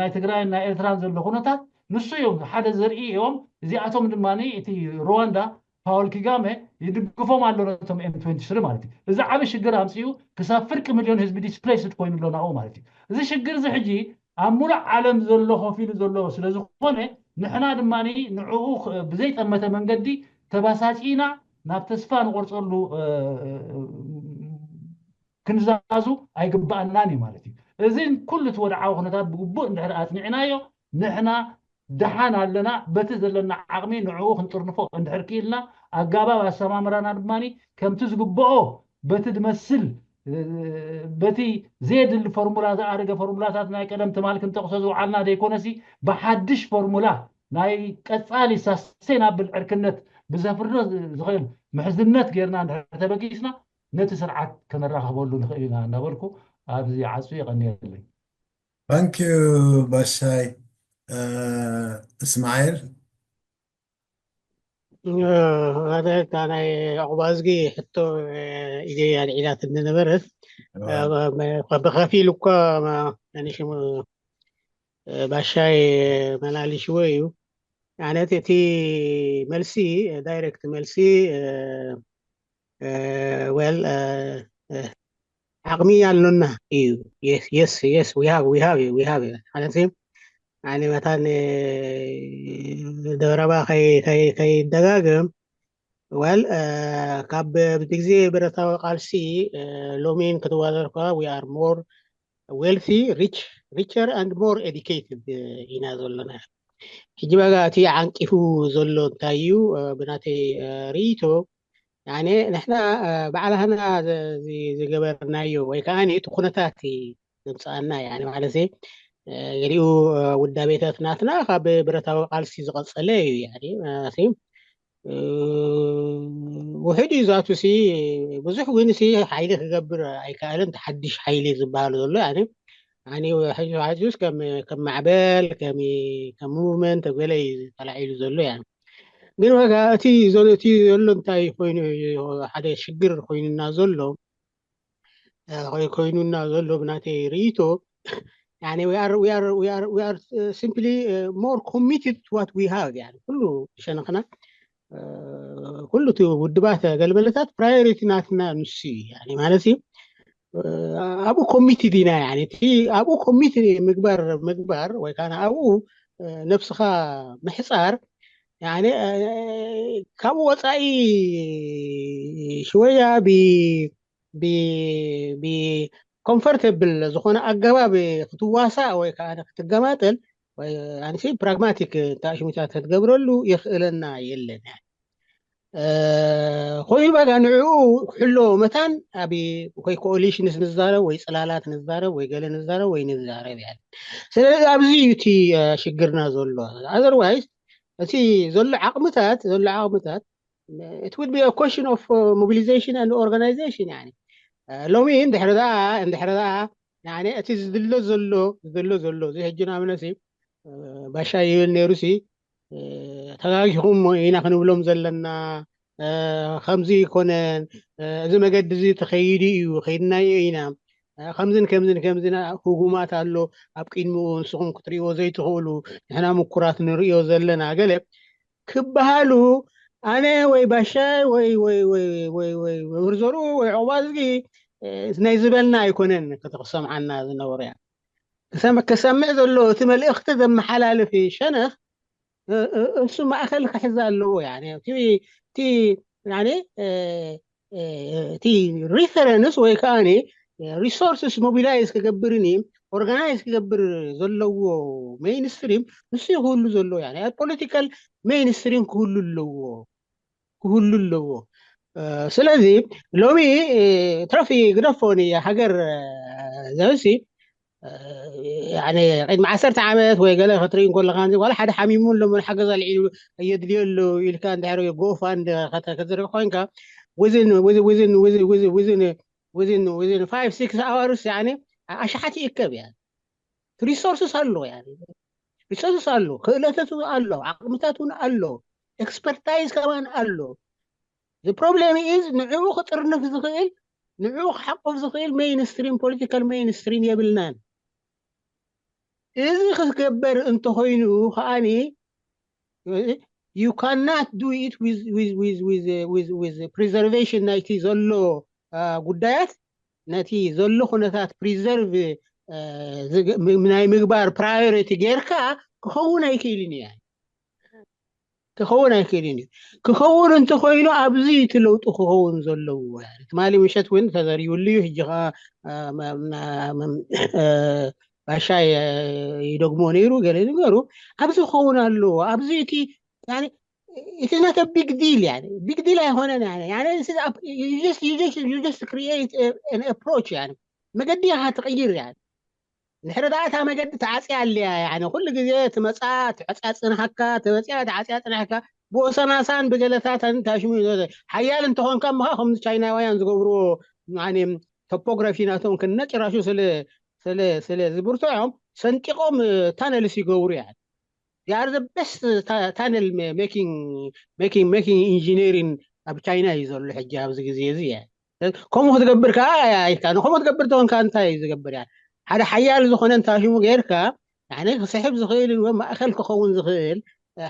ናይ ትግራይን ናይ ኤርትራን ዘሎ ኩነታት ንሱ እዮም ሓደ ዘርኢ እዮም። እዚኣቶም ድማ እቲ ሩዋንዳ ፓውል ኪጋመ ይድግፎም ኣሎ ነቶም ኤም ትዌንቲ ስሪ ማለት እዩ። እዚ ዓቢ ሽግር ኣምፅኡ ክሳብ ፍርቂ ሚልዮን ህዝቢ ዲስፕሌስድ ኮይኑ ኣሎ ናብኡ ማለት እዩ። እዚ ሽግር እዚ ሕጂ ኣብ ሙሉእ ዓለም ዘሎ ኮፍ ኢሉ ዘሎ ስለ ዝኾነ ንሕና ድማ ንዕኡ ክ-፣ ብዘይጠመተ መንገዲ ተባሳጪና ናብ ተስፋ ንቆርፀሉ፣ እ፣ ክንዛዙ ኣይግባኣናን እዩ ማለት እዩ። እዚ ኩሉ እቲ ወድዓዊ ኩነታት ብግቡእ እንድሕር ኣጽኒዕናዮ ንሕና ደሓን ኣለና። በቲ ዘለና ዓቕሚ ንዕኡ ክንጥርንፎ እንድሕር ክኢልና ኣጋባብ ኣሰማምራና ድማ ከምቲ ዝግብኦ በቲ ዝመስል፣ እ፣ በቲ ዘየድሊ ፎርሙላ፣ ዝኣረገ ፎርሙላታት ናይ ቀደም ትማል ክንጠቕሶ ዝውዓልና ዘይኮነሲ ብሓድሽ ፎርሙላ ናይ ቀጻሊ ሳስቴናብል ዕርክነት ብዘፍርዶ ዝኽእል ምሕዝነት ጌርና እንድሕር ተበጊስና ነቲ ስርዓት ከነራኽበሉ ንኽእል ኢና እናበልኩ ኣብዚ ዓጹ የቐንየለይ። Thank you ባሻይ። እ፣ እስማኤል። እ፣ ሓደ እታ ናይ ዑቕባዝጊ ሕቶ፣ እ፣ ኢደይ ኣልዒላትኒ ነበረት። እ፣ ብኸፊል እኳ ማ-፣ ያኒ ሽሙ፣ እ፣ ባሻይ መላሊሽዎ እዩ። ማለት እቲ መልሲ፣ ዳይሬክት መልሲ፣ እ፣ እ፣ well፣ እ፣ እ፣ ዓቕሚ ኣሎና እዩ። Yes, yes, yes, we have, we have እዩ፣ we have እዩ። ማለት ኣነ መታን፣ እ፣ ደረባ ከይ-፣ ከይ-፣ ከይደጋገም፣ well፣ እ፣ ካብ ብግዜ ብረታዊ ቃልሲ፣ እ፣ ሎሚን ክትዋዘር ከኣ we are more wealthy, rich, richer and more educated ኢና ዘለና። ሕጂ በጋ እቲ ዓንቂፉ ዘሎ እንታይ እዩ? እ፣ ብናተይ፣ እ፣ ርእይቶ፣ ያኔ ንሕና፣ እ፣ ባዕላህና ዘ-፣ ዚ-፣ ዝገበርናዮ ወይ ከኣ እቲ ኩነታት ዘምፅኣና። ያኒ ማለት ገሊኡ ውዳቤታት ናትና ካብ ብረታዊ ቃልሲ ዝቐፀለ እዩ። ያኒ ማለት ውሕድ እዩ ዛቱ ሲ ብዙሕ ግን ሲ ሓይሊ ክገብር ኣይከኣልን። ሓድሽ ሓይሊ ዝበሃል ዘሎ ያኒ ኣኒ ሕጂ ከም ከም ማዕበል ከም ከም ሙቭመንት ገለ እዩ ተላዒሉ ዘሎ። ያኒ ግን ዋጋ እቲ ዘሎ እቲ ዘሎ እንታይ ኮይኑ ሓደ ሽግር ኮይኑና ዘሎ ኮይኑና ዘሎ ብናተይ ርእይቶ ያኒ we are we are we are we are simply more committed to what we have። ያኒ ኩሉ ሸነኽና ኩሉ እቲ ውድባት ገልበለታት ፕራዮሪቲ ናትና ንሱ እዩ። ያኒ ማለት እዩ ኣብኡ ኮሚትድ ኢና። ያኒ እቲ ኣብኡ ኮሚት ምግባር ምግባር ወይ ከዓ ኣብኡ ነብስኻ ምሕፃር ያኒ ካብኡ ወፃኢ ሽወያ ብ ብ ብኮንፈርተብል ዝኾነ ኣገባብ ክትዋሳእ ወይ ከዓ ክትገማጠል ኣንሲ ፕራግማቲክ ተኣሽሙታት ክትገብረሉ የኽእለና የለን። ኮይኑ በጋ ንዕኡ ክሕሎ መታን ኣብ ወይ ኮኦሊሽንስ ንዛረብ ወይ ፅላላት ንዛረብ ወይ ገለ ንዛረብ ወይ ንዛረብ ያለ። ስለዚ ኣብዚ እዩ እቲ ሽግርና ዘሎ። ኣዘርዋይስ እቲ ዘሎ ዓቕምታት ዘሎ ዓቕምታት it would be a question of mobilization and organization። ያኒ ሎሚ እንድሕር ኣ እንድሕር ኣ ያኒ እቲ ዝድለ ዘሎ ዝድለ ዘሎ እዚ ሕጂ ንኣብነት ባሻ ይብል ነይሩ ሲ ተጋጊኹም ኢና ክንብሎም ዘለና። ከምዚ ይኮነን፣ እዚ መገዲ እዚ ተኸይዱ እዩ፣ ከይድናዮ ኢና። ከምዝን ከምዝን ከምዝን ህጉማት ኣሎ ኣብ ቅድሚኡ፣ ንስኹም ክትርእይዎ ዘይትኽእሉ፣ ንሕና ምኩራት ንርእዮ ዘለና ገለ ክበሃሉ ኣነ ወይ ባሻይ ወይ ወይ ወይ ወይ ወይ ወይ ወርዘሩ ወይ ዑባዝጊ ናይ ዝበልና ኣይኮነን። ከተክሰምዓና ዝነበሩ እያ ክሰምዕ ዘሎ እቲ መልእኽቲ ዘመሓላልፍ ሸነኽ እሱ ማእከል ክሕዝ ኣለዎ። እቲ እቲ ሪፈረንስ ወይ ከዓ ሪሶርስስ ሞቢላይዝ ክገብርን ኦርጋናይዝ ክገብር ዘለዎ ሜይንስትሪም ንሱ ክህሉ ዘለዎ ፖለቲካል ሜይንስትሪም ክህሉ ኣለዎ ክህሉ ኣለዎ። ስለዚ ሎሚ ትረፊ ግደፎ ንሃገር ዘብሲ ቅድሚ ዓሰርተ ዓመት ወይ ገለ ክትርኢ እንከለካ ዋላ ሓደ ሓሚሙ ኣሎ ሓገዝ ኣልዒሉ የድልዮ ኣሎ ኢልካ እንድሕር ጎፋንድ ከተዘርግ ኮይንካ within within within within within within within five six hours ኣሽሓት ይእከብ እያ። ሪሶርስስ ኣሎ ሪሶርስስ ኣሎ፣ ክእለተቱ ኣሎ፣ ዓቕምታት እውን ኣሎ፣ ኤክስፐርታይዝ ከማን ኣሎ። The problem is ንዕኡ ክጥርንፍ ዝኽእል ንዕኡ ክሓቁፍ ዝኽእል ሜይንስትሪም ፖለቲካል ሜይንስትሪም የብልናን። እዚ ክትገበር እንተኮይኑ ከዓኒ you cannot do it with with with with with with preservation ናይቲ ዘሎ ጉዳያት ነቲ ዘሎ ኩነታት ፕሪዘርቭ ናይ ምግባር ፕራዮሪቲ ጌርካ ክኸውን ኣይክእልን እያ። ክኸውን ኣይክእልን እዩ። ክኸውን እንተኮይኑ ኣብዚ እቲ ለውጢ ክኸውን ዘለዎ ትማሊ ምሸት እውን ተዘሪብሉ እዩ። ሕጂ ከዓ ባሻይ ይደግሞ ነይሩ ገለ ነገሩ ኣብዚ ክኸውን ኣለዎ። ኣብዚ እቲ it is not a big deal። ቢግ ዲል ኣይኮነን። Create an approach። መገዲ ኢኻ ትቕይር። ንሕሪ ደኣ እታ መገዲ ተዓፅያ ኣለያ። ኩሉ ግዜ ትመፃ ትዕፃ ፅንሓካ ትመፅያ ተዓፅያ ፅንሓካ ብወሰናሳን ብገለታትን ታሽሙ ሓያል እንተኾንካ ምኻ ከምዚ ቻይናውያን ዝገብርዎ ቶፖግራፊ ናቶም ክነጭራሹ ስለ ዝብርትዖም ሰንጢቆም ታነልስ ይገብሩ። ያ are the best tunnel making making making engineering ኣብ ቻይና እዩ ዘሎ ሕጂ ኣብዚ ግዜ እዚ። ከምኡ ክትገብር ከዓ ኣይካ ከምኡ ክትገብር ተኾንካ እንታይ እዩ ዝገብር? ያ ሓደ ሓያል ዝኾነ እንታሽሙ ጌርካ ክስሕብ ዝኽእል ማእከል ክኸውን ዝኽእል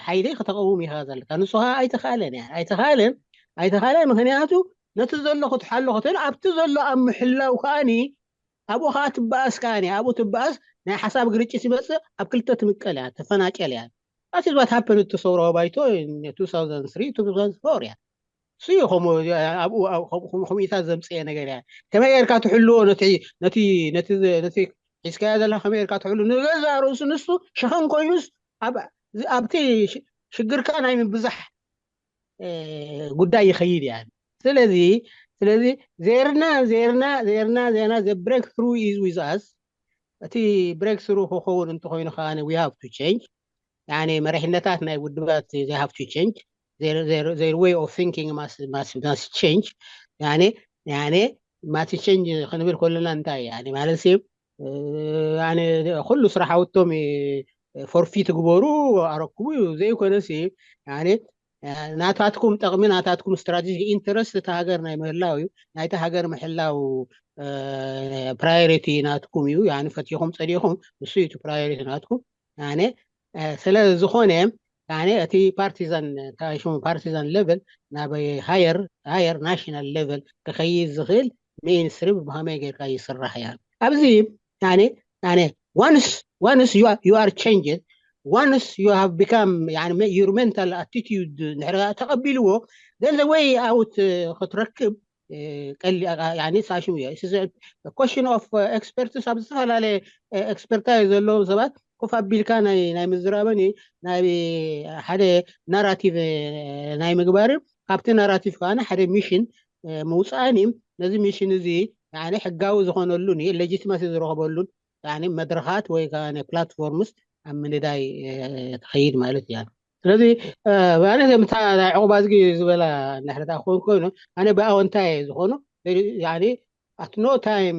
ሓይሊ ክተቐውም ኢኻ ዘለካ። ንሱ ከዓ ኣይተኻለን እያ ኣይተኻለን ኣይተኻለን። ምክንያቱ ነቲ ዘሎ ክትሓሎ ክትብል ኣብቲ ዘሎ ኣብ ምሕላው ከዓኒ ኣብኡ ከዓ ትበኣስ ከዓኒ ኣብኡ ትበኣስ ናይ ሓሳብ ግርጭት ይመፅእ ኣብ ክልተ ትምቀል እያ ትፈናጨል እያ። That is what happened to ሰውራዊ ባይቶ two thousand three two thousand four እያ። እሱ እዩ ከምኡ ኣብኡ ከምኡታት ዘምፅኤ ነገር እያ። ከመይ ጌርካ ትሕልዎ ነቲ ነቲ ነቲ ነቲ ሒዝካዮ ዘለካ ከመይ ጌርካ ትሕሉ ንገዛ ርእሱ ንሱ ሸኸም ኮይኑስ ኣብቲ ሽግርካ ናይ ምብዛሕ ጉዳይ ይኸይድ እያ። ስለዚ ስለዚ ዜርና ዜርና ዜርና ዜና the breakthrough is with us። እቲ breakthrough ክኸውን እንተኾይኑ ከኣ we have to change. ያኔ መሪሕነታት ናይ ውድባት they have to change. Their, their, their way of thinking must, must, must change. ያኔ ያኔ must change ክንብል ከለና እንታይ ያኔ ማለት ሲ ያኔ ኩሉ ስራሕ ኣውጥቶም forfeit ግበሩ ኣረክቡ ዘይኮነ ሲ ያኔ ናታትኩም ጠቕሚ ናታትኩም strategic interest እቲ ሃገር ናይ ምህላው እዩ። ናይቲ ሃገር ምሕላው priority ናትኩም እዩ። ያኔ ፈቲኹም ጸዲኹም ንሱ እዩ እቲ priority ናትኩም። ያኔ ስለ ዝኾነ ያኔ እቲ partisan ሽሙ partisan level ናብ higher higher national level ክኸይድ ዝኽእል mainstream ብኸመይ ጌርካ ይስራሕ እያ ኣብዚ ያኔ ያኔ once once you are, you are changed, once you have become ያኔ your mental attitude ንሕርጋ ተቐቢልዎ then the way out ክትረክብ ቀሊ ያኔ ሳሽም እዩ። Question of experts ኣብ ዝተፈላለየ expertise ዘለዎም ሰባት ኮፍ ኣቢልካ ናይ ናይ ምዝራብን ናይ ሓደ narrative ናይ ምግባር ካብቲ narrative ከኣ ሓደ mission ምውፃእን እዩ። ነዚ mission እዚ ያኔ ሕጋዊ ዝኾነሉን እዩ legitimacy ዝረኸበሉን ያኔ መድረኻት ወይ ከዓ platforms ኣብ ምንዳይ ትኸይድ ማለት እያ። ስለዚ ኣነ ምታ ናይ ዕቑባ ዝጊ ዝበላ ንሕርታ ክኸውን ኮይኑ ኣነ ብኣወንታ እየ ዝኾኖ። ያኔ at no time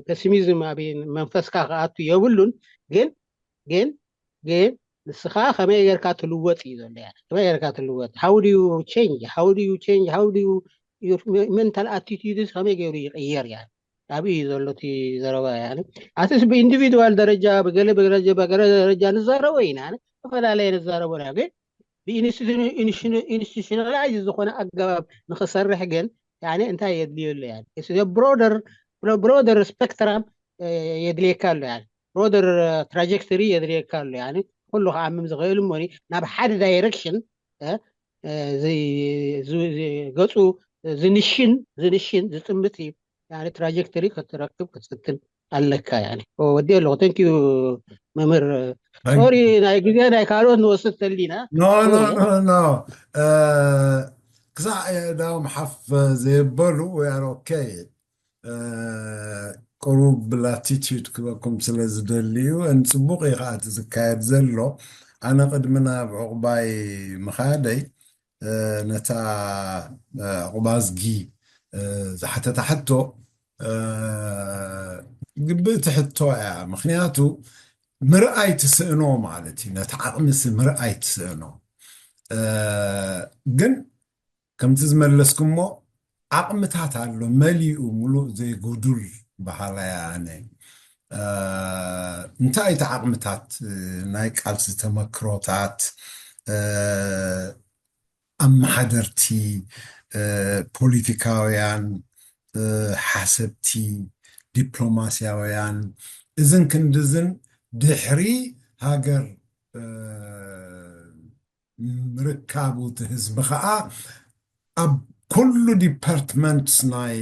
pessimism ኣብ መንፈስካ ክኣቱ የብሉን። ግን ግን ግን ንስኻ ከመይ ጌርካ ትልወጥ እዩ ዘሎ። ያኔ ከመይ ጌርካ ትልወጥ? How do you change? How do you change? How do you your mental attitudes ከመይ ገይሩ ይቕየር? ያኔ ኣብኡ እዩ ዘሎ እቲ ዘረባ። ያኔ ኣትስ ብኢንዲቪድዋል ደረጃ ብገለ ብደረጃ በገለ ደረጃ ንዛረቦ ኢና። ያኔ ዝተፈላለየ ንዛረቦ ኢና። ግን ብኢንስቲቱሽናላይዝ ዝኾነ ኣገባብ ንክሰርሕ ግን ያኔ እንታይ የድልዮ ኣሎ? ያኔ broader broader spectrum የድልየካ ኣሎ። ያኔ broader trajectory የድልየካ ኣሎ። ያኔ ኩሉ ክዓምም ዝኽእል እሞ ናብ ሓደ direction ገፁ ዝንሽን ዝንሽን ዝጥምት trajectory ክትረክብ ክትፍትን ኣለካ። ወዲ ኣለኹ። Thank you መምህር። Sorry ናይ ግዜ ናይ ካልኦት ንወስድ ተሊና። No no no no ክሳዕ ዳም ሓፍ ዘየበሉ we are okay። ቅሩብ latitude ክበኩም ስለ ዝደሊ እዩ። ጽቡቕ እዩ ከዓ እቲ ዝካየድ ዘሎ። ኣነ ቅድሚ ናብ ዕቑባይ ምኻደይ ነታ ዕቑባ ዝጊ ዝሓተታ ሕቶ ግብእቲ ሕቶ እያ። ምክንያቱ ምርኣይ ትስእኖ ማለት እዩ። ነቲ ዓቕምሲ ምርኣይ ትስእኖ። ግን ከምቲ ዝመለስኩሞ ዓቕምታት ኣሎ መሊኡ ሙሉእ ዘይጉዱል በሃላይ ኣነ። እንታይ እቲ ዓቕምታት? ናይ ቃልሲ ተመክሮታት፣ ኣመሓደርቲ፣ ፖለቲካውያን፣ ሓሰብቲ፣ ዲፕሎማስያውያን እዝን ክንድዝን ድሕሪ ሃገር ምርካቡ እቲ ህዝቢ ከዓ ኣብ ኩሉ ዲፓርትመንት ናይ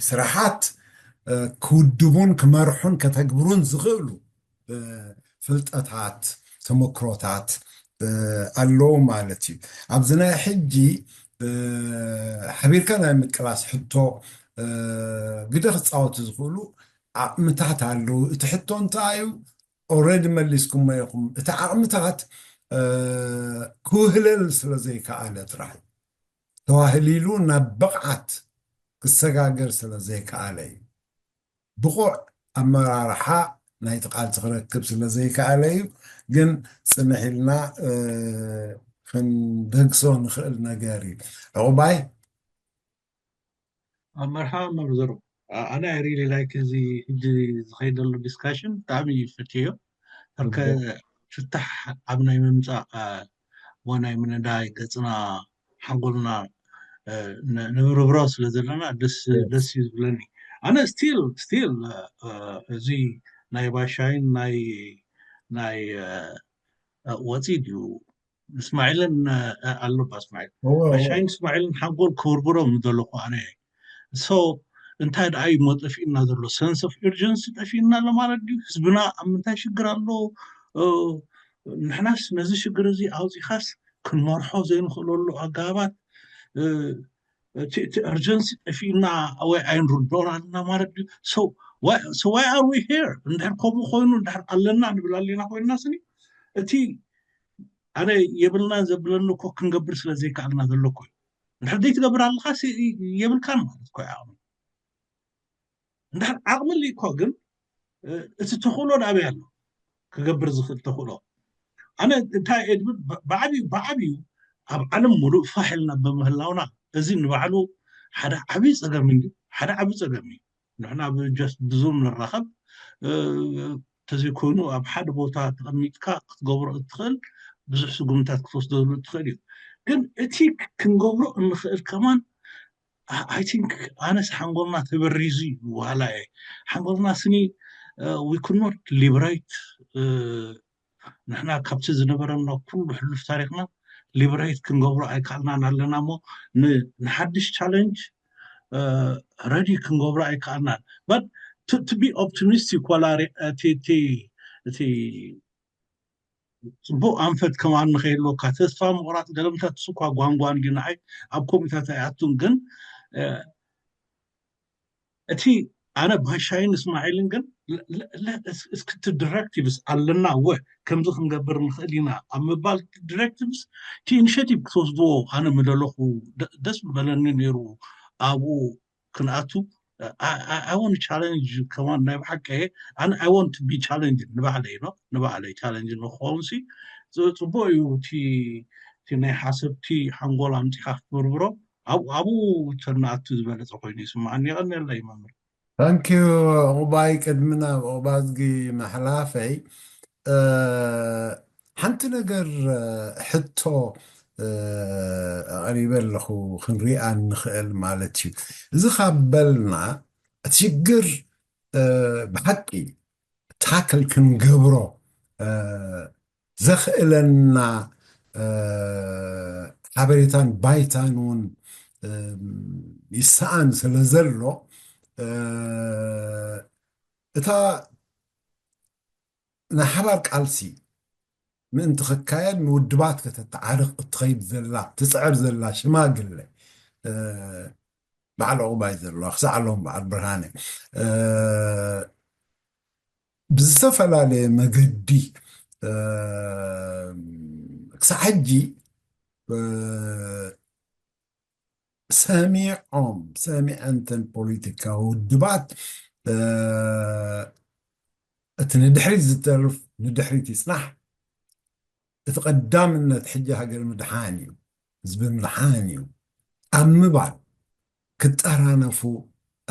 ስራሓት ክውድቡን ክመርሑን ከተግብሩን ዝኽእሉ ፍልጠታት ተመክሮታት ኣለዉ ማለት እዩ። ኣብዚ ናይ ሕጂ ሓቢርካ ናይ ምቅላስ ሕቶ ግደ ክፃወቱ ዝኽእሉ ዓቕምታት ኣለዉ። እቲ ሕቶ እንታይ እዩ? ኦረዲ መሊስኩሞ ኢኹም። እቲ ዓቕምታት ክውህለል ስለ ዘይከኣለ ጥራሕ ተዋህሊሉ ናብ ብቕዓት ክሰጋገር ስለ ዘይከኣለ እዩ። ብቑዕ ኣመራርሓ ናይቲ ቃልሲ ክረክብ ስለ ዘይከኣለ እዩ። ግን ፅንሕ ኢልና ክንደግሶ ንኽእል ነገር እዩ። ዕቑባይ ኣብ መርሓ መብዘሩ ኣነ I really like እዚ ሕጂ ዝኸይድ ዘሎ ዲስካሽን ብጣዕሚ ፈትዮ። ከ ፍታሕ ኣብ ናይ ምምፃእ ወናይ ምንዳይ ገፅና ሓንጎልና ንብርብሮ ስለ ዘለና ደስ ደስ እዩ ዝብለኒ። ኣነ still still እዚ ናይ ባሻይን ናይ ናይ ወፂ ድዩ እስማዒልን ኣሎ ባ እስማዒል ባሻይን እስማዒልን ሓንጎል ክብርብሮም ዘለኹ ኣነ so እንታይ ደኣ እዩ ጠፊእና ዘሎ? Sense of urgency ጠፊእና ኣሎ ማለት ድዩ? ህዝብና ኣብ ምንታይ ሽግር ኣሎ? ንሕናስ ነዚ ሽግር እዚ ኣውፂኻስ ክንመርሖ ዘይንኽእለሉ ኣገባባት እቲ urgency ጠፊእና ወይ ኣይንርድኦን ኣለና ማለት ድዩ? So So why are we here? እንድሕር ከምኡ ኮይኑ እንድሕር ኣለና ንብል ኣለና ኮይንና ስኒ እቲ ኣነ የብልና ዘብለኒ እኮ ክንገብር ስለ ዘይከኣልና ዘሎ እኮ እዩ። እንድሕር ዘይትገብር ኣለካ የብልካን ማለት እኮ ዓቕሚ። እንድሕር ዓቕሚ ኣሎ እኮ ግን እቲ ተኽእሎ ኣበይ ኣሎ? ክገብር ዝኽእል ተኽእሎ። ኣነ እንታይ እየ ድብል ብዓብዩ ብዓብዩ ኣብ ዓለም ሙሉእ ፋሕ ኢልና ብምህላውና እዚ ንባዕሉ ሓደ ዓብዪ ፀገም እዩ። ሓደ ዓብዪ ፀገም እዩ። ንሕና ብዙም ንራኸብ ተዘይኮይኑ ኣብ ሓደ ቦታ ተቐሚጥካ ክትገብሮ እትኽእል ብዙሕ ስጉምታት ክትወስደሉ እትኽእል እዩ። ግን እቲ ክንገብሮ እንኽእል ከማን I think ኣነስ ሓንጎልና ተበሪዙ እዩ ዋላ እየ ሓንጎልና ስኒ we could not liberate ንሕና ካብቲ ዝነበረና ኩሉ ሕሉፍ ታሪክና liberate ክንገብሮ ኣይከኣልናን ኣለና እሞ ንሓድሽ challenge ready ክንገብሮ ኣይከኣልናን። But to be optimistic ዋላ እቲ ፅቡቅ ኣንፈት ከማን ንኸይህልወካ ተስፋ ምቁራፅ ገለምታት እሱ እኳ ጓንጓን ድዩ ንዓይ ኣብ ኮሚታት ኣይኣቱን ግን እቲ ኣነ ባሻይን እስማዒልን ግን እስክቲ directives ኣለና ወ ከምዚ ክንገብር ንኽእል ኢና ኣብ ምባል directives እቲ initiative ክትወስድዎ ኣነ ምደለኹ ደስ ምበለኒ ነይሩ ኣብኡ ክንኣቱ I want challenge ከማን ናይ ብሓቂ ኣነ I want to be challenge ንባዕለይ ኖ ንባዕለይ challenge ንክኸውን ሲ ፅቡቅ እዩ እቲ ናይ ሓሰብቲ ሓንጎል ኣምፂኻ ክትብርብሮ ኣብኡ ተናኣቱ ዝበለፀ ኮይኑ ይስማዓኒ። የቐንየለይ መምህር። Thank you ዕቑባይ። ቅድሚ ናብ ዕቑባዝጊ ምሕላፈይ ሓንቲ ነገር ሕቶ ኣቕሪበ ኣለኹ ክንሪኣ ንኽእል ማለት እዩ። እዚ ካብ በልና እቲ ሽግር ብሓቂ ታክል ክንገብሮ ዘኽእለና ሓበሬታን ባይታን እውን ይሰኣን ስለ ዘሎ እታ ናይ ሓባር ቃልሲ ምእንቲ ክካየድ ንውድባት ከተተዓርቕ እትኸይድ ዘላ ትፅዕር ዘላ ሽማግለ በዓል ዕቑባይ ዘለዋ ክሳዕ ሎም በዓል ብርሃነ ብዝተፈላለየ መገዲ ክሳዕ ሕጂ ሰሚዖም ሰሚዐንተን ፖለቲካዊ ውድባት እቲ ንድሕሪት ዝተርፍ ንድሕሪት ይፅናሕ እቲ ቀዳምነት ሕጂ ሃገር ምድሓን እዩ ህዝቢ ምድሓን እዩ ኣብ ምባል ክጠራነፉ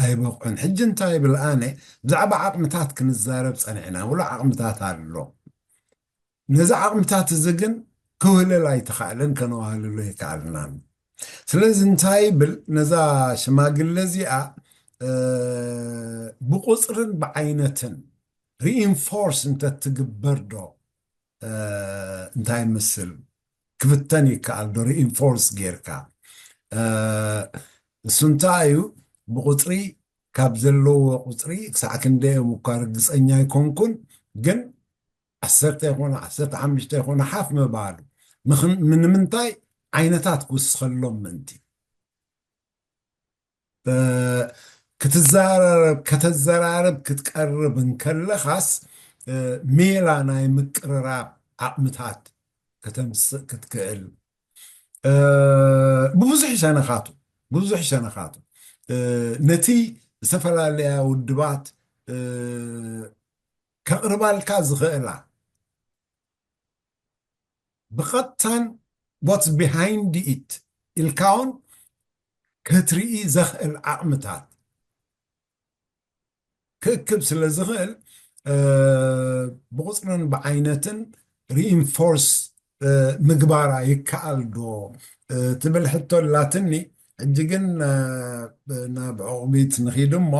ኣይበቕዑን። ሕጂ እንታይ ይብል ኣነ ብዛዕባ ዓቕምታት ክንዛረብ ፀኒዕና ውሎ ዓቕምታት ኣሎ ነዚ ዓቕምታት እዚ ግን ክውህለል ኣይተኻእለን ከነዋህልሎ ኣይከኣልናን። ስለዚ እንታይ ይብል ነዛ ሽማግለ እዚኣ ብቁፅርን ብዓይነትን reinforce እንተትግበር ዶ እንታይ ይመስል ክፍተን ይከኣል ዶ reinforce ጌርካ እሱ እንታይ እዩ ብቁፅሪ ካብ ዘለዎ ቁፅሪ ክሳዕ ክንደይ እዮም እኳ ርግፀኛ ኣይኮንኩን ግን ዓሰርተ ይኾነ ዓሰርተ ሓሙሽተ ይኾነ ሓፍ ምባሉ ንምንታይ ዓይነታት ክውስኸሎም ምእንቲ ክትዛረብ ከተዘራረብ ክትቀርብ እንከለኻስ ሜላ ናይ ምቅርራብ ዓቕምታት ከተምስእ ክትክእል ብብዙሕ ሸነኻቱ ብብዙሕ ሸነኻቱ ነቲ ዝተፈላለያ ውድባት ከቕርባልካ ዝኽእላ ብቐጥታን what's behind it ኢልካውን ክትርኢ ዘኽእል ዓቕምታት ክእክብ ስለ ዝኽእል ብቁፅርን ብዓይነትን reinforce ምግባራ ይከኣል ዶ ትብል ሕቶ ኣላትኒ። ሕጂ ግን ናብ ዕቑቢት ንኺድ እሞ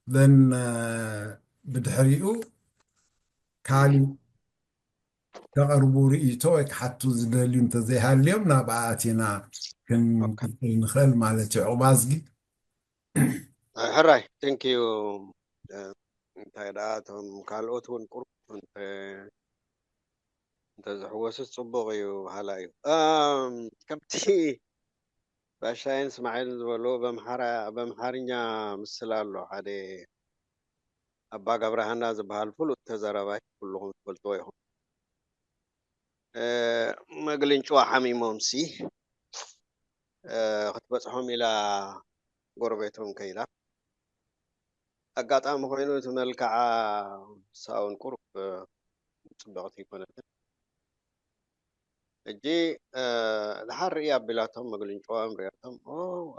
then ብድሕሪኡ ካሊእ ከቕርቡ ርእይቶ ወይ ክሓቱ ዝደልዩ እንተዘይሃልዮም ናብ ኣእቲና ክንቅፅል ንኽእል ማለት እዩ። ዕቑባ ዝጊ ሕራይ thank you እንታይ ደኣ እቶም ካልኦት እውን ቁሩብ እንተዝሕወሱስ ፅቡቕ እዩ በሃላ እዩ። ከምቲ ባሻይን እስማዒልን ዝበልዎ በምሓርኛ ምስላ ኣሎ ሓደ ኣባ ገብረሃና ዝበሃል ፍሉጥ ተዛራባይ ኩልኹም ትፈልጥዎ ኢኹም። መግልንጭዋ ሓሚሞምሲ ክትበፅሖም ኢላ ጎረቤቶም ከይዳ። ኣጋጣሚ ኮይኑ እቲ መልክዓ ሳውን ቁሩብ ፅብቕቲ ኣይኮነትን። ሕጂ ድሓር ርኢ ኣቢላቶም መግልንጭዋ እምሪኣቶም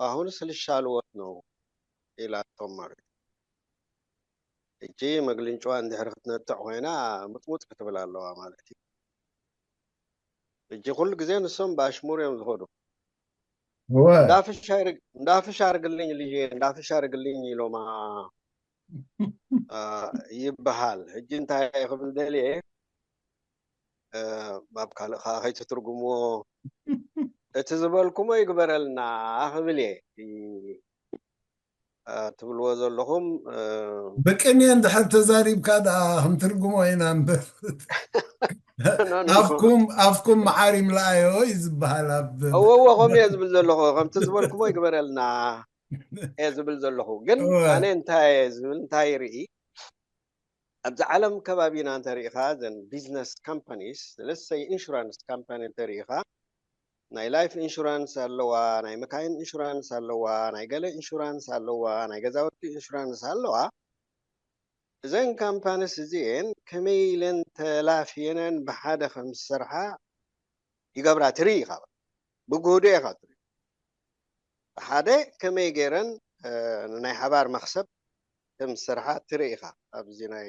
ኣሁንስ ልሻልወት ነው ኢላቶም ማለት እዩ። ሕጂ መግልንጭዋ እንድሕር ክትነጥዕ ኮይና ምጥሙጥ ክትብል ኣለዋ ማለት እዩ። ሕጂ ኩሉ ግዜ ንሶም ብኣሽሙር እዮም ዝኸዱ። እንዳፍሽ ኣርግልኝ ልጄ፣ እንዳፍሽ ኣርግልኝ ኢሎማ ይበሃል። ሕጂ እንታይ ክብል ደልየ ኣብ ካልእ ከዓ ከይትትርጉምዎ እቲ ዝበልኩሞ ይግበረልና ክብል እየ። ትብልዎ ዘለኹም ብቅንየ እንድሕር ተዛሪብካ ደኣ ክንትርጉሞ ኢና እምበር ኣፍኩም ኣፍኩም መዓር ይምልኣዮ እዩ ዝበሃል። ኣብ እወ እወ ከምኡ እየ ዝብል ዘለኹ። ከምቲ ዝበልኩሞ ይግበረልና እየ ዝብል ዘለኹ። ግን ኣነ እንታይ እየ ዝብል እንታይ ይርኢ ኣብዚ ዓለም ከባቢና እንተሪኢኻ እዘን business companies let's say insurance company እንተሪኢኻ ናይ life insurance ኣለዋ፣ ናይ መካይን insurance ኣለዋ፣ ናይ ገለ insurance ኣለዋ፣ ናይ ገዛውቲ insurance ኣለዋ። እዘን companies እዚኤን ከመይ ኢለን ተላፍየነን ብሓደ ከም ዝሰርሓ ይገብራ ትርኢ ኢኻ። ብግህዶ ኢኻ ትርኢ። ብሓደ ከመይ ገይረን ንናይ ሓባር መኽሰብ ከም ዝሰርሓ ትርኢ ኢኻ ኣብዚ ናይ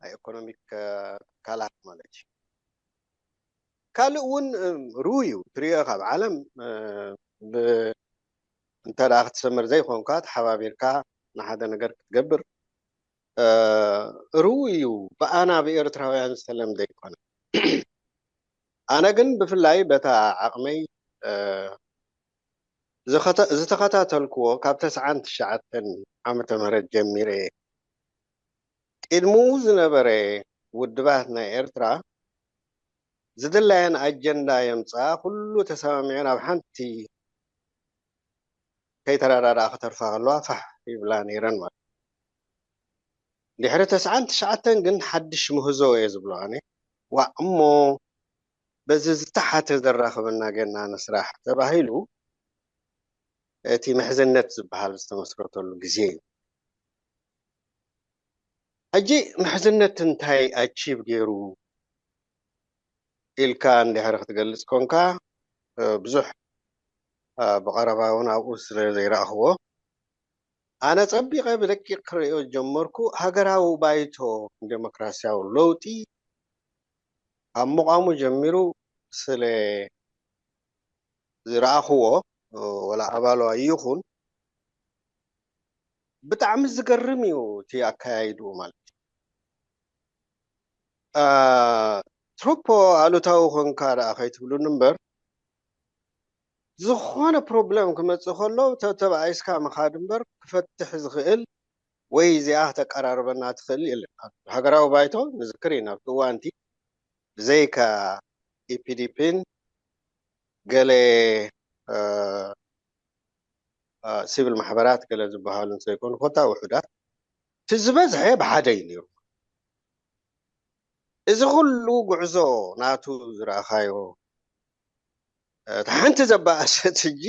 ናይ economic ትካላት ማለት እዩ። ካልእ እውን ርኡ እዩ ትሪኦ ካብ ዓለም እንተ ደኣ ክትሰምር ዘይኮንካ ተሓባቢርካ ንሓደ ነገር ክትገብር ርኡ እዩ። ብኣና ብኤርትራውያን ዝተለምደ ኣይኮነ። ኣነ ግን ብፍላይ በታ ዓቕመይ ዝተኸታተልክዎ ካብ ተስዓን ትሽዓተን ዓመተ ምህረት ጀሚረ ቅድምኡ ዝነበረ ውድባት ናይ ኤርትራ ዝድላየን ኣጀንዳ የምፅኣ ኩሉ ተሰማሚዐን ኣብ ሓንቲ ከይተረዳድኣ ክተርፋ ከለዋ ፋሕ ይብላ ነይረን ማለት ድሕሪ ተስዓን ትሽዓተን ግን ሓድሽ ምህዞ እየ ዝብሎ ኣነ ዋእ እሞ በዚ ዝተሓተ ዘራኽበና ጌርና ንስራሕ ተባሂሉ እቲ ምሕዝነት ዝበሃል ዝተመስረተሉ ግዜ እዩ። ሕጂ ምሕዝነት እንታይ ኣቺቭ ገይሩ ኢልካ እንድሕር ክትገልፅ ኮንካ ብዙሕ ብቐረባ እውን ኣብኡ ስለ ዘይረኣኽዎ ኣነ ጸቢቐ ብደቂቕ ክርእዮ ዝጀመርኩ ሃገራዊ ባይቶ ንደሞክራስያዊ ለውጢ ካብ ምቋሙ ጀሚሩ ስለ ዝረኣኽዎ ወላ ኣባሉ ኣይኹን ብጣዕሚ ዝገርም እዩ እቲ ኣካያይድኡ ማለት እዩ። ትሩፖ ኣሉታዊ ኮንካ ደኣ ከይትብሉኒ እምበር ዝኾነ ፕሮብለም ክመፅእ ከሎ ተተባኢስካ ምኻድ እምበር ክፈትሕ ዝኽእል ወይ እዚኣ ክተቀራርበና ትኽእል የለን። ሃገራዊ ባይቶ ንዝክር ኢና ኣብቲ እዋንቲ ብዘይካ ኢፒዲፒን ገለ ሲቪል ማሕበራት ገለ ዝበሃሉ እንተይኮኑ ኮታ ውሑዳት እቲ ዝበዝሐ ብሓደ እዩ ነይሩ። እዚ ኩሉ ጉዕዞ ናቱ ዝረኣኻዮ እታ ሓንቲ ዘባእሰት ሕጂ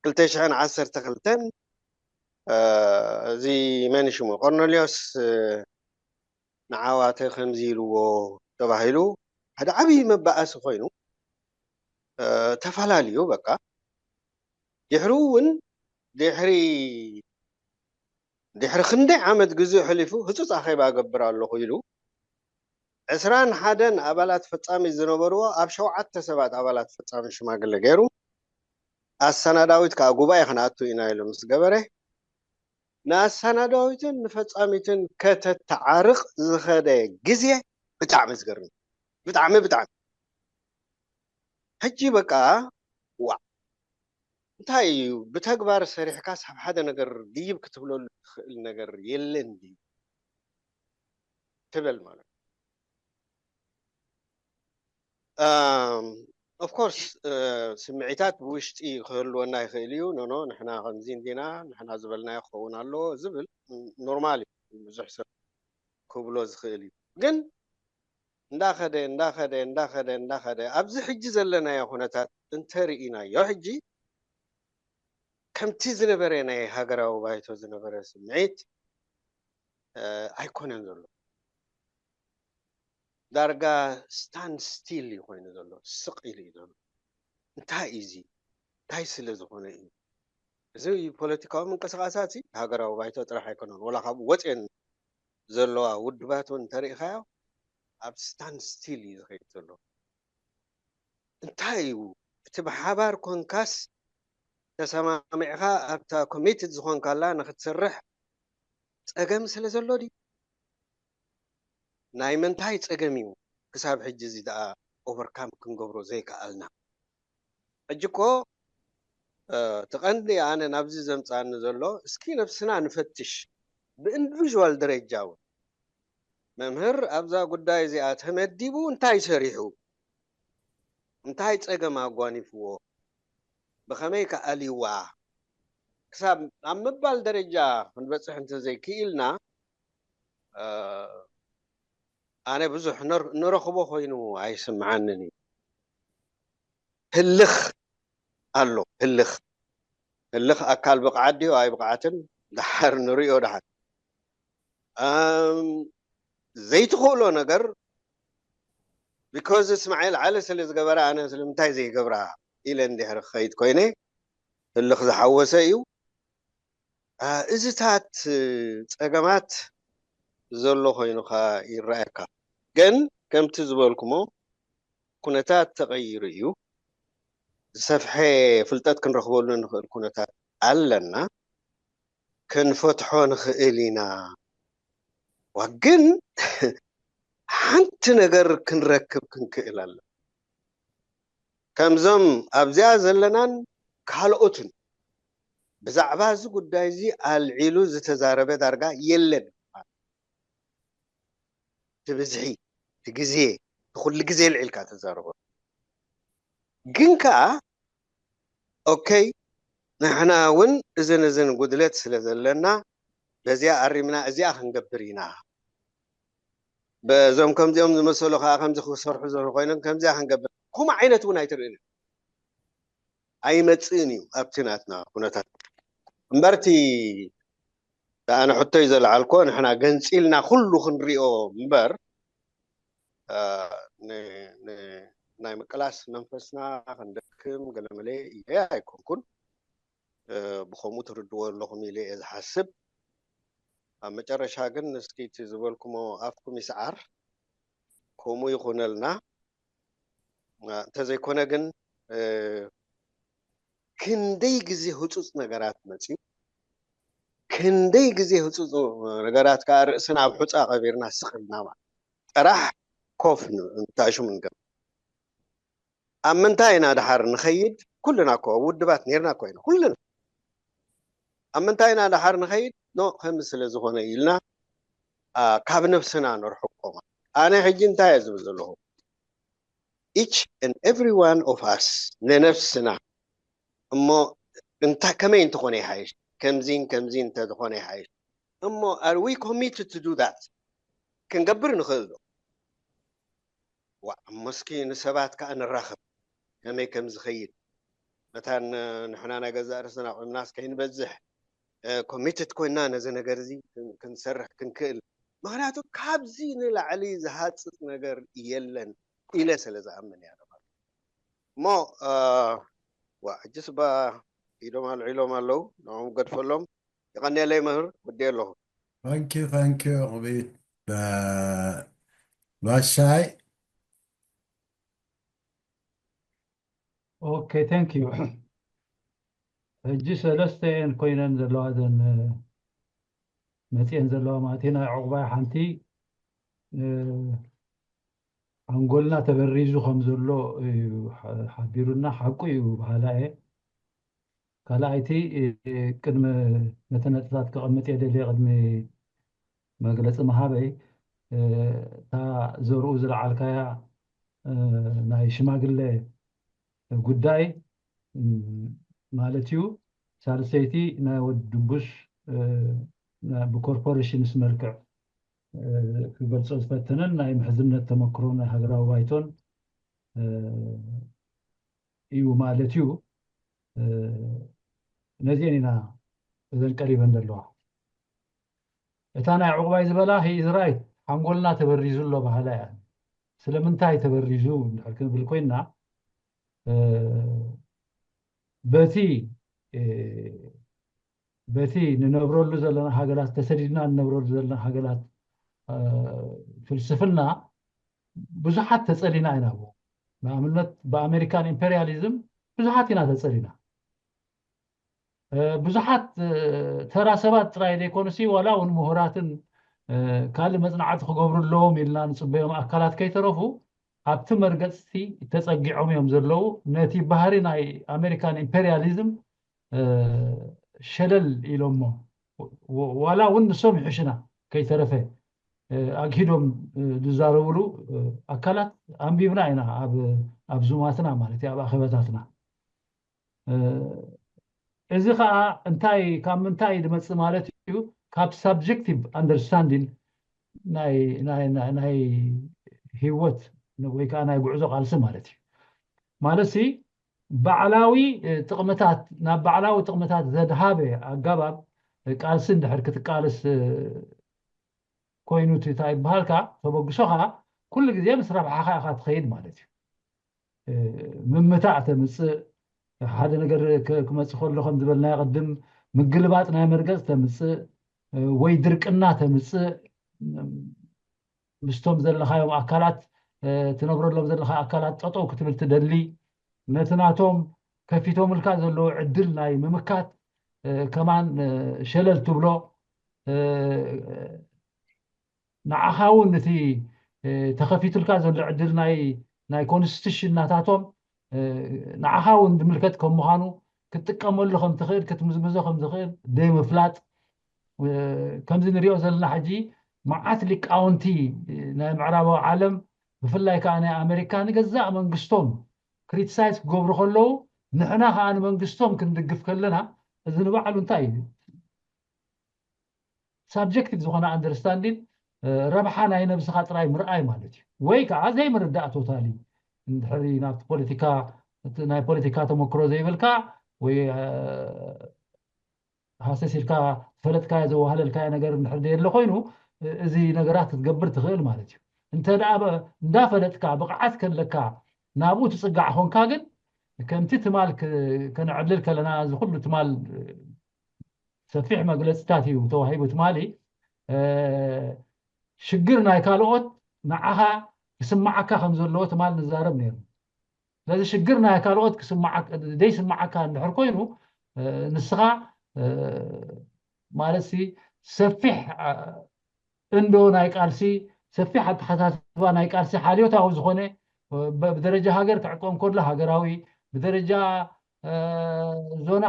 ክልተ ሽሕን ዓሰርተ ክልተን እዚ መን ሽሙ ቆርኔልዮስ ንዓዋተ ከምዚ ኢልዎ ተባሂሉ ሓደ ዓብዪ መባእሲ ኮይኑ ተፈላልዩ በቃ ድሕሩ እውን ድሕሪ ድሕሪ ክንደይ ዓመት ግዜ ሕሊፉ ህፁፅ ኣኼባ እገብር ኣለኹ ኢሉ ዕስራን ሓደን ኣባላት ፈፃሚ ዝነበርዎ ኣብ ሸውዓተ ሰባት ኣባላት ፈፃሚ ሽማግለ ገይሩ ኣሰናዳዊት ከዓ ጉባኤ ክንኣቱ ኢና ኢሉ ምስ ገበረ ንኣሰናዳዊትን ንፈፃሚትን ከተተዓርቕ ዝኸደ ግዜ ብጣዕሚ ዝገርም ብጣዕሚ ብጣዕሚ ሕጂ በቃ ዋዕ እንታይ እዩ ብተግባር ሰሪሕካስ ኣብ ሓደ ነገር ድይብ ክትብለሉ ትኽእል ነገር የለን ድዩ ትብል ማለት of course ስምዒታት ብውሽጢ ክህልወና ይኽእል እዩ ኖኖ ንሕና ከምዚ እንዲና ንሕና ዝበልናዮ ክኸውን ኣለዎ ዝብል ኖርማል እዩ ብዙሕ ሰብ ክብሎ ዝኽእል እዩ። ግን እንዳኸደ እንዳኸደ እንዳኸደ እንዳኸደ ኣብዚ ሕጂ ዘለናዮ ኩነታት እንተርኢናዮ፣ ሕጂ ከምቲ ዝነበረ ናይ ሃገራዊ ባይቶ ዝነበረ ስምዒት ኣይኮነን ዘሎ። ዳርጋ ስታንድ ስቲል እዩ ኮይኑ ዘሎ፣ ስቕ ኢሉ እዩ ዘሎ። እንታይ እዩ እዚ? እንታይ ስለ ዝኾነ እዩ? እዚ ፖለቲካዊ ምንቅስቃሳት ሃገራዊ ባይቶ ጥራሕ ኣይኮነን፣ ወላ ካብኡ ወፅየን ዘለዋ ውድባት እውን እንተሪኢኻዮ ኣብ ስታንድ ስቲል እዩ ዝኸይድ ዘሎ። እንታይ እዩ እቲ ብሓባር ኮንካስ ተሰማሚዕካ ኣብታ ኮሚትድ ዝኾንካላ ንክትሰርሕ ፀገም ስለ ዘሎ ድዩ? ናይ ምንታይ ፀገም እዩ ክሳብ ሕጂ እዚ ደኣ ኦቨርካም ክንገብሮ ዘይከኣልና? ሕጂ እኮ እቲ ቀንዲ ኣነ ናብዚ ዘምፃኒ ዘሎ እስኪ ነብስና ንፈትሽ። ብኢንዲቪዥዋል ደረጃ እውን መምህር ኣብዛ ጉዳይ እዚኣ ተመዲቡ እንታይ ሰሪሑ፣ እንታይ ፀገም ኣጓኒፍዎ፣ ብኸመይ ከኣልይዋ ክሳብ ኣብ ምባል ደረጃ ክንበፅሕ እንተዘይክኢልና ኣነ ብዙሕ ንረኽቦ ኮይኑ ኣይስምዓንን እዩ። ህልኽ ኣሎ፣ ህልኽ። ህልኽ ኣካል ብቕዓት ድዩ ኣይብቕዓትን ደሓር ንሪኦ ደሓር። ዘይትኽእሎ ነገር because እስማዒል ዓሊ ስለ ዝገበረ ኣነ ስለምንታይ ዘይገብራ ኢለ እንድሕር ክኸይድ ኮይነ ህልኽ ዝሓወሰ እዩ። እዚታት ፀገማት ዘሎ ኮይኑኻ ይረኣየካ። ግን ከምቲ ዝበልኩሞ ኩነታት ተቐይሩ እዩ። ዝሰፍሐ ፍልጠት ክንረኽበሉ ንኽእል ኩነታት ኣለና። ክንፈትሖ ንኽእል ኢና። ግን ሓንቲ ነገር ክንረክብ ክንክእል ኣለና። ከምዞም ኣብዚኣ ዘለናን ካልኦትን ብዛዕባ እዚ ጉዳይ እዚ ኣልዒሉ ዝተዛረበ ዳርጋ የለን። እቲ ብዝሒ፣ እቲ ግዜ፣ እቲ ኩሉ ግዜ ኣልዒልካ ተዛረቦ። ግን ከኣ ኦከይ ንሕና እውን እዝን እዝን ጉድለት ስለ ዘለና በዚኣ ኣሪምና እዚኣ ክንገብር ኢና። በዞም ከምዚኦም ዝመሰሉ ከዓ ከምዚ ክሰርሑ ዝኽእሉ ኮይኖም ከምዚኣ ክንገብር ከምኡ ዓይነት እውን ኣይትርእን ኣይመፅእን እዩ ኣብቲ ናትና ኩነታት። እምበርቲ ኣነ ሕቶይ ዘለዓልኮ ንሕና ገንፂልና ኩሉ ክንሪኦ እምበር ናይ ምቅላስ መንፈስና ክንደክም ገለመለ ኢለ ኣይኮንኩን። ብከምኡ ትርድዎ ኣለኹም ኢለ እየ ዝሓስብ። ኣብ መጨረሻ ግን እስኪ እቲ ዝበልኩሞ ኣፍኩም ይስዓር፣ ከምኡ ይኹነልና። እንተዘይኮነ ግን ክንደይ ግዜ ህፁፅ ነገራት መፅዩ፣ ክንደይ ግዜ ህፁፅ ነገራት ከዓ ርእስና ኣብ ሑፃ ቀቢርና ስቕ ኢልና ማለት ጥራሕ ኮፍ ንታሽሙ ንገብ ኣብ ምንታይ ኢና ድሓር ንኸይድ? ኩልና እኮ ውድባት ነርና እኮ ኢና ኩልና። ኣብ ምንታይ ኢና ድሓር ንኸይድ? ኖ ከምዚ ስለ ዝኾነ ኢልና ካብ ነብስና ንርሕቆ። ኣነ ሕጂ እንታይ እየ ዝብል ዘለኹ? Each and every one of us ንነብስና እሞ እንታይ ከመይ እንተኾነ ይሓይሽ፣ ከምዚን ከምዚን እንተዝኾነ ይሓይሽ። እሞ are we committed to do that? ክንገብር ንኽእል ዶ? ዋ እሞ እስኪ ንሰባት ከዓ ንራኸብ ከመይ ከም ዝኸይድ መታን ንሕና ናይ ገዛእ ርእስና ቆምናስ ከይንበዝሕ ኮሚትድ ኮይና ነዚ ነገር እዚ ክንሰርሕ ክንክእል። ምክንያቱ ካብዚ ንላዕሊ ዝሃፅፅ ነገር የለን ኢለ ስለ ዝኣምን እያ። እሞ ዋ ሕጅስ ባ ኢዶም ኣልዒሎም ኣለዉ፣ ንዕኦም ገድፈሎም። የቐንየለይ መምህር፣ ወዲኤ ኣለኹ። Thank you, thank you ዑቕቢት ባሻይ። Okay, thank you። ሕጂ ሰለስተ እየን ኮይነን ዘለዋ ዘን መፅየን ዘለዋ ማለት እዩ። ናይ ዑቕባይ ሓንቲ ኣንጎልና ተበሪዙ ከም ዘሎ እዩ ሓቢሩና፣ ሓቁ እዩ በሃላ እየ። ካልኣይቲ ቅድሚ ነቲ ነጥብታት ክቐምጥ እየ ደልየ ቅድሚ መግለፂ ምሃበይ እታ ዘርኡ ዝለዓልካያ ናይ ሽማግለ ጉዳይ ማለት እዩ። ሳልሰይቲ ናይ ወዲ ድቡሽ ብኮርፖሬሽንስ መልክዕ ክገልጾ ዝፈተነን ናይ ምሕዝነት ተመክሮ ናይ ሃገራዊ ባይቶን እዩ ማለት እዩ። ነዚአን ኢና እዘን ቀሪበን ዘለዋ። እታ ናይ ዕቑባይ ዝበላ ሂዝራይት ሓንጎልና ተበሪዙ ኣሎ ባህላ እያ። ስለምንታይ ተበሪዙ እንድሕር ክንብል ኮይና በቲ በቲ ንነብረሉ ዘለና ሃገራት፣ ተሰዲድና ንነብረሉ ዘለና ሃገራት ፍልስፍና ብዙሓት ተፀሊና ኢና። ንኣብነት ብኣሜሪካን ኢምፔሪያሊዝም ብዙሓት ኢና ተፀሊና። ብዙሓት ተራ ሰባት ጥራይ ዘይኮኑሲ ዋላ እውን ምሁራትን ካልእ መፅናዕቲ ክገብሩ ኣለዎም ኢልና ንፅበዮም ኣካላት ከይተረፉ ኣብቲ መርገፅቲ ተፀጊዖም እዮም ዘለዉ። ነቲ ባህሪ ናይ ኣሜሪካን ኢምፔሪያሊዝም ሸለል ኢሎሞ ዋላ እውን ንሶም ይሕሽና ከይተረፈ ኣግሂዶም ዝዛረብሉ ኣካላት ኣንቢብና ኢና ኣብ ዙማትና ማለት እዩ ኣብ ኣኼባታትና። እዚ ከዓ እንታይ ካብ ምንታይ ዝመፅእ ማለት እዩ? ካብ ሳብጀክቲቭ ኣንደርስታንዲንግ ናይ ህይወት ወይ ከዓ ናይ ጉዕዞ ቃልሲ ማለት እዩ። ማለት ሲ ባዕላዊ ጥቕምታት ናብ ባዕላዊ ጥቕምታት ዘድሃበ ኣጋባብ ቃልሲ እንድሕር ክትቃልስ ኮይኑ እቲ እንታይ ይበሃልካ ተበግሶኻ ኩሉ ግዜ ምስ ረብሓኻ ኢኻ ትኸይድ ማለት እዩ። ምምታእ ተምፅእ ሓደ ነገር ክመፅእ ከሎ ከም ዝበልናዮ ቅድም ምግልባጥ ናይ መርገፅ ተምፅእ ወይ ድርቅና ተምፅእ ምስቶም ዘለኻዮም ኣካላት ትነብረሎም ዘለኻ ኣካላት ጠጠው ክትብል ትደሊ ነቲ ናቶም ከፊቶምልካ ዘለዉ ዕድል ናይ ምምካት ከማን ሸለል ትብሎ ንዓኻ እውን እቲ ተኸፊቱልካ ዘሎ ዕድል ናይ ናይ ኮንስቲቱሽን ናታቶም ንዓኻ እውን ዝምልከት ከም ምዃኑ ክትጥቀመሉ ከም ትኽእል ክትምዝምዞ ከም ዝኽእል ደይ ምፍላጥ ከምዚ ንሪኦ ዘለና ሕጂ መዓት ሊቃውንቲ ናይ ምዕራባዊ ዓለም ብፍላይ ከዓ ናይ ኣሜሪካ ንገዛእ መንግስቶም ክሪቲሳይዝ ክገብሩ ከለዉ ንሕና ከዓ ንመንግስቶም ክንድግፍ ከለና እዚ ንባዕሉ እንታይ እዩ ሳብጀክቲቭ ዝኾነ ኣንደርስታንዲንግ ረብሓ ናይ ነብስኻ ጥራይ ምርኣይ ማለት እዩ ወይ ከዓ ዘይምርዳእ ቶታሊ እንድሕሪ ናብቲ ፖለቲካ ናይ ፖለቲካ ተመክሮ ዘይብልካ ወይ ሃሰስ ኢልካ ዝፈለጥካዮ ዘዋህለልካዮ ነገር እንድሕር ዘየለ ኮይኑ እዚ ነገራት ክትገብር ትኽእል ማለት እዩ። እንተ ደኣ እንዳፈለጥካ ብቕዓት ከለካ ናብኡ ትፅጋዕ ኾንካ ግን ከምቲ ትማል ከነዕልል ከለና እዚ ኩሉ ትማል ሰፊሕ መግለፅታት እዩ ተዋሂቡ ትማሊ ሽግር ናይ ካልኦት ንዓኻ ክስማዓካ ከም ዘለዎ ትማል ንዛረብ ነይሩ። ስለዚ ሽግር ናይ ካልኦት ዘይስማዓካ እንድሕር ኮይኑ ንስኻ ማለት ሲ ሰፊሕ እንዶ ናይ ቃልሲ ሰፊሕ ኣተሓሳስባ ናይ ቃልሲ ሓልዮታዊ ዝኾነ ብደረጃ ሃገር ክዕቆም ከሎ ሃገራዊ ብደረጃ ዞና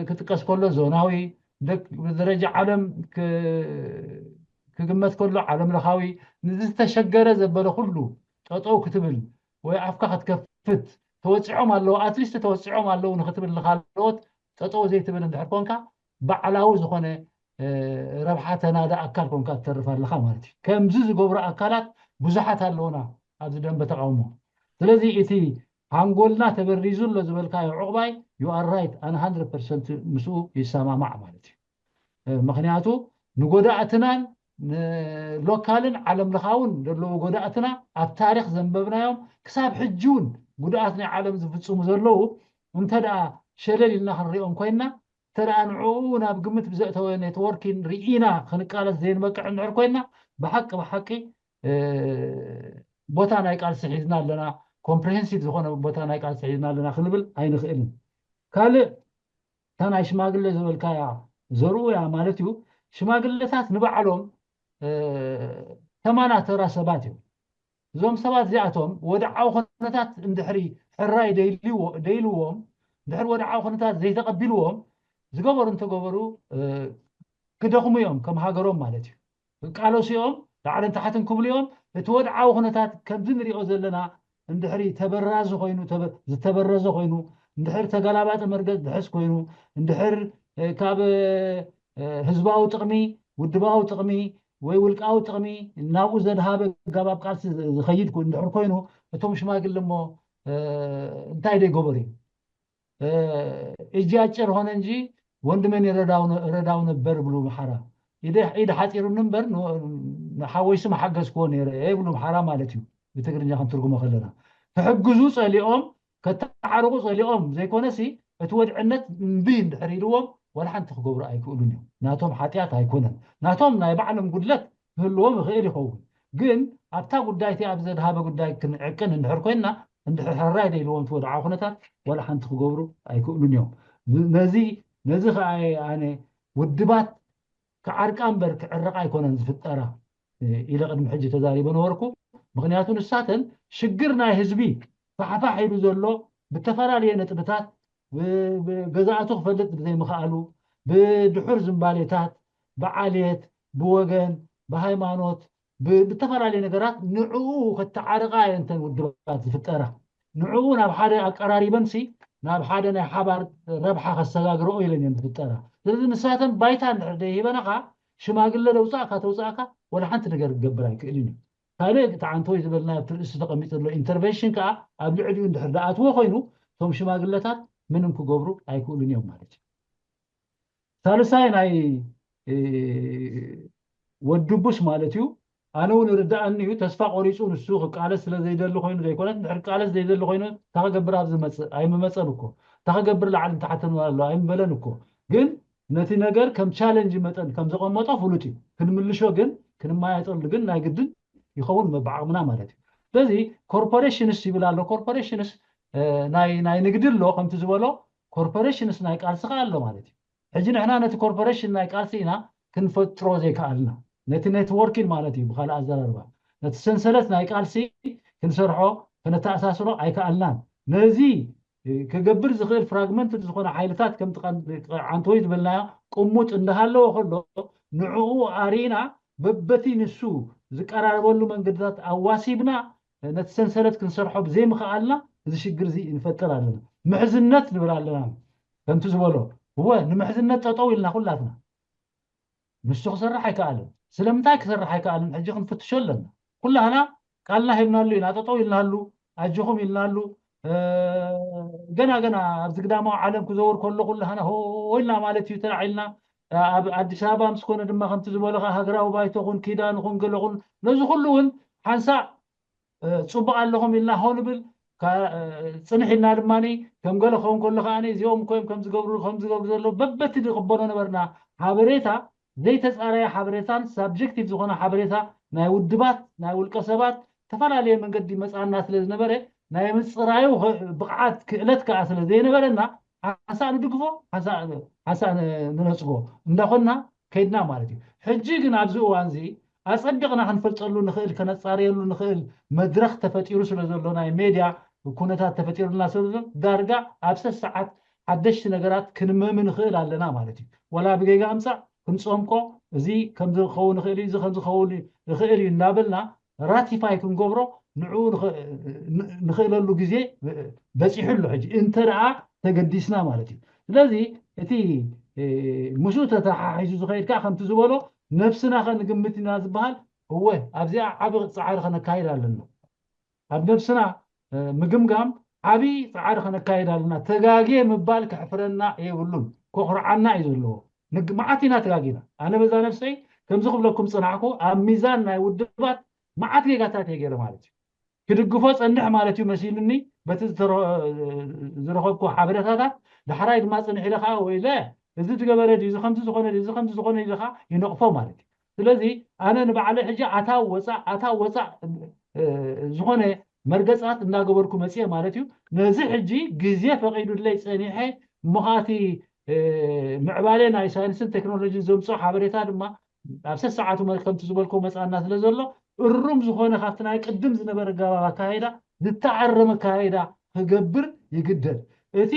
ክጥቀስ ከሎ ዞናዊ ብደረጃ ዓለም ክግመት ከሎ ዓለም ለኻዊ ንዝተሸገረ ዘበለ ኩሉ ጠጠው ክትብል ወይ ኣፍካ ክትከፍት ተወፂዖም ኣለዉ ኣትሊስት ተወፂዖም ኣለዉ ንክትብል ንካልኦት ጠጠው ዘይትብል እንድሕር ኮንካ ባዕላዊ ዝኾነ ረብሓ ተናዳ ኣካል ኮንካ ትተርፍ ኣለኻ ማለት እዩ። ከምዚ ዝገብሩ ኣካላት ብዙሓት ኣለውና ኣብዚ ደንበ ተቃውሞ። ስለዚ እቲ ሃንጎልና ተበሪዙ ኣሎ ዝበልካዮ ዕቑባይ you are right ኣነ hundred percent ምስኡ ይሰማማዕ ማለት እዩ። ምክንያቱ ንጎዳእትናን ሎካልን ዓለም ለኻውን ዘለዎ ጎዳእትና ኣብ ታሪክ ዘንበብናዮም ክሳብ ሕጂ እውን ጉድኣት ናይ ዓለም ዝፍፅሙ ዘለዉ እንተ ደኣ ሸለል ኢልና ክንሪኦም ኮይንና እንተ ደኣ ንዕኡ ናብ ግምት ብዘእተወ ኔትወርኪን ርኢና ክንቃለስ ዘይንበቅዕ እንድሕር ኮይንና ብሓቂ ብሓቂ ቦታ ናይ ቃልሲ ሒዝና ኣለና ኮምፕሬሄንሲቭ ዝኾነ ቦታ ናይ ቃልሲ ሒዝና ኣለና ክንብል ኣይንኽእልን። ካልእ እታ ናይ ሽማግለ ዝበልካያ ዘርኡ እያ ማለት እዩ። ሽማግለታት ንባዕሎም ተማና ተራ ሰባት እዮም። እዞም ሰባት እዚኣቶም ወድዓዊ ኩነታት እንድሕሪ ሕራይ ደይልዎም እንድሕሪ ወድዓዊ ኩነታት ዘይተቐቢልዎም ዝገበሩ እንተገበሩ ክደኽሙ እዮም ከም ሃገሮም ማለት እዩ። ክቃለሱ እዮም ላዕልን ታሕትን ክብሉ እዮም። እቲ ወድዓዊ ኩነታት ከምዚ ንሪኦ ዘለና እንድሕሪ ተበራዚ ኮይኑ ዝተበረዘ ኮይኑ እንድሕር ተገላባጢ መርገፅ ድሕስ ኮይኑ እንድሕር ካብ ህዝባዊ ጥቕሚ ውድባዊ ጥቕሚ ወይ ውልቃዊ ጥቕሚ ናብኡ ዘድሃበ ኣገባብ ቃልሲ ዝኸይድ እንድሕር ኮይኑ፣ እቶም ሽማግለ እሞ እንታይ ደይገበሩ እዩ? እጂ ኣጭር ሆነ እንጂ ወንድመን ረዳው ነበር ብሉ ምሓራ። ኢደ ኢድ ሓፂሩኒ እምበር ንሓወይሱ መሓገዝክዎ ነይረ ብሉ ምሓራ ማለት እዩ። ብትግርኛ ክንትርጉሞ ከለና ክሕግዙ ፀሊኦም ከተሓርቑ ፀሊኦም ዘይኮነሲ እቲ ወድዕነት እምቢ እንድሕር ኢልዎም ዋላ ሓንቲ ክገብሩ ኣይክእሉን እዮም። ናቶም ሓጢኣት ኣይኮነን፣ ናቶም ናይ ባዕሎም ጉድለት ክህልዎም ይኽእል ይኸውን። ግን ኣብታ ጉዳይ እቲ ኣብ ዘድሃበ ጉዳይ ክንዕቅን እንድሕር ኮይንና እንድሕር ሕራይ ደኢልዎም እቲ ወድዓዊ ኩነታት ዋላ ሓንቲ ክገብሩ ኣይክእሉን እዮም። ነዚ ነዚ ከዓ ኣነ ውድባት ክዓርቃ እምበር ክዕረቃ ኣይኮነን ዝፍጠራ ኢለ ቅድሚ ሕጂ ተዛሪበ ነበርኩ። ምክንያቱ ንሳተን ሽግር ናይ ህዝቢ ፋሕፋሕ ኢሉ ዘሎ ብተፈላለየ ነጥብታት ገዛእቱ ክፈልጥ ብዘይምኽኣሉ ብድሑር ዝንባሌታት ብዓልየት ብወገን ብሃይማኖት ብተፈላለየ ነገራት ንዕኡ ከተዓርቃ እየንተን ውድባት ዝፍጠራ። ንዕኡ ናብ ሓደ ኣቀራሪበንሲ ናብ ሓደ ናይ ሓባር ረብሓ ከሰጋግረኦ ኢለን እየን ዝፍጠራ። ስለዚ ንሳተን ባይታ እንድሕር ደይሂበናኻ ሽማግለ ደውፃእካ ተውፃእካ ወላ ሓንቲ ነገር ክገብር ኣይክእልን እዩ። ካልእ እቲ ዓንተወይ ዝበልና ኣብቲ ርእሲ ተቐሚጡ ዘሎ ኢንተርቨንሽን ከዓ ኣብ ልዕሊኡ እንድሕር ደኣትዎ ኮይኑ እቶም ሽማግለታት ምንም ክገብሩ ኣይክእሉን እዮም ማለት እዩ። ሳልሳይ ናይ ወድቡስ ማለት እዩ። ኣነ እውን ርድኣኒ እዩ። ተስፋ ቆሪፁ ንሱ ክቃለስ ስለ ዘይደሊ ኮይኑ ዘይኮነት፣ ድሕር ቃለስ ዘይደሊ ኮይኑ እንታይ ክገብር ኣብ ዝመፅእ ኣይምመፀን እኮ። እንታይ ክገብር ላዕሊ ንታሕትን ኣሎ ኣይምበለን እኮ። ግን ነቲ ነገር ከም ቻለንጅ መጠን ከም ዘቐመጦ ፍሉጥ እዩ። ክንምልሾ ግን ክንመያየጠሉ ግን ናይ ግድን ይኸውን መባዓቕምና ማለት እዩ። ስለዚ ኮርፖሬሽንስ ይብል ኣሎ። ኮርፖሬሽንስ ናይ ናይ ንግዲ ኣሎ ከምቲ ዝበሎ ኮርፖሬሽንስ ናይ ቃልሲ ከ ኣሎ ማለት እዩ። ሕጂ ንሕና ነቲ ኮርፖሬሽን ናይ ቃልሲ ኢና ክንፈጥሮ ዘይከኣልና፣ ነቲ ኔትወርኪን ማለት እዩ ብካልእ ኣዘራርባ ነቲ ሰንሰለት ናይ ቃልሲ ክንሰርሖ ክነተኣሳስሮ ኣይከኣልናን። ነዚ ክገብር ዝኽእል ፍራግመንት ዝኾነ ሓይልታት ከምቲ ዓንተወይ ዝበልናዮ ቅሙጥ እንዳሃለወ ከሎ ንዕኡ ኣሪና በበቲ ንሱ ዝቀራረበሉ መንገድታት ኣዋሲብና ነቲ ሰንሰለት ክንሰርሖ ብዘይምኽኣልና እዚ ሽግር እዚ ንፈጥር ኣለና። ምሕዝነት ንብል ኣለና። ከምቲ ዝበሎ እወ ንምሕዝነት ጠጠው ኢልና ኩላትና ንሱ ክሰርሕ ኣይከኣልን። ስለምንታይ ክሰርሕ ኣይከኣልን ሕጂ ክንፍትሾ ኣለና። ኩላህና ቃልና ሂብናሉ ኢና፣ ጠጠው ኢልናሉ፣ ኣጆኹም ኢልናሉ። ገና ገና ኣብዚ ግዳማዊ ዓለም ክዘውር ከሎ ኩላህና ሆ ኢልና ማለት እዩ ተላዒልና። ኣብ ኣዲስ ኣበባ ምስ ኮነ ድማ ከምቲ ዝበሎ ከዓ ሃገራዊ ባይቶ ኹን ኪዳን ኹን ገለ ኹን ነዚ ኩሉ እውን ሓንሳእ ፅቡቅ ኣለኹም ኢልና ሆ ንብል። ፅንሕ ኢልና ድማ ከም ገለ ክኸውን ከሎ ከዓ እዚኦም እኮ እዮም ከም ዝገብሩ ከም ዝገብሩ ዘለዉ በበቲ ንቅበሎ ነበርና። ሓበሬታ ዘይተፃረየ ሓበሬታን ሳብጀክቲቭ ዝኾነ ሓበሬታ ናይ ውድባት ናይ ውልቀ ሰባት ዝተፈላለየ መንገዲ መፃና ስለ ዝነበረ ናይ ምፅራዩ ብቕዓት ክእለት ከዓ ስለ ዘይነበረና ሓንሳእ ንድግፎ ሓንሳእ ንነፅጎ እንዳኾንና ከይድና ማለት እዩ። ሕጂ ግን ኣብዚ እዋን እዚ ኣፀቢቕና ክንፈልፀሉ ንኽእል ከነፃርየሉ ንኽእል መድረኽ ተፈጢሩ ስለ ዘሎ ናይ ሜድያ ኩነታት ተፈጢሩልና ስለ ዘሎ ዳርጋ ኣብ ሰሰዓት ሓደሽቲ ነገራት ክንመሚ ንኽእል ኣለና ማለት እዩ። ወላ ብጌጋ ኣምፃእ ክንፀምቆ እዚ ከምዚ ክኸውን ይኽእል እዩ እዚ ከምዚ ክኸውን ይኽእል እዩ እናበልና ራቲፋይ ክንገብሮ ንዕኡ ንኽእለሉ ግዜ በፂሑ ኣሎ ሕጂ እንተ ደኣ ተገዲስና ማለት እዩ። ስለዚ እቲ ምስኡ ተተሓሒዙ ዝኸይድ ከዓ ከምቲ ዝበሎ ነብስና ከ ንግምት ኢና ዝበሃል እወ ኣብዚኣ ዓቢ ፃዕሪ ከነካይድ ኣለና። ኣብ ነብስና ምግምጋም ዓቢ ፃዕሪ ከነካይድ ኣለና። ተጋግየ ምባል ከሕፍረና የብሉን፣ ከኹርዓና እዩ ዘለዎ። መዓት ኢና ተጋጊና። ኣነ በዛ ነብሰይ ከምዚ ክብለኩም ፅናዕኩ ኣብ ሚዛን ናይ ውድባት መዓት ጌጋታት እየ ገይረ ማለት እዩ። ክድግፎ ፀንሕ ማለት እዩ መሲሉኒ በቲ ዝረኸብኩ ሓበሬታታት። ዳሕራይ ድማ ፅንሕ ኢለ ከዓ ወይለ እዚ ዝገበረ ድዩ እዚ ከምዚ ዝኾነ ድዩ እዚ ከምዚ ዝኾነ ኢለ ከዓ ይነቕፎ ማለት እዩ። ስለዚ ኣነ ንባዕለይ ሕጂ ኣታው ወፃእ ኣታው ወፃእ ዝኾነ መርገፃት እናገበርኩ መፅየ ማለት እዩ። ነዚ ሕጂ ግዜ ፈቒዱለይ ፀኒሐ እሞ ከዓ እቲ ምዕባለ ናይ ሳይንስን ቴክኖሎጂን ዘምፅኦ ሓበሬታ ድማ ኣብ ሰሰዓቱ ከምቲ ዝበልኮ መፃና ስለ ዘሎ እሩም ዝኾነ ካብቲ ናይ ቅድም ዝነበረ ኣገባብ ኣካይዳ ዝተዓረመ ኣካይዳ ክገብር ይግደድ። እቲ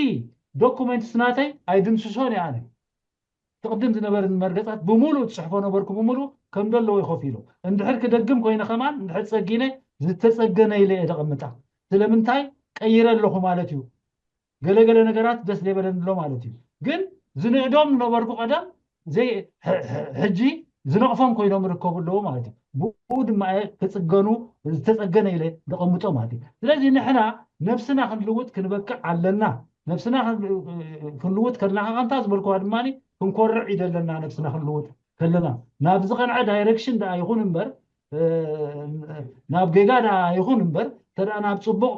ዶኩመንትስ ናተይ ኣይድምስሶን እየ ኣነ። እቲ ቅድም ዝነበረ መርገፃት ብምሉእ ዝፅሕፎ ነበርኩ ብምሉእ ከም ዘለዎ እዩ ኮፍ ኢሉ። እንድሕር ክደግም ኮይነ ከማን እንድሕር ፀጊነ ዝተፀገነ ኢለ እየ ደቐምጣ። ስለምንታይ ቀይረ ኣለኹ ማለት እዩ። ገለገለ ነገራት ደስ ዘይበለኒ ኣሎ ማለት እዩ። ግን ዝንእዶም ዝነበርኩ ቀደም ዘይ ሕጂ ዝነቕፎም ኮይኖም ይርከቡ ኣለዉ ማለት እዩ። ብኡ ድማ እየ ክፅገኑ ዝተፀገነ ኢለ ዘቐምጦ ማለት እዩ። ስለዚ ንሕና ነብስና ክንልውጥ ክንበቅዕ ኣለና። ነብስና ክንልውጥ ከለና ከምታ ዝበልኩዋ ድማ ክንኮርዕ ይደለና። ነብስና ክንልውጥ ከለና ናብ ዝቐንዐ ዳይሬክሽን ደኣ ይኹን እምበር ናብ ጌጋ ደኣ ይኹን እምበር ተደኣ ናብ ፅቡቕ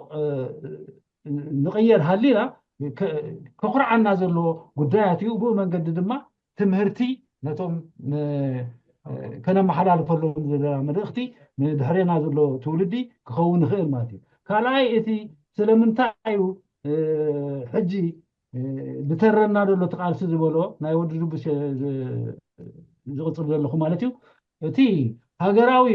ንቕየር ሃሊና ከኹርዓና ዘለዎ ጉዳያት እዩ። ብኡ መንገዲ ድማ ትምህርቲ ነቶም ከነመሓላልፈሎም ዘለና መልእኽቲ ንድሕሬና ዘሎ ትውልዲ ክኸውን ይኽእል ማለት እዩ። ካልኣይ እቲ ስለምንታይ እዩ ሕጂ ብተረና ዘሎ ትቃልሲ ዝበሎ ናይ ወዲ ድቡ ዝቕፅል ዘለኹ ማለት እዩ። እቲ ሃገራዊ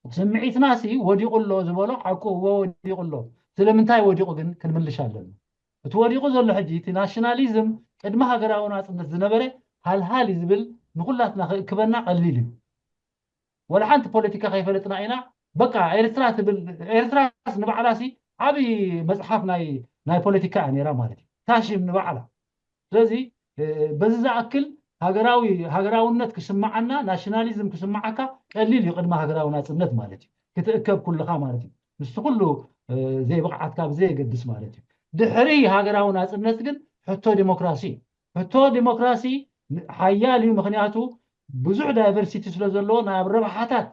ስምዒትና ሲ ወዲቑ ኣሎ ዝበሎ ሓቁ እዎ ወዲቑ ኣሎ። ስለምንታይ ወዲቑ ግን ክንምልሽ ኣለና። እቲ ወዲቑ ዘሎ ሕጂ እቲ ናሽናሊዝም ቅድሚ ሃገራዊ ናፅነት ዝነበረ ሃልሃል እዩ ዝብል ንኩላትና ክእክበና ቀሊል እዩ። ወላ ሓንቲ ፖለቲካ ከይፈለጥና ኢና በቃ ኤርትራ ትብል። ኤርትራስ ንባዕላ ሲ ዓብዪ መፅሓፍ ናይ ናይ ፖለቲካ እያ ነይራ ማለት እዩ። ታሽም ንባዕላ ስለዚ በዚ ዝኣክል ሃገራዊ ሃገራውነት ክስምዓና ናሽናሊዝም ክስምዓካ ቀሊል እዩ። ቅድሚ ሃገራዊ ናፅነት ማለት እዩ ክትእከብ ኩልኻ ማለት እዩ። ምስቲ ኩሉ ዘይብቕዓትካ ብዘየገድስ ማለት እዩ። ድሕሪ ሃገራዊ ናፅነት ግን ሕቶ ዲሞክራሲ እዩ። ሕቶ ዲሞክራሲ ሓያል እዩ። ምክንያቱ ብዙሕ ዳይቨርሲቲ ስለ ዘለዎ ናብ ረብሓታት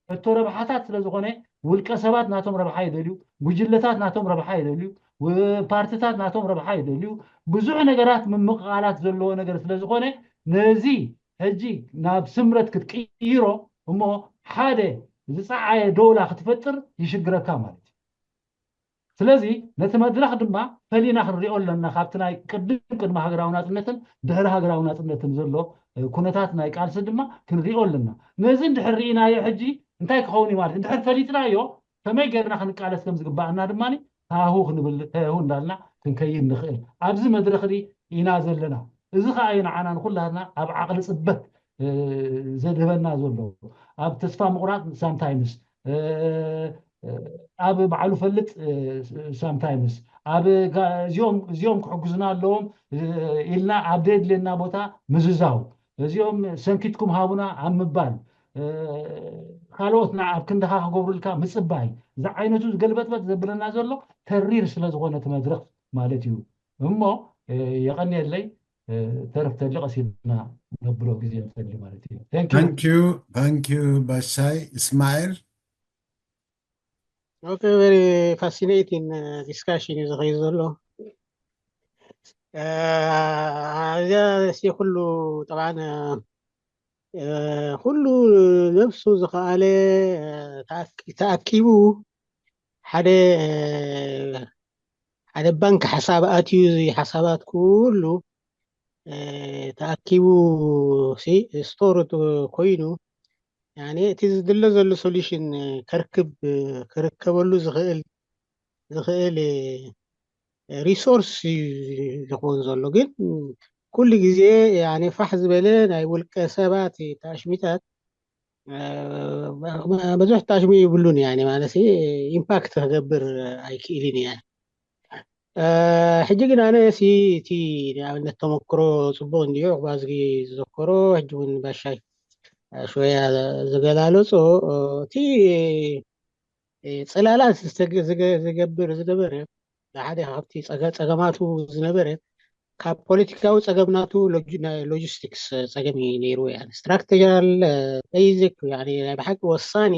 ሕቶ ረብሓታት ስለ ዝኾነ ውልቀ ሰባት ናቶም ረብሓ ይደልዩ፣ ጉጅለታት ናቶም ረብሓ ይደልዩ፣ ፓርትታት ናቶም ረብሓ ይደልዩ። ብዙሕ ነገራት ምምቕቓላት ዘለዎ ነገር ስለ ዝኾነ ነዚ ሕጂ ናብ ስምረት ክትቅይሮ እሞ ሓደ ዝፀዓየ ደውላ ክትፈጥር ይሽግረካ ማለት እዩ። ስለዚ ነቲ መድረኽ ድማ ፈሊና ክንሪኦ ኣለና። ካብቲ ናይ ቅድም ቅድሚ ሃገራዊ ናፅነትን ድሕሪ ሃገራዊ ናፅነትን ዘሎ ኩነታት ናይ ቃልሲ ድማ ክንሪኦ ኣለና። ነዚ እንድሕር ርኢናዮ ሕጂ እንታይ ክኸውን እዩ ማለት እንድሕር ፈሊጥናዮ ከመይ ጌርና ክንቃለስ ከም ዝግባኣና ድማ ሃሁ ክንብል ሃሁ እንዳልና ክንከይድ ንኽእል። ኣብዚ መድረኽ ኢና ዘለና። እዚ ከዓ እዩ ንዓና ንኩላትና ኣብ ዓቕሊ ፅበት ዘድህበና ዘሎ። ኣብ ተስፋ ምቑራፅ ሳምታይምስ ኣብ ባዕሉ ፈልጥ ሳምታይምስ ኣብ እዚኦም ክሕግዙና ኣለዎም ኢልና ኣብ ዘየድልየና ቦታ ምዝዛው፣ እዚኦም ሰንኪትኩም ሃቡና ኣብ ምባል፣ ካልኦትና ኣብ ክንድኻ ክገብሩልካ ምፅባይ፣ እዚ ዓይነቱ ዝገልበጥበጥ ዘብለና ዘሎ ተሪር ስለ ዝኾነ እቲ መድረኽ ማለት እዩ። እሞ የቐንየለይ። ተረፍ ተሊ ቀሲልና ነብሎ ግዜ ንፈሊ ማለት እዩ። Thank you። Thank you። Thank you በሻይ እስማኤል። Okay, very fascinating discussion እዩ ዝኸይድ ዘሎ። እዚኣ እስቲ ኩሉ ጠብዓን ኩሉ ነብሱ ዝኸኣለ ተኣኪቡ ሓደ ሓደ ባንክ ሓሳብ ኣትዩ እዚ ሓሳባት ኩሉ ተኣኪቡ ስቶር ኮይኑ እቲ ዝድለ ዘሎ ሶሉሽን ከርክብ ክርከበሉ ዝኽእል ዝኽእል ሪሶርስ ዝኸውን ዘሎ ግን ኩሉ ግዜ ፋሕ ዝበለ ናይ ውልቀ ሰባት ታሽሚታት ብዙሕ ታሽሚ ይብሉን እያ ማለት ኢምፓክት ክገብር ኣይክእልን እያ። ሕጂ ግን ኣነ ሲ እቲ ንኣብነት ተመክሮ ፅቡቅ እንዲዮ ዕቁባ ዝዘከሮ ሕጂ እውን ባሻይ ሽወያ ዝገላለፆ እቲ ፅላላት ዝገብር ዝነበረ ሓደ ካብቲ ፀገማቱ ዝነበረ ካብ ፖለቲካዊ ፀገም ናቱ ናይ ሎጂስቲክስ ፀገም እዩ ነይሩ። ስትራክቸራል ቤዚክ ናይ ብሓቂ ወሳኒ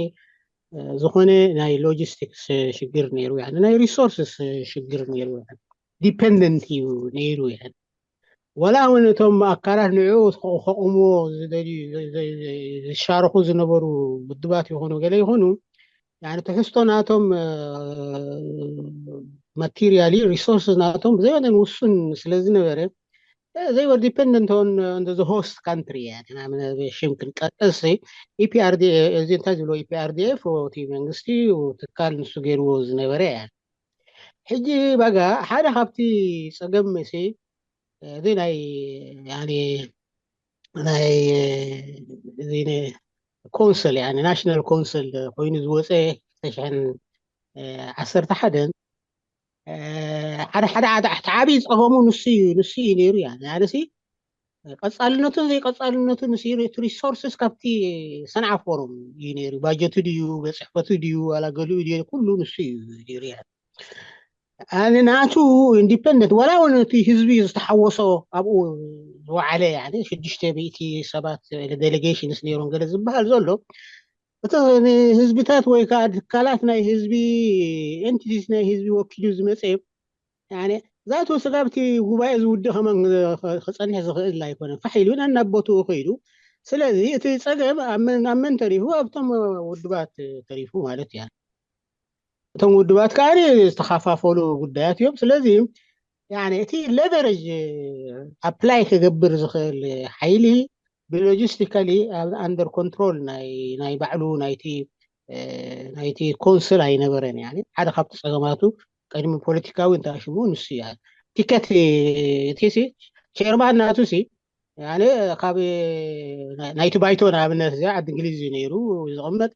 ዝኾነ ናይ ሎጂስቲክስ ሽግር ነይሩ፣ ናይ ሪሶርስስ ሽግር ነይሩ፣ ዲፐንደንት እዩ ነይሩ። ዋላ እውን እቶም ኣካላት ንዕኡ ከቑምዎ ዝደልዩ ዝሻረኹ ዝነበሩ ውድባት ይኹኑ ገለ ይኹኑ ትሕዝቶ ናቶም ማቴሪያሊ ሪሶርስ ናቶም ብዘይ መጠን ውሱን ስለ ዝነበረ they were dependent on the host country ሽም ክንቀጠስ ኢፒኣርዲኤፍ እዚ እንታይ ዝብሎ ኢፒኣርዲኤፍ እቲ መንግስቲ ትካል ንሱ ገይርዎ ዝነበረ እያ። ሕጂ ባጋ ሓደ ካብቲ ፀገም ሲ እዚ ናይ ናይ ኮንስል ናሽናል ኮንስል ኮይኑ ዝወፀ ተሽሕን ዓሰርተ ሓደን ሓደ ሓደ ዓዲ ዓብዪ ፀገሙ ንሱ እዩ ንሱ እዩ ነይሩ እያ ኣነሲ ቀፃልነቱን ዘይቀፃልነቱን እቲ resources ካብቲ ሰንዓ ፎረም እዩ ነይሩ። ባጀቱ ድዩ፣ ቤት ፅሕፈቱ ድዩ፣ ዋላ ገሊኡ ድዩ፣ ኩሉ ንሱ እዩ ነይሩ። ኣነ ናቱ ኢንዲፐንደንት ዋላ እውን እቲ ህዝቢ ዝተሓወሶ ኣብኡ ዝወዓለ ሽዱሽተ ሚእቲ ሰባት ዴሌጌሽንስ ነይሮም ገለ ዝበሃል ዘሎ እቲ ንህዝብታት ወይ ከዓ ትካላት ናይ ህዝቢ ኤንቲቲስ ናይ ህዝቢ ወኪሉ ዝመፀ ዛቱ ስጋብቲ ጉባኤ ዝውድእ ከመን ክፀንሕ ዝኽእል ኣይኮነን። ፋሕ ኢሉ ናብ ቦትኡ ከይዱ። ስለዚ እቲ ፀገም ኣብ መን ተሪፉ? ኣብቶም ውድባት ተሪፉ ማለት እያ። እቶም ውድባት ከዓ ዝተኻፋፈሉ ጉዳያት እዮም። ስለዚ እቲ ሌቨሬጅ ኣፕላይ ክገብር ዝኽእል ሓይሊ ብሎጂስቲካሊ ኣንደር ኮንትሮል ናይ ባዕሉ ናይቲ ናይቲ ኮንስል ኣይነበረን። ሓደ ካብቲ ፀገማቱ ቅድሚ ፖለቲካዊ እንተኣሽሙ ንሱ እያ። ቲኬት እቲ ሲ ቸርማን ናቱ ሲ ካብ ናይቲ ባይቶ ንኣብነት እዚ ዓዲ እንግሊዝ እዩ ነይሩ ዝቕመጥ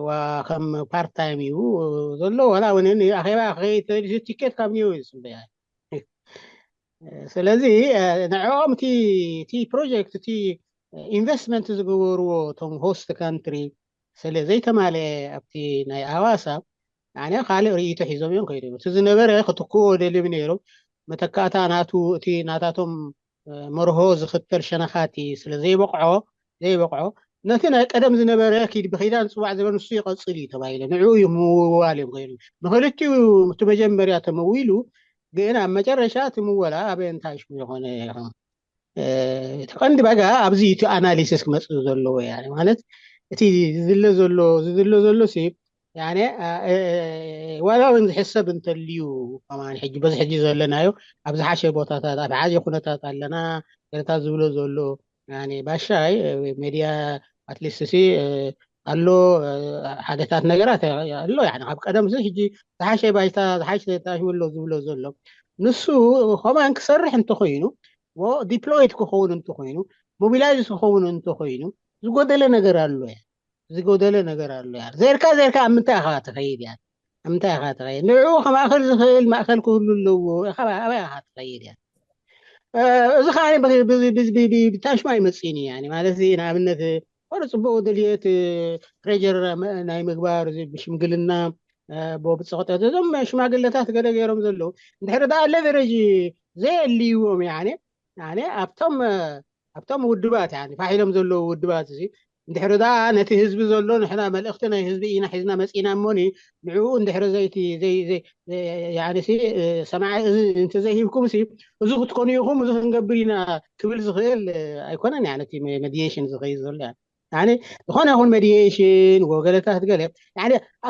ዋ ከም ፓርት ታይም እዩ ዘሎ ዋላ እውን ኣኼባ ከይተሊሱ ቲኬት ካብ ኒው እዩ ዝፅበያ። ስለዚ ንዕኦም እቲ ፕሮጀክት እቲ ኢንቨስትመንት ዝገበርዎ እቶም ሆስት ካንትሪ ስለ ዘይተማልአ ኣብቲ ናይ ኣዋሳ ካልእ ርእይቶ ሒዞም እዮም ከይዶም። እቲ ዝነበረ ክትክዎ ደልዮም ነይሮም። መተካእታ ናቱ እቲ ናታቶም መርሆ ዝኽተል ሸነኻቲ ስለ ዘይበቕዖ ዘይበቕዖ ነቲ ናይ ቀደም ዝነበረ ኪድ ብኺዳን ፅዋዕ ዝበል ንሱ ይቐፅል እዩ ተባሂለ ንዕኡ እዩ ምውዋል እዮም ከይዶም። ንክልቲኡ እቲ መጀመርያ ተመዊሉ ግን ኣብ መጨረሻ እቲ ምወላ ኣበ እንታይ ሽሙ ዝኾነ እቲ ቀንዲ በጋ ኣብዚ እቲ ኣናሊሲስ ክመፅእ ዘለዎ ማለት እቲ ዝድለ ዘሎ ዝድለ ዘሎ ሲ ዋላ እውን ዝሕሰብ እንተልዩ ከማን ሕጂ በዚ ሕጂ ዘለናዮ ኣብ ዝሓሸ ቦታታት ኣብ ሓሸ ኩነታት ኣለና ገለታት ዝብሎ ዘሎ ባሻይ ሜድያ ኣትሊስት ሲ ኣሎ ሓደታት ነገራት ኣሎ ኣብ ቀደም ሕጂ ዝሓሸ ባይታ ዝሓሸ ተሽምሎ ዝብሎ ዘሎ ንሱ ከማን ክሰርሕ እንተኮይኑ ዲፕሎይድ ክኸውን እንተኮይኑ ሞቢላይዝ ክኸውን እንተኮይኑ ዝጎደለ ነገር ኣሎ ዝጎደለ ነገር ኣሎ ያ ዘርካ ዘርካ ኣብ ምንታይ ኢኻ ትኸይድ ያ ኣብ ምንታይ ኢኻ ትኸይድ ንዕኡ ከማእኸል ዝኽእል ማእኸል ክህሉ ኣለዎ ኣበይ ኢኻ ትኸይድ ያ እዚ ከዓ ብታሽማ ይመፅእኒ ያ ማለት ንኣብነት ወደ ፅቡቅ ድልየት ፕሬጀር ናይ ምግባር ብሽምግልና ብፀቅጠት እዞም ሽማግለታት ገለ ገይሮም ዘለዉ እንድሕሪ ደኣ ሌቨሬጅ ዘየልይዎም ኣብቶም ኣብቶም ውድባት ፋሒሎም ዘለዉ ውድባት እዚ እንድሕሪ ደኣ ነቲ ህዝቢ ዘሎ ንሕና መልእኽቲ ናይ ህዝቢ ኢና ሒዝና መፂና እሞኒ ንዕኡ እንድሕሪ ዘይቲ ሰማዒ እዚ እንተዘይሂብኩም እዚ ክትኮኑ ኢኹም እዚ ክንገብር ኢና ክብል ዝኽእል ኣይኮነን ነቲ ሜዲሽን ዝኸይድ ዘሎ ዝኾነ ይኹን ሜዲሽን ወገለታት ገለ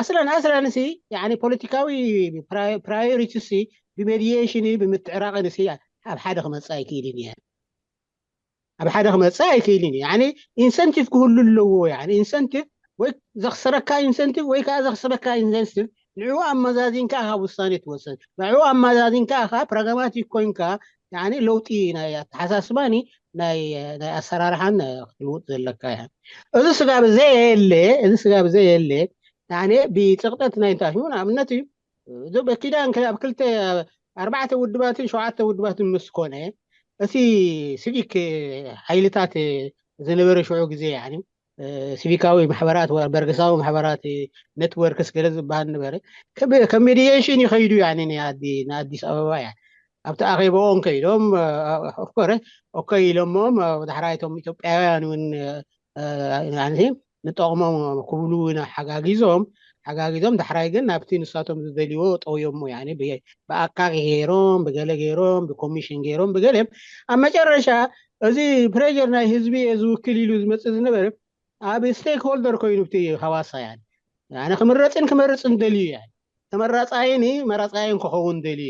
ኣስለን ኣስለን ሲ ፖለቲካዊ ፕራዮሪቲ ሲ ብሜዲሽን ብምትዕራቕን ሲ ኣብ ሓደ ክመፅእ ኣይክእልን እየ ኣብ ሓደ ክመፅእ ኣይክእልን እዩ ኢንሰንቲቭ ክህሉ ኣለዎ ኢንሰንቲቭ ወይ ዘኽስረካ ኢንሰንቲቭ ወይ ከዓ ዘኽስበካ ኢንሰንቲቭ ንዕኡ ኣመዛዚንካ ካብ ውሳኔ ትወሰን ንዕኡ ኣመዛዚንካ ካብ ፕራግማቲክ ኮይንካ ለውጢ ናይ ኣተሓሳስባኒ ናይ ኣሰራርሓን ክትልውጥ ዘለካ እያ እዚ ስጋብ ዘየለ እዚ ስጋብ ዘየለ ብፅቕጠት ናይ እንታይ ንኣብነት እዩ በኪዳን ኣብ ክልተ ኣርባዕተ ውድባትን ሸውዓተ ውድባትን ምስ ኮነ እቲ ሲቪክ ሓይልታት ዝነበረ ሽዑ ግዜ ሲቪካዊ ማሕበራት በርገሳዊ ማሕበራት ኔትወርክስ ገለ ዝበሃል ነበረ ከም ሜዲሽን ይኸይዱ ንኣዲስ ኣበባ እያ ኣብቲ ኣኼባኦም ከይዶም ኦኮረ ኦኮ ኢሎሞም ዳሕራይቶም ኢትዮጵያውያን እውን ንጠቕሞም ክብሉ ሓጋጊዞም ሓጋጊዞም ዳሕራይ ግን ናብቲ ንሳቶም ዝደልዎ ጠውዮሞ ብኣካኪ ገይሮም ብገለ ገይሮም ብኮሚሽን ገይሮም ብገለ ኣብ መጨረሻ እዚ ፕሬር ናይ ህዝቢ ዝውክል ኢሉ ዝመፅእ ዝነበረ ኣብ ስቴክ ሆልደር ኮይኑ ቲ ሃዋሳ ያ ክምረፅን ክመርፅን ደልዩ ያ ተመራፃይን መራፃይን ክኸውን ደልዩ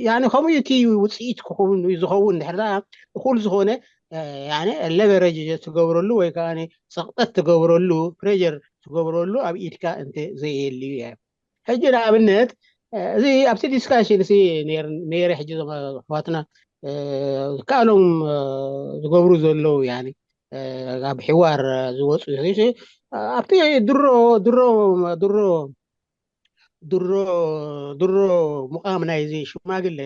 ያ ከምኡ እቲ ውፅኢት ክኸውን ዝኸውን ድሕር እኩል ዝኾነ ሌቨሬጅ ትገብረሉ ወይ ከዓ ፀቕጠት ትገብረሉ ፕሬር ትገብረሉ ኣብ ኢድካ እንተ ዘየልዩ ያ ሕጂ ንኣብነት እዚ ኣብቲ ዲስካሽን ነይረ ሕጂ ዞም ኣሕዋትና ዝከኣሎም ዝገብሩ ዘለዉ ኣብ ሕዋር ዝወፁ ኣብቲ ድሮ ድሮ ድሮ ድሮ ድሮ ሙቃም ናይዚ ሽማግለ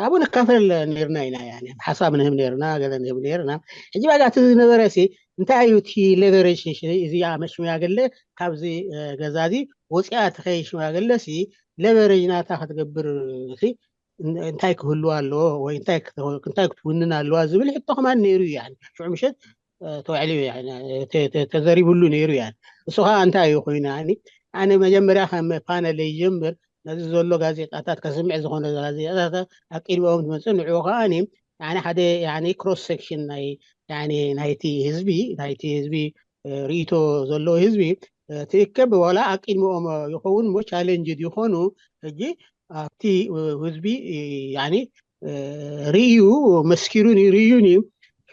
ኣብኡ ንካፈል ነርና ኢና። ሓሳብ ንህብ ነርና፣ ገለ ንህብ ነርና። ሕጂ ባጋ እቲ ዝነበረ ሲ እንታይ እዩ እቲ ሌቨሬጅ? እዚ ሽማግለ ካብዚ ገዛ እዚ ወፂኣ ትኸይ ሽማግለ ሲ ሌቨሬጅ ናታ ክትገብር እንታይ ክህልዋ ኣለዎ ወይ እንታይ ክትውንን ኣለዋ ዝብል ሕቶ ከማን ነይሩ እዩ። ሽዑ ምሸት ተባዕሉ ተዘሪብሉ ነይሩ። ያ እሱ ከዓ እንታይ እዩ ኮይኑ? ኣነ መጀመርያ ከም ፓነል ይጀምር፣ ነዚ ዘሎ ጋዜጣታት ከስምዕ ዝኾነ ጋዜጣታት ኣቂድኦም ዝመፅእ ንዕኡ ከዓ ሓደ ክሮስ ሴክሽን ናይቲ ህዝቢ ናይቲ ህዝቢ ርእቶ ዘለዎ ህዝቢ ትእከብ ዋላ ኣቂድምኦም ይኸውን ሞ ቻሌንጅ ይኾኑ። ሕጂ ኣብቲ ህዝቢ ርእዩ መስኪሩን ርእዩን እዩ።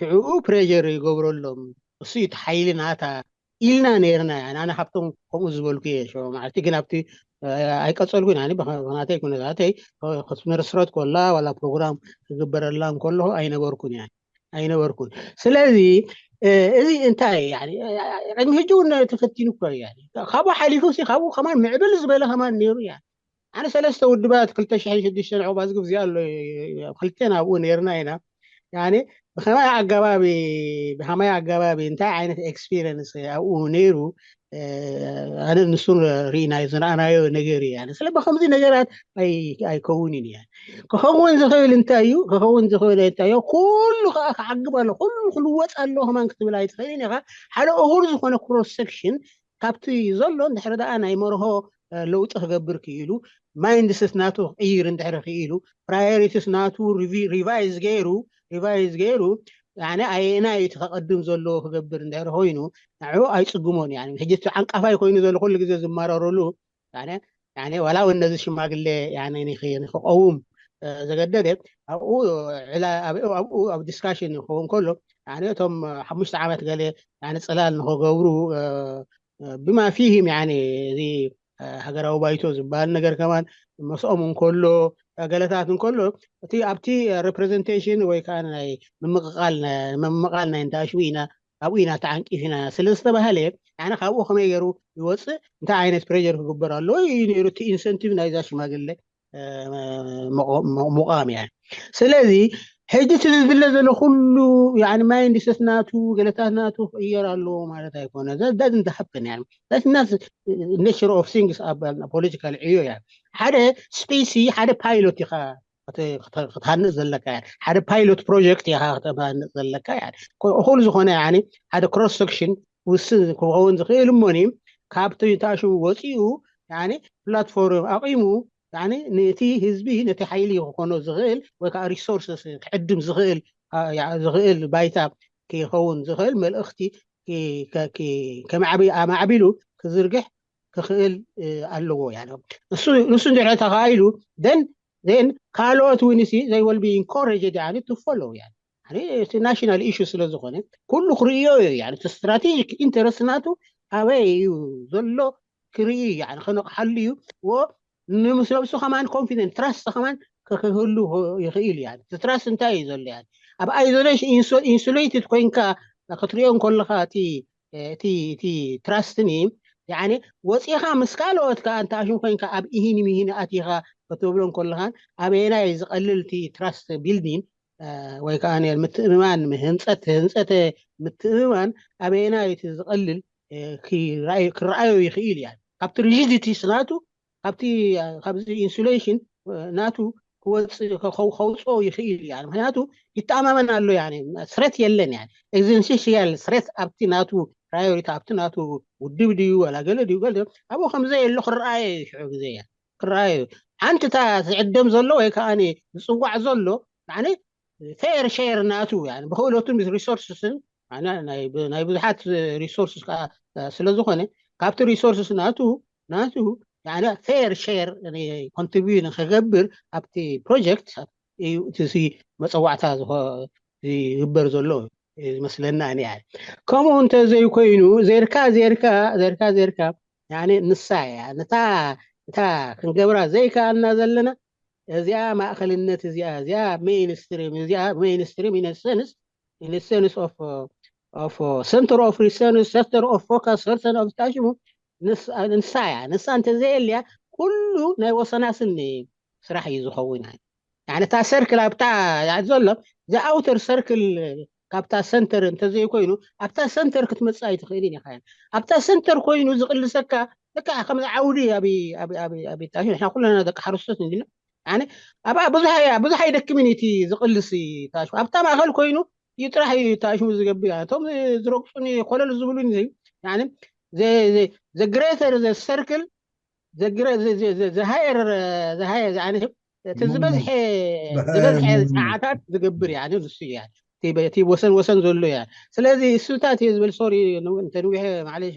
ሽዕኡ ፕሬር ይገብረሎም። እሱ እቲ ሓይሊ ናታ ኢልና ነርና። ኣነ ካብቶም ከምኡ ዝበልኩ እየ። ማለቲ ግን ኣብቲ ኣይቀፀልኩን። ብናተይ ኩነታተይ ክትምርስረት ኮላ ዋላ ፕሮግራም ክግበረላ ከለኹ ኣይነበርኩን እያ ኣይነበርኩን። ስለዚ እዚ እንታይ ቅድሚ ሕጂ እውን ተፈቲኑ እኮ እዩ። ካብኡ ሓሊፉ ካብኡ ከማን ምዕብል ዝበለ ከማን ነይሩ እያ። ኣነ ሰለስተ ውድባት ክልተ ሽሕን ሽዱሽተን ዕቑባ ዝግብ እዚኣ ኣሎ። ክልተ ናብኡ ነርና ኢና። ብኸማይ ኣገባቢ ብኸማይ ኣገባቢ እንታይ ዓይነት ኤክስፒሪንስ ኣብኡ ነይሩ? ኣነ ንሱን ርኢናዮ ዝረኣናዮ ነገር እዩ። ስለ ብከምዚ ነገራት ኣይከውንን እያ። ክኸውን ዝኽእል እንታይ እዩ? ክኸውን ዝኽእል እንታይ እዩ? ኩሉ ከዓ ክዓግብ ኣሎ፣ ኩሉ ክልወጥ ኣሎ ከማን ክትብል ኣይትኽእልን ኢኻ። ሓደ እኹል ዝኾነ ክሮስ ሴክሽን ካብቲ ዘሎ እንድሕሪ ደኣ ናይ መርሆ ለውጢ ክገብር ክኢሉ፣ ማይንድስት ናቱ ክቅይር እንድሕሪ ክኢሉ፣ ፕራዮሪቲስ ናቱ ሪቫይዝ ገይሩ ሪቫይዝ ገይሩ ኣየናይ እቲ ከቀድም ዘለዎ ክገብር እንድሕሪ ኮይኑ ንዑ ኣይፅግሞን። ሕጂ እቲ ዓንቃፋይ ኮይኑ ዘሎ ኩሉ ግዜ ዝማረረሉ ዋላ እውን ነዚ ሽማግሌ ንክቀውም ዘገደደ ኣብኡ ኣብ ዲስካሽን ይኸውን ከሎ እቶም ሓሙሽተ ዓመት ገለ ፅላል ንክገብሩ ብማ ፊህም እዚ ሃገራዊ ባይቶ ዝበሃል ነገር ከማን መስኦም እንከሎ ገለታት እንከሎ እቲ ኣብቲ ሬፕሬዘንቴሽን ወይ ከዓ ናይ ምምቕቓል ምምቓል ናይ እንዳሽቡ ኢና ኣብኡ ኢና ተዓንቂፍ ኢና ስለ ዝተባሃለ ኣነ ካብኡ ከመይ ገይሩ ይወፅእ እንታይ ዓይነት ፕሬር ክግበር ኣለዎ እዩ ነይሩ እቲ ኢንሰንቲቭ ናይዛ ሽማግለ ምቋም እያ። ስለዚ ሕጂ እቲ ዝድለ ዘሎ ኩሉ ማይንድሰት ናቱ ገለታት ናቱ ክቅየር ኣለዎ ማለት ኣይኮነ። ዳዝንት ሃፕን ኔቸር ኦፍ ቲንግስ ኣብ ፖለቲካል ዕዮ እያ። ሓደ ስፔሲ ሓደ ፓይሎት ኢኻ ክትሃንፅ ዘለካ እያ። ሓደ ፓይሎት ፕሮጀክት ኢኻ ክትሃንፅ ዘለካ እያ። እኹል ዝኾነ ሓደ ክሮስ ሴክሽን ውስን ክኸውን ዝኽእል እሞኒ ካብቲ ታሽሙ ወፂኡ ፕላትፎርም ኣቂሙ ነቲ ህዝቢ ነቲ ሓይሊ ክኾኖ ዝኽእል ወይ ከዓ ሪሶርስስ ክዕድም ዝኽእል ዝኽእል ባይታ ክኸውን ዝኽእል መልእኽቲ ኣማዕቢሉ ክዝርግሕ ክኽእል ኣለዎ። ንሱ እንድሕሪ ተኻኢሉ ን ካልኦት እውን they will be encouraged to follow። እቲ ናሽናል ኢሹ ስለ ዝኾነ ኩሉ ክርእዮ እዩ። እቲ ስትራቴጂክ ኢንተረስት ናቱ ኣበይ እዩ ዘሎ ክርኢ ከነቕሓሉ እዩ። ንምስ ነብሱ ከማን ኮንፊደንት ትራስት ከማን ክህሉ ይኽእል እዩ። እቲ ትራስት እንታይ እዩ ዘሎ? ኣብ ኣይዞሌሽን ኢንሱሌትድ ኮይንካ ክትሪኦ እንከለካ እቲ ትራስትኒ ወፂኻ ምስ ካልኦት ከዓ እንተኣሽም ኮይንካ ኣብ ኢሂን ሚሂን ኣቲኻ ክትብሎ እንከለኻን ኣበየናይ ዝቐልል እቲ ትራስት ቢልዲን ወይ ከዓ ምትእምማን ህንፀት ህንፀተ ምትእምማን ኣበየናይ እቲ ዝቐልል ክረኣዮ ይኽእል እያ። ካብቲ ሪጂዲቲስ ናቱ ካብቲ ካብዚ ኢንሱሌሽን ናቱ ክወፅእ ከውፅኦ ይኽእል እያ። ምክንያቱ ይተኣማመን ኣሎ። ስሬት የለን። ኤግዚስቴንሽያል ስሬት ኣብቲ ናቱ ፕራዮሪቲ ኣብቲ ናቱ ውድብ ድዩ ዋላ ገለ ድዩ ገለ ኣብኡ ከምዘየሎ ክረኣየ እዩ። ሽዑ ግዜ እያ ክረኣየ እዩ። ሓንቲ እታ ዝዕደም ዘሎ ወይ ከዓ ዝፅዋዕ ዘሎ ፌር ሼር ናቱ ብክእለቱን ሪሶርስስን ናይ ብዙሓት ሪሶርስ ከዓ ስለዝኾነ ካብቲ ሪሶርስስ ናቱ ናቱ ፌር ሼር ኮንትሪቢዩት ንክገብር ኣብቲ ፕሮጀክት እዩ እቲ መፀዋዕታ ዝግበር ዘሎ ዝመስለና። ከምኡ እንተዘይኮይኑ ዜርካ ዜርካ ዜርካ ዜርካ ንሳ እያ እታ ክንገብራ ዘይከኣልና ዘለና እዚኣ ማእኸልነት እዚኣ እዚኣ ሜይንስትሪም እዚኣ ሜይንስትሪም ኢነሰንስ ኢነሰንስ ኦፍ ሰንተር ኦፍ ሪሰርች ሰንተር ኦፍ ፎካስ ሰንተር ኦፍ ታሽሙ ንሳ እያ። ንሳ እንተዘየልያ ኩሉ ናይ ወሰናስን ስራሕ እዩ ዝኸውን። ያኒ እታ ሰርክል ኣብታ ዘሎ፣ the outer circle ካብታ ሰንተር እንተዘይኮይኑ ኣብታ ሰንተር ክትመጽእ ኣይትኽእልን ኢኻ። ኣብታ ሰንተር ኮይኑ ዝቕልሰካ በቃ ከም ዓውዲ ኣብ ኣብ ኣብ ኣብ ታሽ ንሕና ኩለና ደቂ ሓረስቶት እንዲና። ያኒ ኣብኣ ብዙሕ ብዙሕ ኣይደክምን እቲ ዝቕልስ ታሽ ኣብታ ማእኸል ኮይኑ እዩ ጥራሕ እዩ ታሽሙ ዝገብር። እቶም ዝረግጹኒ ኮለል ዝብሉኒ ያኒ the greater the circle፣ the higher the higher፣ እቲ ዝበዝሐ ዝበዝሐ ሰዓታት ዝገብር እያ ንሱ እያ። እቲ ወሰን ወሰን ዘሎ እያ። ስለዚ እሱታት እየ ዝበል። ሶሪ፣ እንተንዊሐ ማለሽ።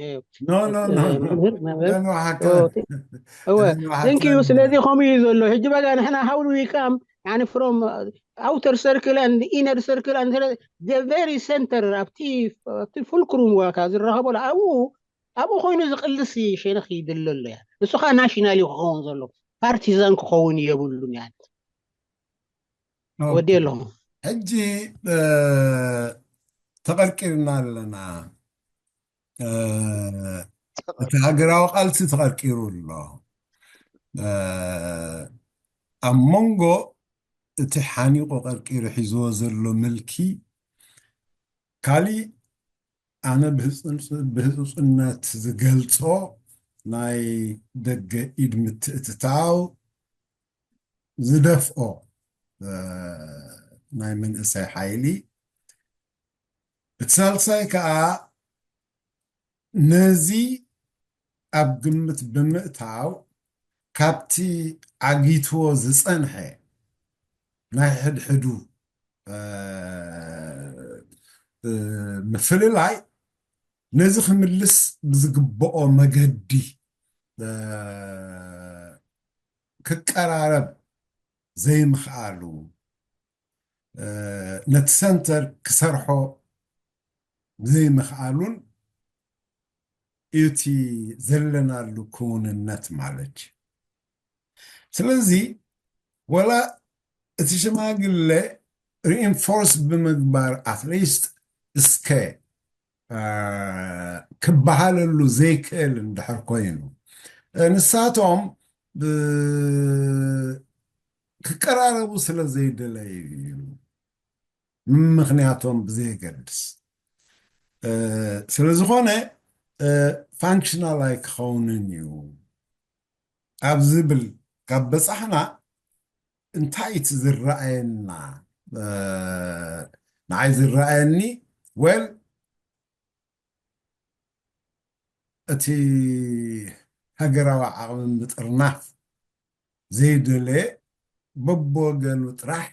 እወ። Thank you። ስለዚ ከምኡ እዩ ዘሎ ሕጂ በጋ ንሕና how do we come from outer circle and inner circle and the very center ኣብቲ fulcrum ዋካ ዝረኸበሉ ኣብኡ ኣብኡ ኮይኑ ዝቕልስ ሸነኽ ይድለ ኣሎ። ያ ንሱ ከዓ ናሽናል ክኸውን ዘሎ፣ ፓርቲዛን ክኸውን የብሉን። ያ ወዲ ኣለኹ። ሕጂ ተቐርቂርና ኣለና። እቲ ሃገራዊ ቃልሲ ተቐርቂሩ ኣሎ። ኣብ መንጎ እቲ ሓኒቑ ቀርቂሩ ሒዝዎ ዘሎ ምልኪ ካሊእ ኣነ ብህፁፅነት ዝገልፆ ናይ ደገ ኢድ ምትእትታው ዝደፍኦ ናይ መንእሰይ ሓይሊ፣ እቲ ሳልሳይ ከዓ ነዚ ኣብ ግምት ብምእታው ካብቲ ዓጊትዎ ዝፀንሐ ናይ ሕድሕዱ ምፍልላይ ነዚ ክምልስ ብዝግብኦ መገዲ ክቀራረብ ዘይምኽኣሉ፣ ነቲ ሰንተር ክሰርሖ ዘይምኽኣሉን እዩ እቲ ዘለናሉ ክውንነት ማለት እዩ። ስለዚ ወላ እቲ ሽማግለ reinforce ብምግባር at least እስከ ክበሃለሉ ዘይክእል እንድሕር ኮይኑ፣ ንሳቶም ክቀራረቡ ስለ ዘይደለዩ እዩ፣ ምኽንያቶም ብዘየገድስ። ስለዝኾነ functional ኣይክኸውንን እዩ ኣብ ዝብል ካብ በፃሕና፣ እንታይ እቲ ዝረኣየና? ንዓይ ዝረኣየኒ፣ well፣ እቲ ሃገራዊ ዓቕሚ ምጥርናፍ ዘይደለየ፣ በብወገኑ ጥራሕ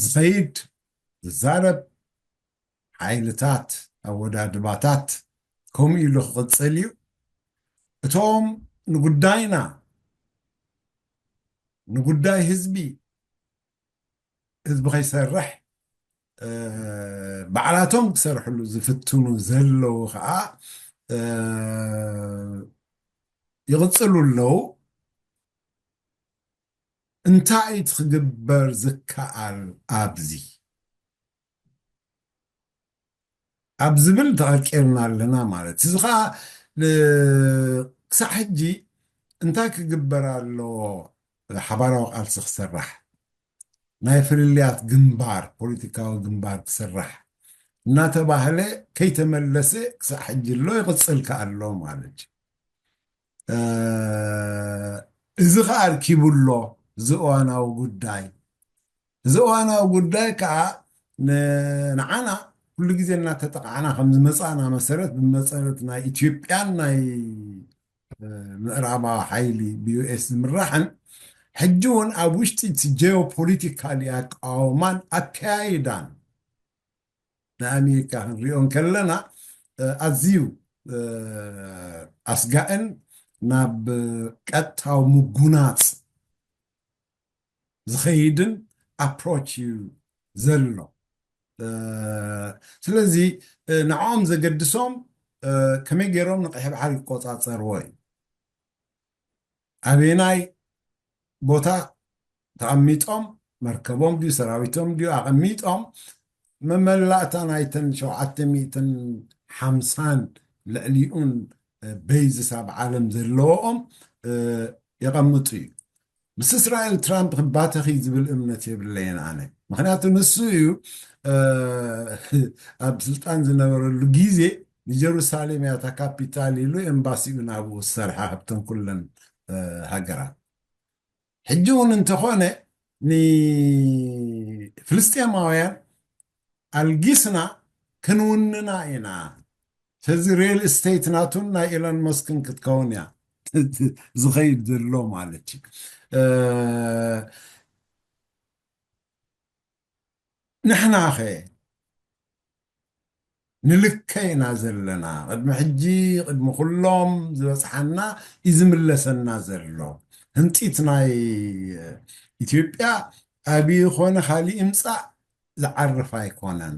ዝኸይድ ዝዛረብ ሓይልታት፣ ኣወዳድባታት ከምኡ ኢሉ ክቕፅል እዩ። እቶም ንጉዳይና፣ ንጉዳይ ህዝቢ፣ ህዝቢ ከይሰርሕ ባዕላቶም ክሰርሕሉ ዝፍትኑ ዘለዉ ከዓ ይቕፅሉ ኣለዉ። እንታይ እቲ ክግበር ዝከኣል ኣብዚ ኣብ ዝብል ተቐርቂርና ኣለና ማለት እዚ ከዓ፣ ክሳዕ ሕጂ እንታይ ክግበር ኣለዎ? ሓባራዊ ቃልሲ ክስራሕ፣ ናይ ፍልልያት ግንባር፣ ፖለቲካዊ ግንባር ክስራሕ እናተባህለ ከይተመለሰ ክሳዕ ሕጂ ኣሎ፣ ይቕፅል ከኣ ኣሎ ማለት እዩ። እዚ ከዓ ኣርኪቡ ኣሎ፣ እዚ እዋናዊ ጉዳይ። እዚ እዋናዊ ጉዳይ ከዓ ንዓና ኩሉ ግዜ እናተጠቃዕና ከም ዝመፃእና መሰረት፣ ብመሰረት ናይ ኢትዮጵያን ናይ ምዕራባዊ ሓይሊ ብዩኤስ ዝምራሕን፣ ሕጂ እውን ኣብ ውሽጢ እቲ ጂኦፖለቲካል ኣቃውማን ኣከያይዳን ንኣሜሪካ ክንሪኦ እንከለና ኣዝዩ ኣስጋእን ናብ ቀጥታዊ ምጉናፅ ዝኸይድን ኣፕሮች እዩ ዘሎ። ስለዚ ንዕኦም ዘገድሶም ከመይ ገይሮም ንቀይሕ ባሕሪ ይቆፃፀርዎ እዩ። ኣበየናይ ቦታ ተቐሚጦም፣ መርከቦም ድዩ ሰራዊቶም ድዩ ኣቐሚጦም፣ መመላእታ ናይተን ሸውዓተ ሚእትን ሓምሳን ልዕሊኡን በይዝስ ኣብ ዓለም ዘለዎም የቐምጡ እዩ። ምስ እስራኤል ትራምፕ ክባተኽ እዩ ዝብል እምነት የብለይን ኣነ። ምኽንያቱ ንሱ እዩ ኣብ ስልጣን ዝነበረሉ ግዜ ንጀሩሳሌም እያ እታ ካፒታል ኢሉ ኤምባሲኡ ናብኡ ዝሰርሐ ካብተን ኩለን ሃገራት። ሕጂ እውን እንተኾነ ንፍልስጤማውያን ኣልጊስና ክንውንና ኢና። ስለዚ ሪል ስቴት ናቱን ናይ ኢሎን መስክን ክትከውን እያ ዝኸይድ ዘሎ ማለት እዩ። ንሕናኸ ንልከ ኢና ዘለና። ቅድሚ ሕጂ ቅድሚ ኩሎም ዝበፅሓና እዩ ዝምለሰና ዘሎ። ህንፂት ናይ ኢትዮጵያ ኣብይ ኾነ ካሊእ ይምፃእ ዝዓርፍ ኣይኮነን።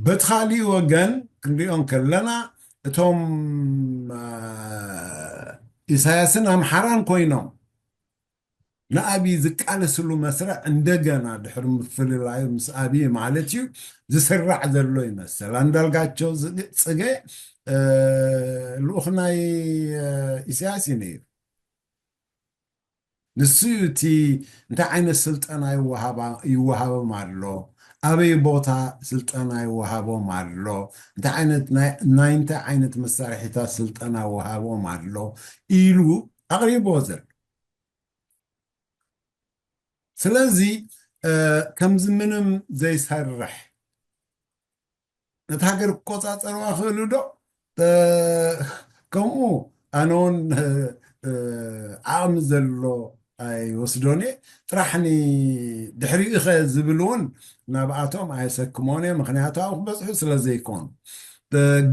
በቲ ካሊእ ወገን ክንሪኦ እንከለና እቶም ኢሳያስን ኣምሓራን ኮይኖም ንኣብይ ዝቃለስሉ መስርዕ እንደገና ድሕሪ ምፍልላዩ ምስ ኣብይ ማለት እዩ ዝስራዕ ዘሎ ይመስል። ኣንዳልጋቸው ጽገ ልኡኽ ናይ ኢሳያስ እዩ ነይሩ። ንሱ እዩ እቲ እንታይ ዓይነት ስልጠና ይወሃቦም ኣሎ፣ ኣበይ ቦታ ስልጠና ይወሃቦም ኣሎ፣ እንታይ ዓይነት ናይ እንታይ ዓይነት መሳርሒታት ስልጠና ይወሃቦም ኣሎ ኢሉ ኣቕሪቦ ዘሎ። ስለዚ ከምዚ ምንም ዘይሰርሕ ነቲ ሃገር ክቆፃፀርዋ ክእሉ ዶ? ከምኡ ኣነ እውን ዓቕሚ ዘሎ ኣይወስዶን እየ። ጥራሕ ንድሕሪኡ ኸ ዝብል እውን ናብኣቶም ኣየሰክሞን እየ። ምኽንያቱ ኣብኡ ክበፅሑ ስለ ዘይኮኑ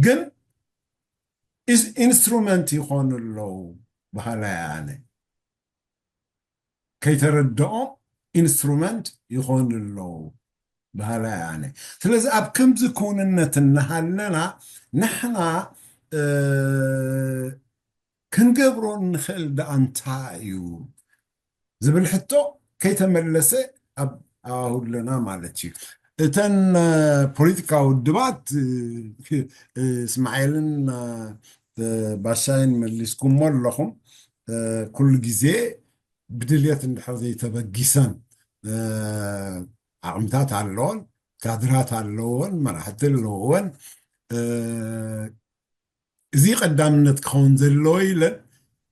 ግን ኢንስትሩመንት ይኾኑ ኣለዉ በሃላይ ኣነ። ከይተረድኦም ኢንስትሩመንት ይኾኑ ኣለዉ በሃላይ ኣነ። ስለዚ ኣብ ከምዚ ክውንነት እናሃለና ንሕና ክንገብሮ እንኽእል ደኣ እንታይ እዩ ዝብል ሕቶ ከይተመለሰ ኣብ ኣሁለና ማለት እዩ። እተን ፖለቲካ ውድባት እስማኤልን ባሻይን መሊስኩሞ ኣለኹም። ኩሉ ግዜ ብድልየት እንድሕር ዘይተበጊሰን ዓቕምታት ኣለዎን፣ ካድራት ኣለዎን፣ መራሕቲ ኣለዎን። እዚ ቀዳምነት ክኸውን ዘለዎ ኢለን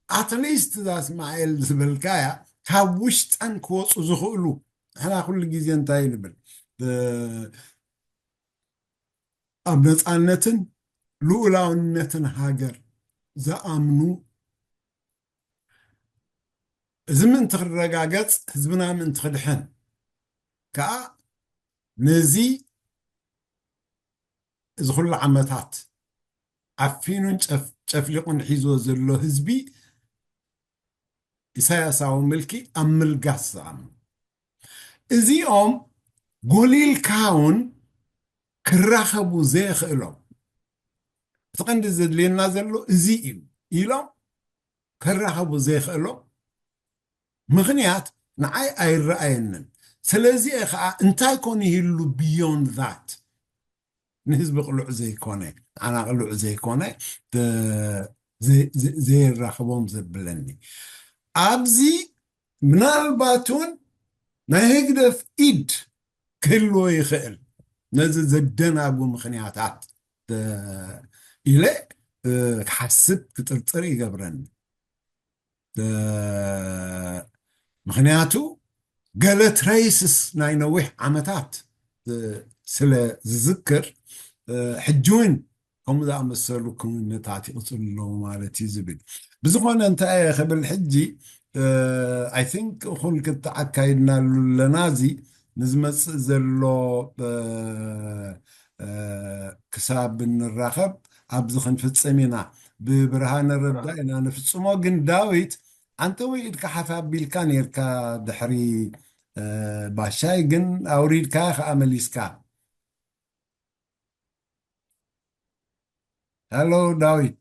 ኣትሊስት እዛ እስማኤል ዝበልካያ ካብ ውሽጠን ክወፁ ዝኽእሉ ንሕና ኩሉ ግዜ እንታይ ንብል ኣብ ነፃነትን ልኡላውነትን ሃገር ዝኣምኑ እዚ ምእንቲ ክረጋገፅ ህዝብና ምእንቲ ክድሕን ከዓ ነዚ እዚ ኩሉ ዓመታት ዓፊኑን ጨፍሊቑን ሒዞ ዘሎ ህዝቢ ኢሳያሳዊ ምልኪ ኣብ ምልጋስ ዝኣምኑ እዚኦም ጎሊልካ እውን ክራኸቡ ዘየኽእሎም እቲ ቀንዲ ዘድልየና ዘሎ እዚ እዩ ኢሎም ከራኸቡ ዘይኽእሎም ምኽንያት ንዓይ ኣይረኣየንን። ስለዚ እየ ከዓ እንታይ ኮን ይህሉ ብዮንድ ዛት ንህዝቢ ቅሉዕ ዘይኮነ ንዓና ቅሉዕ ዘይኮነ ዘየራኽቦም ዘብለኒ ኣብዚ ምናልባት እውን ናይ ህግደፍ ኢድ ክህልዎ ይኽእል ነዚ ዘደናጉ ምኽንያታት ኢለ ክሓስብ ክጥርጥር ይገብረኒ። ምኽንያቱ ገለ ትሬስስ ናይ ነዊሕ ዓመታት ስለ ዝዝክር ሕጂ እውን ከምኡ ዝኣመሰሉ ክውንታት ይቕፅሉ ኣለዉ ማለት እዩ ዝብል። ብዝኾነ እንታይ እየ ክብል ሕጂ ኣይ ቲንክ እኹል ክትኣካይድናሉ ኣለና እዚ ንዝመፅእ ዘሎ ክሳብ እንራኸብ ኣብዚ ክንፍፅም ኢና። ብብርሃነ ረዳ ኢና ንፍፅሞ። ግን ዳዊት ኣንተ ወይ ኢድካ ሓፍ ኣቢልካ ነርካ ድሕሪ ባሻይ ግን ኣውሪድካ ከዓ መሊስካ። ሄሎ ዳዊት።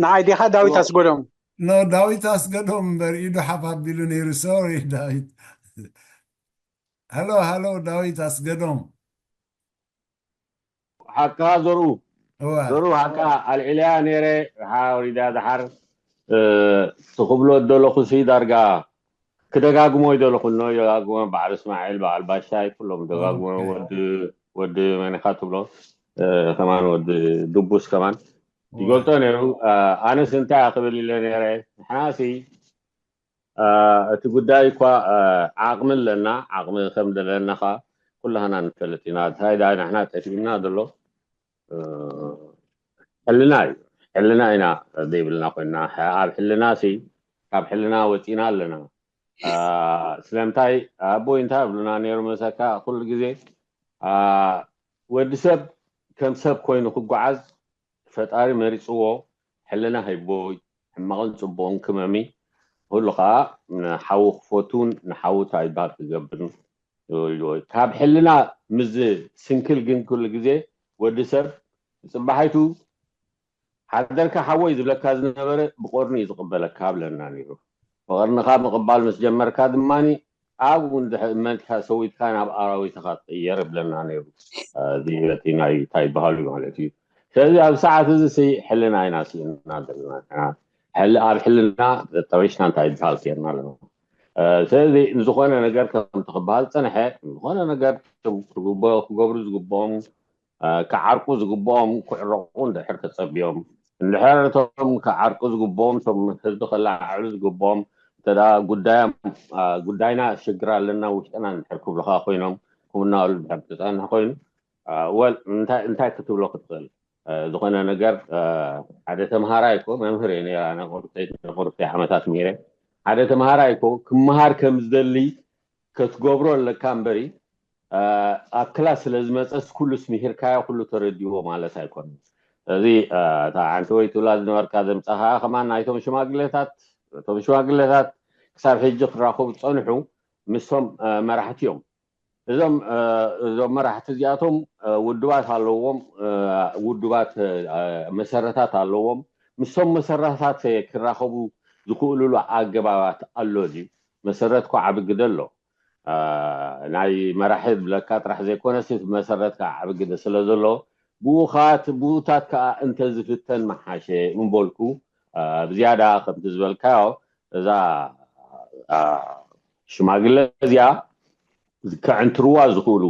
ንዓይ ዲኻ ዳዊት ኣስገዶም? ኖ ዳዊት ኣስገዶም እምበር ኢዱ ሓፍ ኣቢሉ ነይሩ። ሶሪ ዳዊት። ሄሎ ሄሎ ዳዊት ኣስገዶም። ሓቅኻ ዘርኡ። ዘርኡ ሓቅኻ ኣልዒለያ ነይረ። ሓወሪዳ ድሓር ትኽብሎ ደለኹ ሲ ዳርጋ ክደጋግሞ ይደለኹ ኖ ይደጋግሞ በዓል እስማዒል በዓል ባሻይ ኩሎም ደጋግሞ ወዲ ወዲ መኒኻ ትብሎ ከማን ወዲ ድቡስ ከማን ይገልጾ ነይሩ። ኣነስ እንታይ ክብል ኢለ ነይረ ንሕና ሲ እቲ ጉዳይ እኳ ዓቕሚ ኣለና፣ ዓቕሚ ከም ዘለና ኸዓ ኩላህና ንፈልጥ ኢና። እንታይ ደኣ ንሕና ጠፊእና ዘሎ ሕልና እዩ። ሕልና ኢና ዘይብልና ኮይና ኣብ ሕልና ሲ ካብ ሕልና ወፂና ኣለና። ስለምንታይ ኣቦይ እንታይ ብሉና ነይሩ መሰካ ኩሉ ግዜ ወዲ ሰብ ከም ሰብ ኮይኑ ክጓዓዝ ፈጣሪ መሪፅዎ ሕልና ሂቦ ሕማቕን ፅቡቕን ክመሚ ኩሉ ከዓ ንሓዉ ክፈቱን ንሓዉ እንታይ ይበሃል ክገብርን ካብ ሕልና ምስ ስንክል ግን ኩሉ ግዜ ወዲ ሰብ ፅባሓይቱ ሓደርካ ሓወይ ዝብለካ ዝነበረ ብቆርኒ እዩ ዝቕበለካ ብለና ነይሩ። ብቐርንኻ ምቕባል ምስ ጀመርካ ድማ ኣብኡ እንድሕር እመንካ ሰዊትካ ናብ ኣራዊት ኢኻ ትቕየር ብለና ነይሩ። እዚ በቲ ናይ እንታይ ይበሃሉ ማለት እዩ። ስለዚ ኣብ ሰዓት እዚ ሲ ሕልና ኢና ስኢንና ዘለና። ሕል ኣብ ሕልና ጠበሽና እንታይ ይበሃል ጌርና ኣለና። ስለዚ ንዝኾነ ነገር ከምቲ ክበሃል ዝፀንሐ ዝኾነ ነገር ክግበ ክገብሩ ዝግብኦም ክዓርቁ ዝግብኦም ክዕረቑ እንድሕር ተፀቢዮም እንድሕር እቶም ክዓርቁ ዝግብኦም እቶም ህዝቢ ከለዓዕሉ ዝግብኦም እንተ ጉዳዮም ጉዳይና ሽግር ኣለና ውሽጥና እንድሕር ክብሉካ ኮይኖም ክምናሉ እንድሕር ትፀንሕ ኮይኑ ወል እንታይ ክትብሎ ክትኽእል ዝኾነ ነገር ሓደ ተምሃራይ እኮ መምህር እየ ነራ ነቁርተይ ዓመታት ነይረ ሓደ ተምሃራይ እኮ ክምሃር ከም ዝደሊ ክትገብሮ ኣለካ እምበሪ ኣብ ክላስ ስለ ዝመፀስ ኩሉስ ምሂርካዮ ኩሉ ተረዲዎ ማለት ኣይኮነን። ስለዚ እታ ሓንቲ ወይ ትብላ ዝነበርካ ዘምፃኻ ከማን ናይቶም ሽማግሌታት እቶም ሽማግሌታት ክሳብ ሕጂ ክራኸቡ ዝፀንሑ ምስቶም መራሕቲ እዮም። እዞም እዞም መራሕቲ እዚኣቶም ውድባት ኣለዎም፣ ውድባት መሰረታት ኣለዎም። ምስቶም መሰረታት ክራኸቡ ዝኽእሉሉ ኣገባባት ኣሎ ድዩ? መሰረት እኮ ዓቢ ግደ ኣሎ። ናይ መራሒ ዝብለካ ጥራሕ ዘይኮነስ መሰረት ከዓ ዓቢ ግደ ስለ ዘሎ ብኡኻት ብኡታት ከዓ እንተዝፍተን መሓሸ ምበልኩ ብዝያዳ ከምቲ ዝበልካዮ እዛ ሽማግለ እዚኣ ከዕንትርዋ ዝኽእሉ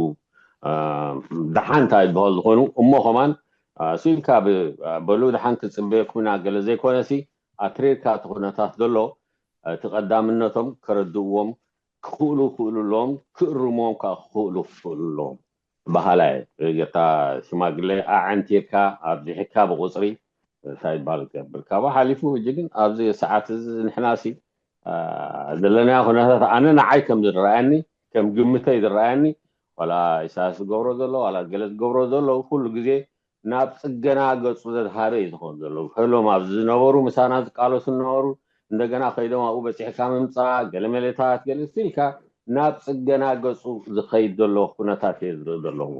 ደሓን እንታይ ዝበሃል ዝኾኑ እሞ ከማን ስኢልካ በሉ ደሓን ክፅበየኩም ኢና ገለ ዘይኮነሲ ኣትሪርካ እቲ ኩነታት ዘሎ እቲ ቀዳምነቶም ከረድእዎም ክኽእሉ ክኽእሉ ኣለዎም ክእርምዎም ከዓ ክኽእሉ ክኽእሉ ኣለዎም በሃላይ ጌርካ ሽማግለ ኣዐንቲርካ ኣብዚሕካ ብቁፅሪ እንታይ ይባል ገብር ካብኡ ሓሊፉ ሕጂ ግን ኣብዚ ሰዓት እዚ ንሕና ሲ ዘለናዮ ኩነታት ኣነ ንዓይ ከም ዝረኣየኒ ከም ግምተይ ዝረኣየኒ ዋላ ኢሳያስ ዝገብሮ ዘሎ ዋላ ገለ ዝገብሮ ዘሎ ኩሉ ግዜ ናብ ፅገና ገፁ ዘድሃበ እዩ ዝኸውን ዘሎ ከሎም ኣብዚ ዝነበሩ ምሳና ዝቃለሱ ዝነበሩ እንደገና ከይዶም ኣብኡ በፂሕካ ምምፃእ ገለመሌታት ገለ ኢልካ ናብ ፅገና ገፁ ዝኸይድ ዘሎ ኩነታት እየ ዝርኢ ዘለኹ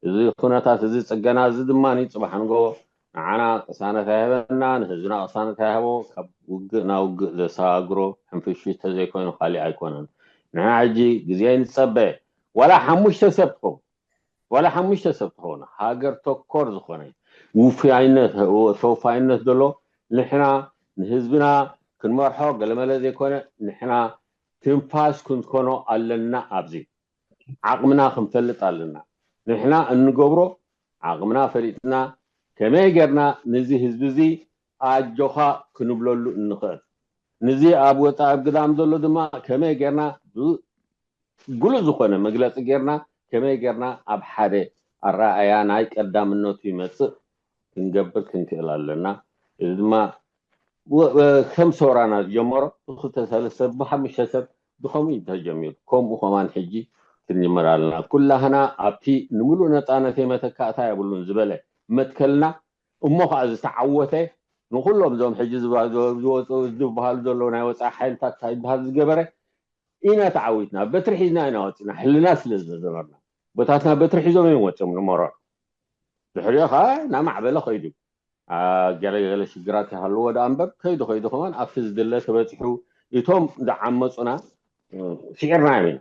እዚ ኩነታት እዚ ፅገና እዚ ድማ ፅባሕ ንጎ ንዓና ቅሳነት ኣይሃበና ንህዝብና ቅሳነት ኣይሃቦ ካብ ውግእ ናብ ውግእ ዘሰጋግሮ ሕንፍሽፍሽ ተዘይኮይኑ ካሊእ ኣይኮነን ንሕና ሕጂ ግዜ ንፀበ ዋላ ሓሙሽተ ሰብ ትኸውን ዋላ ሓሙሽተ ሰብ ትኸውን ሃገር ተኮር ዝኾነ ውፉያይነት ተወፋይነት ዘሎ ንሕና ንህዝብና ክንመርሖ ገለመለ ዘይኮነ ንሕና ትንፋስ ክንኮኖ ኣለና ኣብዚ ዓቕምና ክንፈልጥ ኣለና ንሕና እንገብሮ ዓቕምና ፈሊጥና ከመይ ጌርና ንዚ ህዝቢ እዚ ኣጆኻ ክንብለሉ እንኽእል ንዚ ኣብ ወፃኢ ኣብ ግዳም ዘሎ ድማ ከመይ ጌርና ጉሉእ ዝኾነ መግለፂ ጌርና ከመይ ጌርና ኣብ ሓደ ኣረኣእያ ናይ ቀዳምነቱ ይመፅእ ክንገብር ክንክእል ኣለና። እዚ ድማ ከም ሰውራና ዝጀመሮ ብክልተ ሰለስተ ብሓሙሽተ ሰብ ብኸምኡ እዩ ተጀሚሩ። ከምኡ ከማን ሕጂ ክንጅምር ኣለና። ኩላህና ኣብቲ ንምሉእ ነፃነተይ መተካእታ የብሉን ዝበለ መትከልና እሞ ከዓ ዝተዓወተ ንኩሎም እዞም ሕጂ ዝወፅኡ ዝበሃሉ ዘለዉ ናይ ወፃኢ ሓይልታት እንታይ ይበሃል ዝገበረ ኢና ተዓዊትና በትሪ ሒዝና ኢና ወፂና ሕልና ስለ ዝነበርና ቦታትና በትሪ ሒዞም እዮም ወፂኦም ንመሮር ድሕሪኦ ከዓ እናማዕበለ ከይዱ ገለገለ ሽግራት ይሃልዎ ደኣ እምበር ከይዱ ከይዱ ከማን ኣብቲ ዝድለ ተበፂሑ እቶም ዝዓመፁና ስዒርናዮም ኢና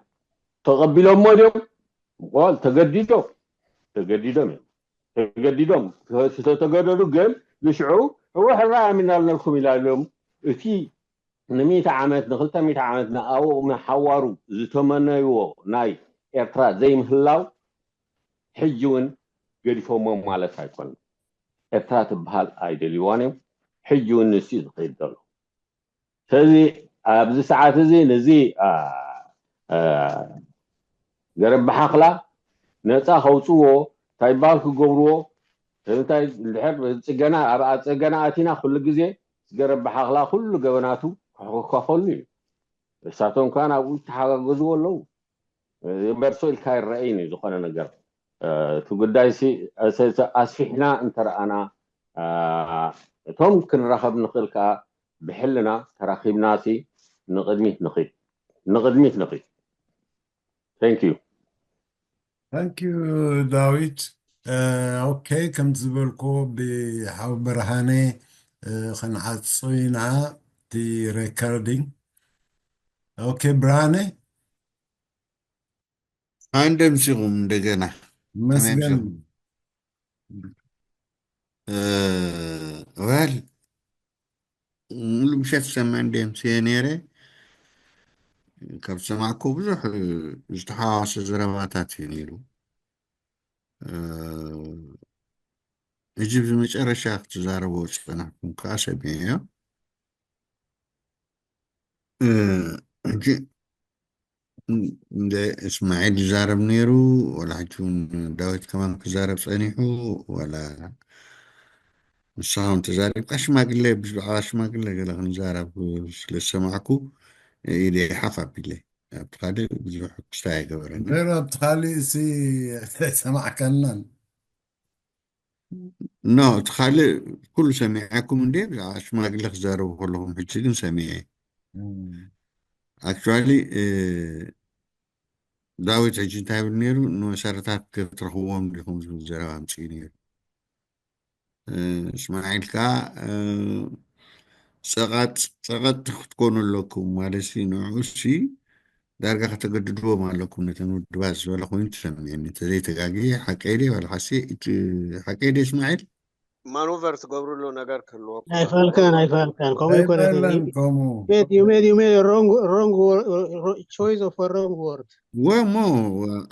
ተቐቢሎሞ ድዮም ተገዲዶም ተገዲዶም እዮም ተገዲዶም ዝተተገደዱ ግን ንሽዑ ህወሓት ራእዮም ኢና ልነልኩም ኢላ ኢሎም እቲ ንሚእቲ ዓመት ንክልተ ሚእቲ ዓመት ንኣኡ ንሓዋሩ ዝተመነይዎ ናይ ኤርትራ ዘይምህላው ሕጂ እውን ገዲፎሞ ማለት ኣይኮነን። ኤርትራ ትበሃል ኣይደልይዋን እዮም። ሕጂ እውን ንሱ እዩ ዝኸይድ ዘሎ። ስለዚ ኣብዚ ሰዓት እዚ ነዚ ገረብ ብሓኽላ ነፃ ከውፅዎ እንታይ ይበሃል ክገብርዎ እንታይ ድሕር ፅገና ኣብ ፅገና ኣቲና ኩሉ ግዜ ገረብ ብሓኽላ ኩሉ ገበናቱ ክኸፈሉ እዩ። እሳቶም ከዓ ናብኡ ይተሓጋገዝዎ ኣለዉ። እምበር ሰው ኢልካ ይረአይን እዩ ዝኾነ ነገር እቲ ጉዳይ ኣስፊሕና እንተረኣና እቶም ክንራኸብ ንኽእል ከዓ ብሕልና ተራኺብና ንቕድሚት ንኽድ ንቕድሚት ንኽድ thank you thank you ዳዊት okay ከም ዝበልኮ ብሓው ብርሃነ ክንዓጾ ኢና እቲ recording okay ብርሃነ ኣንደምሲኹም እንደገና መስገን well ሙሉ ምሸት ሰመ እንደምስየ ነይረ ካብ ሰማዕኩ ብዙሕ ዝተሓዋወሰ ዘረባታት እዩ ነይሩ ሕጂ ብመጨረሻ ክትዛረቦ ዝፀናሕኩም ከዓ ሰሚዐዮ ሕጂ እንደ እስማዒል ይዛረብ ነይሩ ወላ ሕጂ እውን ዳዊት ከማን ክዛረብ ፀኒሑ ወላ ንስኻውን ተዛሪብካ ሽማግለ ብዛዕባ ሽማግለ ገለ ክንዛረብ ስለ ዝሰማዕኩ ኢደ ሓፍ ኣቢለ ኣብቲ ካልእ ብዙሕ ክስታይ ኣይገበረን ገይሩ ኣብቲ ካልእ እሲ ኣይሰማዕካናን ኖ እቲ ካልእ ኩሉ ሰሚዐኩም እንዴ ብዛዕባ ሽማግለ ክዛረቡ ከለኹም ሕጂ ግን ሰሚዐ actually ዳዊት ሕጂ እንታይ ይብል ነይሩ ንመሰረታት ክትረኽብዎም ዲኹም ዝብል ዘረባ ኣምፅኡ ነይሩ እስማዒል ከዓ ፀቐጥ ፀቐጥ ክትኮኑ ኣለኩም ማለት ንዑ ሲ ዳርጋ ከተገድድዎም ኣለኩም ነተን ውድባት ዝበለ ኮይኑ ተሰሚዕኒ እንተዘይተጋጊ ሓቀይ ድየ ዋላ ሓሲ ሓቀይ ድየ እስማዒል ማኖቨር ትገብርሉ ነገር ክህልወኩም ኣይፈልከን ኣይፈልከን ከምኡ ይኮነትን ኣይበለን ከምኡ you made you made a wrong wrong choice of a wrong word ወሞ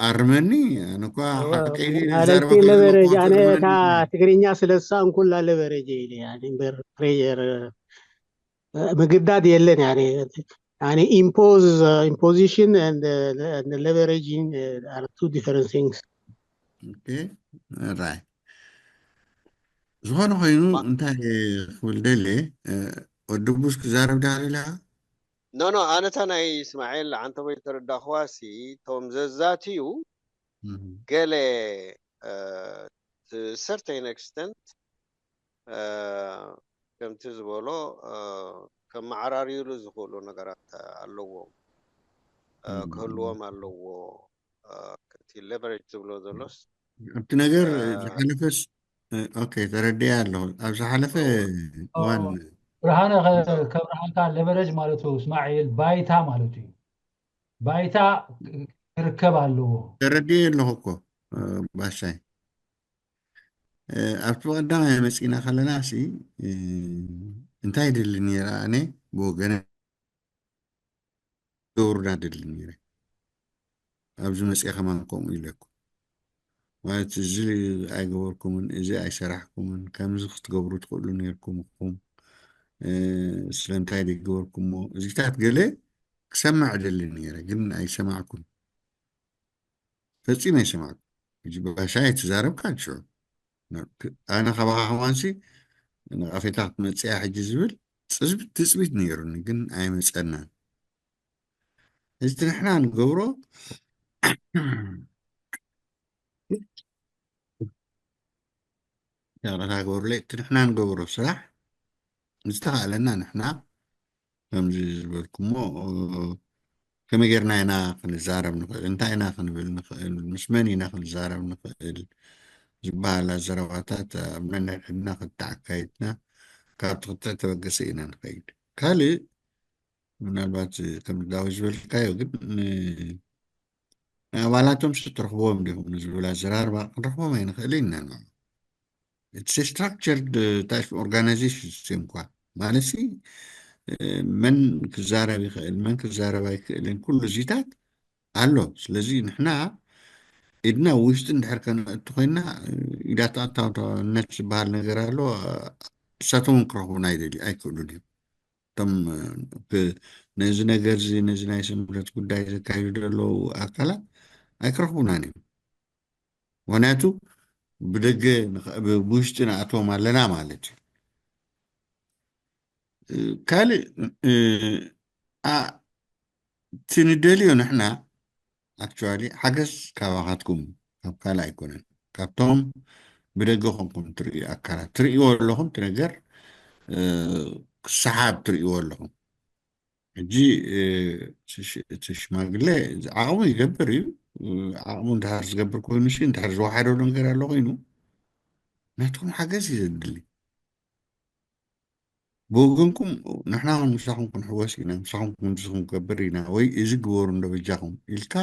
ኣርመኒ ኣነ እኳ ሓቀይ ድየ ማለት ዛረባ leverage ኣነ እታ ትግርኛ ስለ ዝሰኣንኩላ leverage ኢለ እምበር pressure ምግዳድ የለን ያኔ impose imposition and leveraging are two different things ራይ ዝኾነ ኮይኑ እንታይ ክብል ደልየ ወዲ ቡስ ክዛረብ ዳልላ ኖ ኖ ኣነታ ናይ እስማኤል ዓንተቦይ ተረዳኽዋ ሲ ቶም ዘዛትዩ ገለ certain extent ከምቲ ዝበሎ ከመዓራርዩሉ ዝኽእሉ ነገራት ኣለዎም ክህልዎም ኣለዎ እቲ leverage ዝብሎ ዘሎስ ኣብቲ ነገር ዝሓለፈስ ኦኬ ተረድያ ኣለኹ ኣብ ዝሓለፈ እዋን ብርሃነ ከብርሃልካ leverage ማለት እዩ እስማዒል ባይታ ማለት እዩ ባይታ ክርከብ ኣለዎ ተረድየ ኣለኹ እኮ ባሻይ ኣብቲ ቀዳማይ መፂና ከለና ሲ እንታይ ደሊ ነይረ ኣነ ብወገነ ገብሩና ደሊ ነይረ ኣብዚ መፅአ ከማን ከምኡ ኢለኩም ማለት እዚ ኣይገበርኩምን እዚ ኣይሰራሕኩምን ከምዚ ክትገብሩ ትኽእሉ ነይርኩም ኢኹም ስለምንታይ ዘይገበርኩሞ እዚታት ገለ ክሰምዕ ደሊ ነይረ ግን ኣይሰማዕኩን ፈፂመ ኣይሰማዕኩ ሕጂ ብባሻ ኣይተዛረብካ ሽዑ ኣነ ካባኻ ከማንሲ ነቐፌታ ክትመፅያ ሕጂ ዝብል ትፅቢት ነይሩኒ ግን ኣይመፀናን እዚ ንሕና ንገብሮ ይቕረታ ግበሩለይ እቲ ንሕና ንገብሮ ስራሕ ዝተኻእለና ንሕና ከምዚ ዝበልኩሞ ከመይ ጌርና ኢና ክንዛረብ ንኽእል እንታይ ኢና ክንብል ንኽእል ምስ መን ኢና ክንዛረብ ንኽእል ዝበሃላ ዘረባታት ኣብ ነንሕድሕድና ክልተ ኣካይድና ካብቲ ክልተ ተበገሰ ኢና ንኸይድ ካልእ ምናልባት ከም ዳዊት ዝበልካዮ ግን ንኣባላቶም ስ ትረኽብዎም ዲኹም ንዝብል ኣዘራርባ ክንረኽቦም ኣይንኽእል ኢና ንዑ it's structured type organization system እኳ ማለት ሲ መን ክዛረብ ይኽእል፣ መን ክዛረብ ኣይክእልን፣ ኩሉ እዚታት ኣሎ። ስለዚ ንሕና ኢድና ውሽጢ እንድሕር ከነእቱ ኮይና፣ ኢዳት ኣታውነት ዝበሃል ነገር ኣሎ። ንሳቶም እውን ክረኽቡና ኣይደልዩ ኣይክእሉን እዮም። እቶም ነዚ ነገር እዚ፣ ነዚ ናይ ስምረት ጉዳይ ዘካይዱ ዘለዉ ኣካላት ኣይክረኽቡናን እዮም። ምክንያቱ ብደገ ብውሽጢ ንኣትዎም ኣለና ማለት እዩ። ካልእ እቲ ንደልዮ ንሕና፣ ኣክቹዋሊ ሓገዝ ካባኻትኩም፣ ካብ ካልእ ኣይኮነን። ካብቶም ብደገ ኮንኩም ትርእዩ ኣካላት ትርእይዎ ኣለኹም፣ እቲ ነገር ክሰሓብ ትርእይዎ ኣለኹም። ሕጂ እቲ ሽማግለ ዓቕሙ ይገብር እዩ። ዓቕሙ እንድሕር ዝገብር ኮይኑ ሲ፣ እንድሕር ዝወሓደሉ ነገር ኣሎ ኮይኑ፣ ናትኩም ሓገዝ እዩ ዘድሊ። ብወገንኩም ንሕና ውን ምሳኹም ክንሕወስ ኢና፣ ምሳኹም ከምዚ ክንገብር ኢና፣ ወይ እዚ ግበሩ እንዶ በጃኹም ኢልካ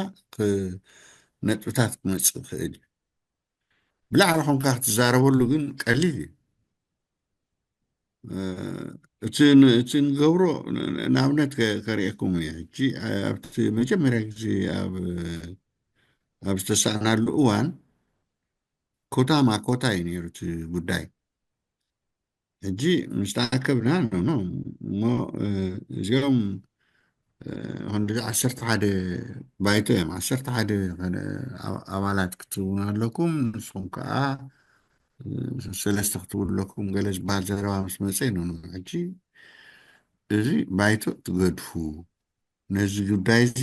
ነጥብታት ክመፅእ ይኽእል እዩ። ብላዕሊ ኮንካ ክትዛረበሉ ግን ቀሊል እዩ። እቲ ንገብሮ ንኣብነት ከርእየኩም እየ። ሕጂ ኣብቲ መጀመርያ ግዜ ኣብ ዝተሳእናሉ እዋን ኮታ ማኮታ እዩ ነይሩ እቲ ጉዳይ። ሕጂ ምስ ተኣከብና ኖ እሞ እዚኦም ክንዲ ዓሰርተ ሓደ ባይቶ እዮም። ዓሰርተ ሓደ ኣባላት ክትህቡና ኣለኩም። ንስኹም ከዓ ሰለስተ ክትብሉ ኣለኩም። ገለ ዝበሃል ዘረባ ምስ መፀ ኖ ሕጂ እዚ ባይቶ ትገድፉ። ነዚ ጉዳይ እዚ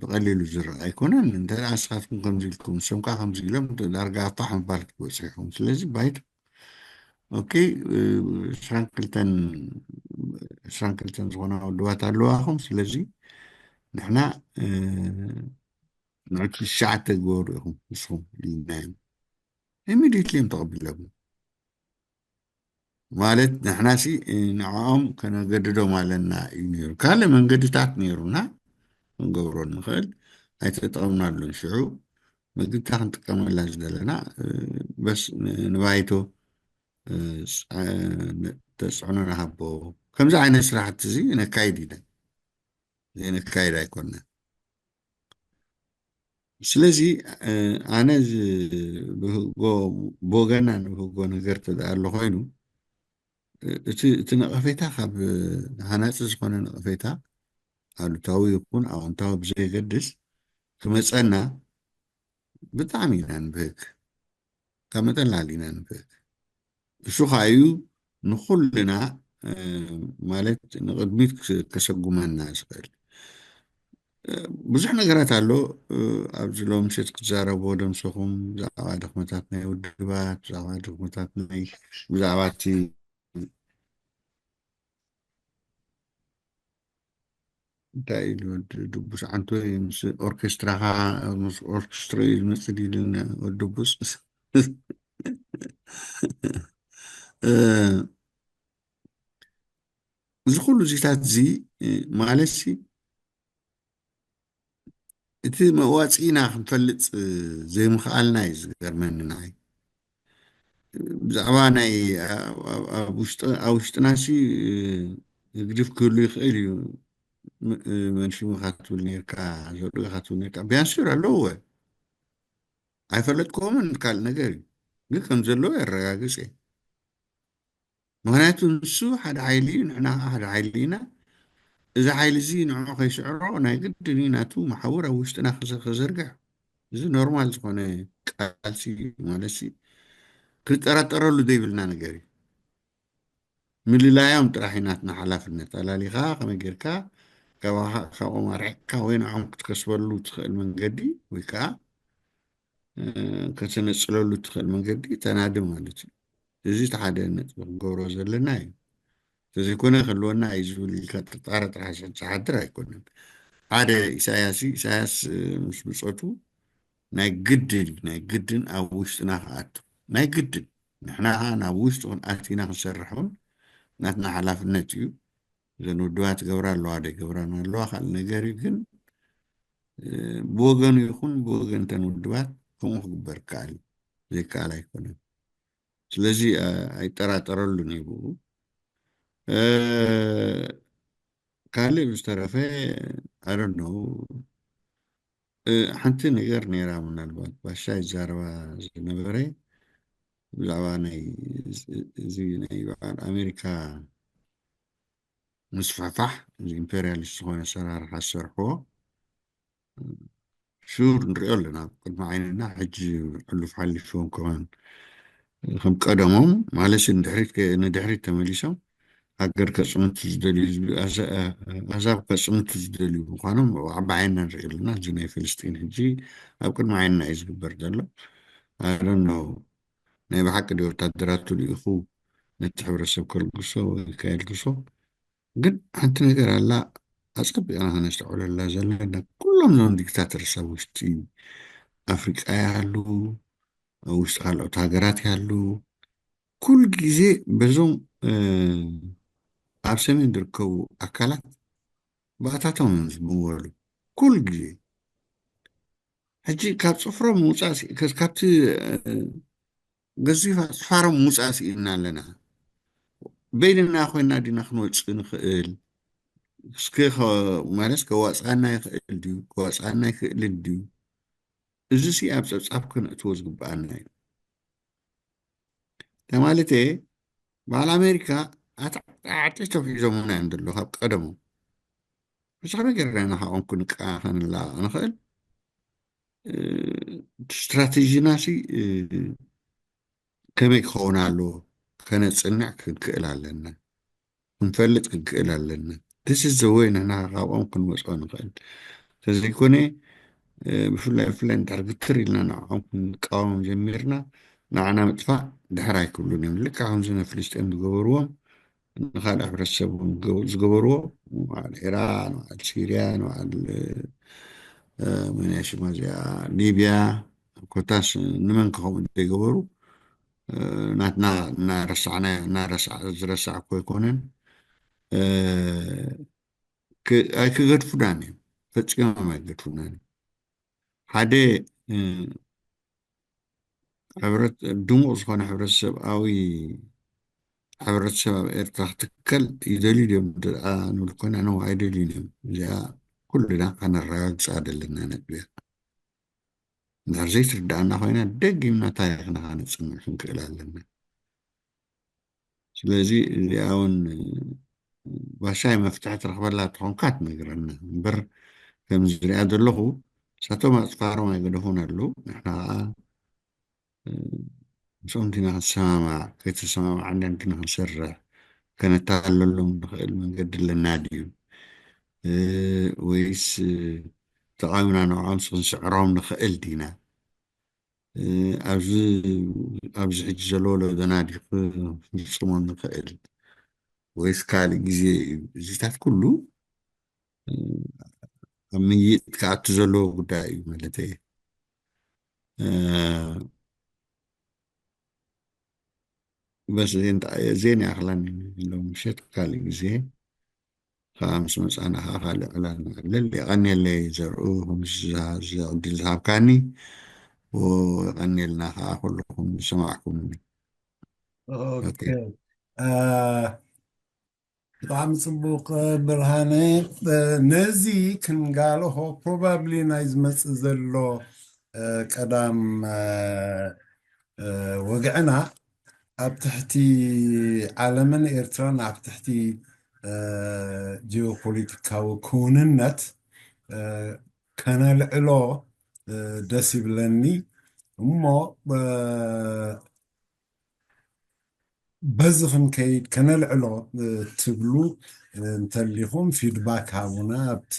ብቐሊሉ ዝረኣ ኣይኮነን። እንተ ንስኻትኩም ከምዚ ኢልኩም፣ ንሶም ከዓ ከምዚ ኢሎም፣ ዳርጋ ኣፋሕ ምባል ክትበፅሑ ኢኹም። ስለዚ ባይቶ ኦኬ፣ ዕስራን ክልተን ዕስራን ክልተን ዝኾና ውድባት ኣለዋኹም። ስለዚ ንሕና ንዕቲ ትሽዓተ ግበሩ ኢኹም ንስኹም ኢልናዮም። ኢሚዲየትሊ እዮም ተቐቢሎም። ማለት ንሕናሲ ንዕኦም ከነገድዶም ኣለና እዩ ነይሩ። ካልእ መንገድታት ነይሩና ክንገብሮ ንኽእል ኣይተጠቐምናሉን። ሽዑ መግብታ ክንጥቀመላ ዝደለና በስ ንባይቶ ተፅዕኖ ንሃቦ። ከምዚ ዓይነት ስራሕቲ እዚ ነካይድ ኢና፣ ዘይነካይድ ኣይኮንና። ስለዚ ኣነ ብወገና ንብህጎ ነገር ተደኣ ኣሎ ኮይኑ እቲ ነቐፌታ ካብ ሃናፂ ዝኾነ ነቐፌታ ኣሉታዊ ይኹን ኣወንታዊ ብዘይገድስ ክመፀና ብጣዕሚ ኢና ንብህግ። ካብ መጠን ላዕሊ ኢና ንብህግ። እሱ ከዓ እዩ ንኹልና ማለት ንቕድሚት ከሰጉመና ዝኽእል ብዙሕ ነገራት ኣሎ። ኣብዚ ሎምሸት ክትዛረብዎ ደምሰኹም ብዛዕባ ድኽመታት ናይ ውድባት፣ ብዛዕባ ድኽመታት ናይ ብዛዕባ እቲ እንታይ ኢሉ ወዲ ድቡስ ዓንቶ ምስ ኦርኬስትራኻ ምስ ኦርኬስትራ እዩ ዝመፅእ ኢሉና ወዲ ድቡስ። እዚ ኩሉ ዚታት እዚ ማለት ሲ እቲ መዋፅኢና ክንፈልጥ ዘይምኽኣልና እዩ ዝገርመኒ ንዓይ። ብዛዕባ ናይ ኣብ ውሽጥና ሲ ህግድፍ ክህሉ ይኽእል እዩ። መንሽሙ ኢኻ ትብል ነርካ፣ ዘውድኡ ኢኻ ትብል ነርካ። ቢያንስ ኣለዎ ኣይፈለጥክዎምን ካልእ ነገር እዩ፣ ግን ከም ዘለዎ የረጋግፅ እየ። ምክንያቱ ንሱ ሓደ ሓይሊ እዩ፣ ንሕና ከዓ ሓደ ሓይሊ ኢና። እዚ ሓይሊ እዚ ንዕኡ ከይስዕሮ ናይ ግድን እዩ ናቱ መሓውር ኣብ ውሽጥና ክዘ- ክዘርግሕ። እዚ ኖርማል ዝኾነ ቃልሲ እዩ ማለት ሲ ክጠራጠረሉ ዘይብልና ነገር እዩ። ምልላዮም ጥራሕ እዩ ናትና ሓላፍነት። ኣላሊኻ ከመይ ጌርካ ካባኻ- ካብኦም ኣርሒቕካ ወይ ንዕኦም ክትከስበሉ ትኽእል መንገዲ ወይ ከዓ ከተነፅለሉ ትኽእል መንገዲ ተናዲ ማለት እዩ። እዚ እቲ ሓደ ነጥቢ ክንገብሮ ዘለና እዩ። እንተዘይኮነ ክህልወና እዩ ዝብል ኢልካ ጥርጣረ ጥራሕ ዝሓድር ኣይኮነን። ሓደ ኢሳያስ እዩ። ኢሳያስ ምስ ብፆቱ ናይ ግድን እዩ፣ ናይ ግድን ኣብ ውሽጥና ክኣቱ ናይ ግድን። ንሕና ከዓ ናብ ውሽጡ ክንኣቲና ክንሰርሕ እውን ናትና ሓላፍነት እዩ። እዘን ውድባት ገብራ ኣለዋ ዶ ገብራን ኣለዋ ካልእ ነገር እዩ። ግን ብወገኑ ይኹን ብወገን እተን ውድባት ከምኡ ክግበር ይከኣል እዩ። ዘይከኣል ኣይኮነን። ስለዚ ኣይጠራጠረሉን እዩ ብኡ። እ፣ ካልእ ብዝተረፈ፣ I don't know። እ፣ ሓንቲ ነገር ነይራ፣ ምናልባት ባሻ ይዛረባ ዝነበረ ብዛዕባ ናይ እዚ፣ እዚ ናይ በዓል ኣሜሪካ ምስፍሕፋሕ፣ እዚ ኢምፔሪያሊስት ዝኾነ ኣሰራርሓ ዝሰርሕዎ፣ ሹር ንሪኦ ኣለና ኣብ ቅድሚ ዓይንና። ሕጂ ሕሉፍ ሓሊፎም ከማን ከም ቀደሞም፣ ማለት ንድሕሪት ከ-፣ ንድሕሪት ተመሊሶም ሃገር ከጽንቱ ዝደልዩ ህዝቢ፣ ኣዛ-፣ ኣዛብ ከጽንቱ ዝደልዩ ምዃኖም ኣብ ዓይንና ንርኢ ኣለና። እዚ ናይ ፍልስጢን ሕጂ ኣብ ቅድሚ ዓይንና እዩ ዝግበር ዘሎ። I don't know፣ ናይ ብሓቂ ድዩ ወታደራቱ ልኢኹ ነቲ ሕብረተሰብ ከልግሶ ወይ ከየልግሶ? ግን ሓንቲ ነገር ኣላ ኣጸቢቕና ከነስተውዕለላ ዘለና። ኩሎም እዞም ዲክታተርስ ኣብ ውሽጢ ኣፍሪቃ ይሃሉ፣ ኣብ ውሽጢ ካልኦት ሃገራት ይሃሉ፣ ኩሉ ግዜ በዞም፣ እ፣ ኣብ ሰሜን ዝርከቡ ኣካላት ባእታቶም እዮም ዝምወሉ። ኩሉ ግዜ ሕጂ ካብ ጽፍሮም ምውጻእ ሲ-፣ ከ-፣ ካብቲ፣ እ፣ ገዚፍ ኣጽፋሮም ምውጻእ ስኢንና ኣለና። በይንና ኮይና ዲና ክንወጽእ ንኽእል? እስከ ከ-፣ ማለት ከዋጽኣና ይኽእል ድዩ? ከዋጽኣና ይኽእልን ድዩ? እዚ ሲ ኣብ ጸብጻብ ከነእትዎ ዝግብኣና እዩ። ተማለተ በዓል ኣሜሪካ ኣታ-፣ ኣዕጢቶም ሒዞምና እዮም ዘለዉ ካብ ቀደሞም። ብዛዕባ ገርና ኢና ካብኦም ክንቃ-፣ ክንላቐቕ ንኽእል። እ፣ ስትራቴጂና ሲ፣ እ፣ ከመይ ክኸውን ኣለዎ? ከነጽንዕ ክንክእል ኣለና። ክንፈልጥ ክንክእል ኣለና። This is the way ንሕና ካብኦም ክንወጽኦ ንኽእል። እንተዘይኮነ፣ እ፣ ብፍላይ፣ ብፍላይ እንድሕር ግትር ኢልና ንዕኦም ክንቃወም ጀሚርና፣ ንዓና ምጥፋእ ድሕር ኣይክብሉን እዮም። ልክዕ ከምዚ ንፍልስጤም ዝገበርዎም፣ ንኻልእ ሕብረተሰብ እውን ዝገ-፣ ዝገበርዎ፣ ንበዓል ኢራን፣ ንበዓል ሲርያ፣ ንበዓል፣ እ፣ መን እያ ሽማ እዚኣ፣ ሊብያ፣ ኮታስ ንመን ከ ከምኡ ዘይገበሩ? እ፣ ናትና እናረሳዕና፣ እናረሳዕ-፣ ዝረሳዕ እኮ ኣይኮነን። እ፣ ክ-፣ ኣይክገድፉናን እዮም። ፈጺሞም ኣይገድፉናን እዮም። ሓደ፣ እ፣ ሕብረት-፣ ድሙቕ ዝኾነ ሕብረተሰብኣዊ፣ ሕብረተሰብ ኣብ ኤርትራ ክትከል ይደልዩ ድዮም? ደኣ ንብል ኮይና፣ ነው፣ ኣይደልዩን እዮም። እዚኣ ኩልና ከነረጋግጻ ዘለና ነጥቢ እያ። እንድሕር ዘይትርድኣና ኮይና፣ ደጊምና ታሪኽና ከነጽንዕ ክንክእል ኣለና። ስለዚ እዚኣ እውን ባሻይ መፍትሒ ትረኽበላ ትኾንካ ትነግረና እምበር፣ ከም ዝሪኣ ዘለኹ፣ ንሳቶም ኣጽፋሮም ኣይገደፉን ኣለዉ። ንሕና ኸዓ፣ እ፣ ምስኦም ዲና ክንሰማማዕ፣ ከይተሰማማዕና ዲና ክንሰርሕ፣ ከነተሃለሎም ንኽእል መንገዲ ኣለና ድዩ? እ፣ ወይስ፣ እ፣ ተቓዊምና ንዕኦምስ ክንስዕሮም ንኽእል ዲና? እ፣ ኣብዚ፣ ኣብዚ ሕጂ ዘሎ ወለዶና ድዩ ክፍጽሞ ንኽእል? ወይስ ካልእ ግዜ እዩ? እዚታት ኩሉ፣ እ፣ ኣብ ምይይጥ ክኣቱ ዘለዎ ጉዳይ እዩ ማለተይ እየ። እ፣ በስ እዚኤን ጣ-፣ እዚኤን ይኣኽላኒ ሎም ምሸት። ካልእ ግዜ ከዓ ምስ መጻና ከዓ ካልእ ዕላል ንዕልል። የቐንየለይ ዘርኡ፣ ምስ ዝሃ-፣ እዚ ዕድል ዝሃብካኒ፣ ወ-፣ የቐንየልና ከዓ ኩልኹም ዝሰማዕኩምኒ። ኦኬ። ኦኬ። አ፣ ብጣዕሚ ጽቡቕ፣ ብርሃነ። ነዚ ክንጋልሆ ፕሮባብሊ ናይ ዝመጽእ ዘሎ፣ እ፣ ቀዳም፣ እ፣ እ፣ ወግዕና ኣብ ትሕቲ ዓለምን ኤርትራን ኣብ ትሕቲ፣ እ፣ ጂኦፖለቲካዊ ክውንነት፣ እ፣ ከነልዕሎ፣ እ፣ ደስ ይብለኒ። እሞ፣ እ፣ በዚ ክንከይድ ከነልዕሎ፣ እ፣ ትብሉ፣ እ፣ እንተሊኹም ፊድባክ ሃቡና ኣብቲ፣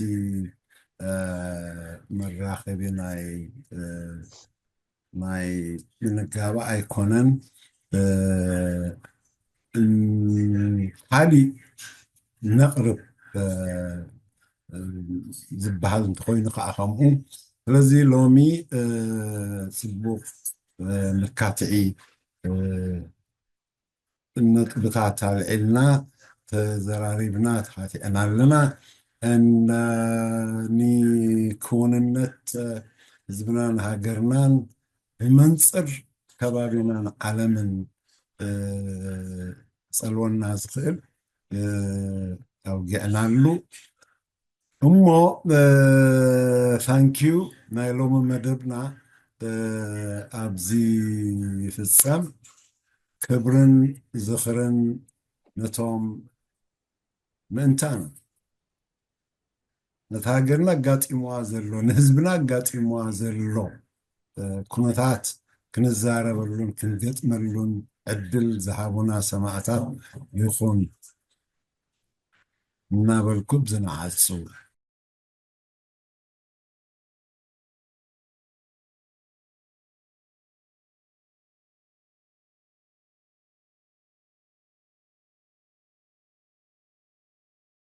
እ፣ መራኸቢ ናይ፣ እ፣ ናይ ምንጋባ ኣይኮነን። እ፣ እም፣ ካሊእ ነቕርብ፣ እ፣ እ፣ ዝበሃል እንተኾይኑ ከዓ ከምኡ። ስለዚ ሎሚ፣ እ፣ ጽቡቕ፣ እ፣ መካትዒ፣ እ፣ ነጥብታት ኣልዒልና፣ ተዘራሪብና፣ ተኻቲዕና ኣለና። እን-፣ ንክውንነት ህዝብናን ሃገርናን ብመንጽር ከባቢናን ዓለምን፣ እ፣ ጸልወና ዝኽእል ኣውጊዕናሉ። እሞ ታንኪዩ። ናይ ሎሚ መደብና ኣብዚ ይፍጸም። ክብርን ዝኽርን ነቶም ምእንታን ነታ ሃገርና ኣጋጢምዋ ዘሎ፣ ንህዝብና ኣጋጢምዋ ዘሎ ኩነታት ክንዛረበሉን ክንገጥመሉን ዕድል ዝሃቡና ሰማእታት ይኹን እናበልኩ ብዝነዓጹ።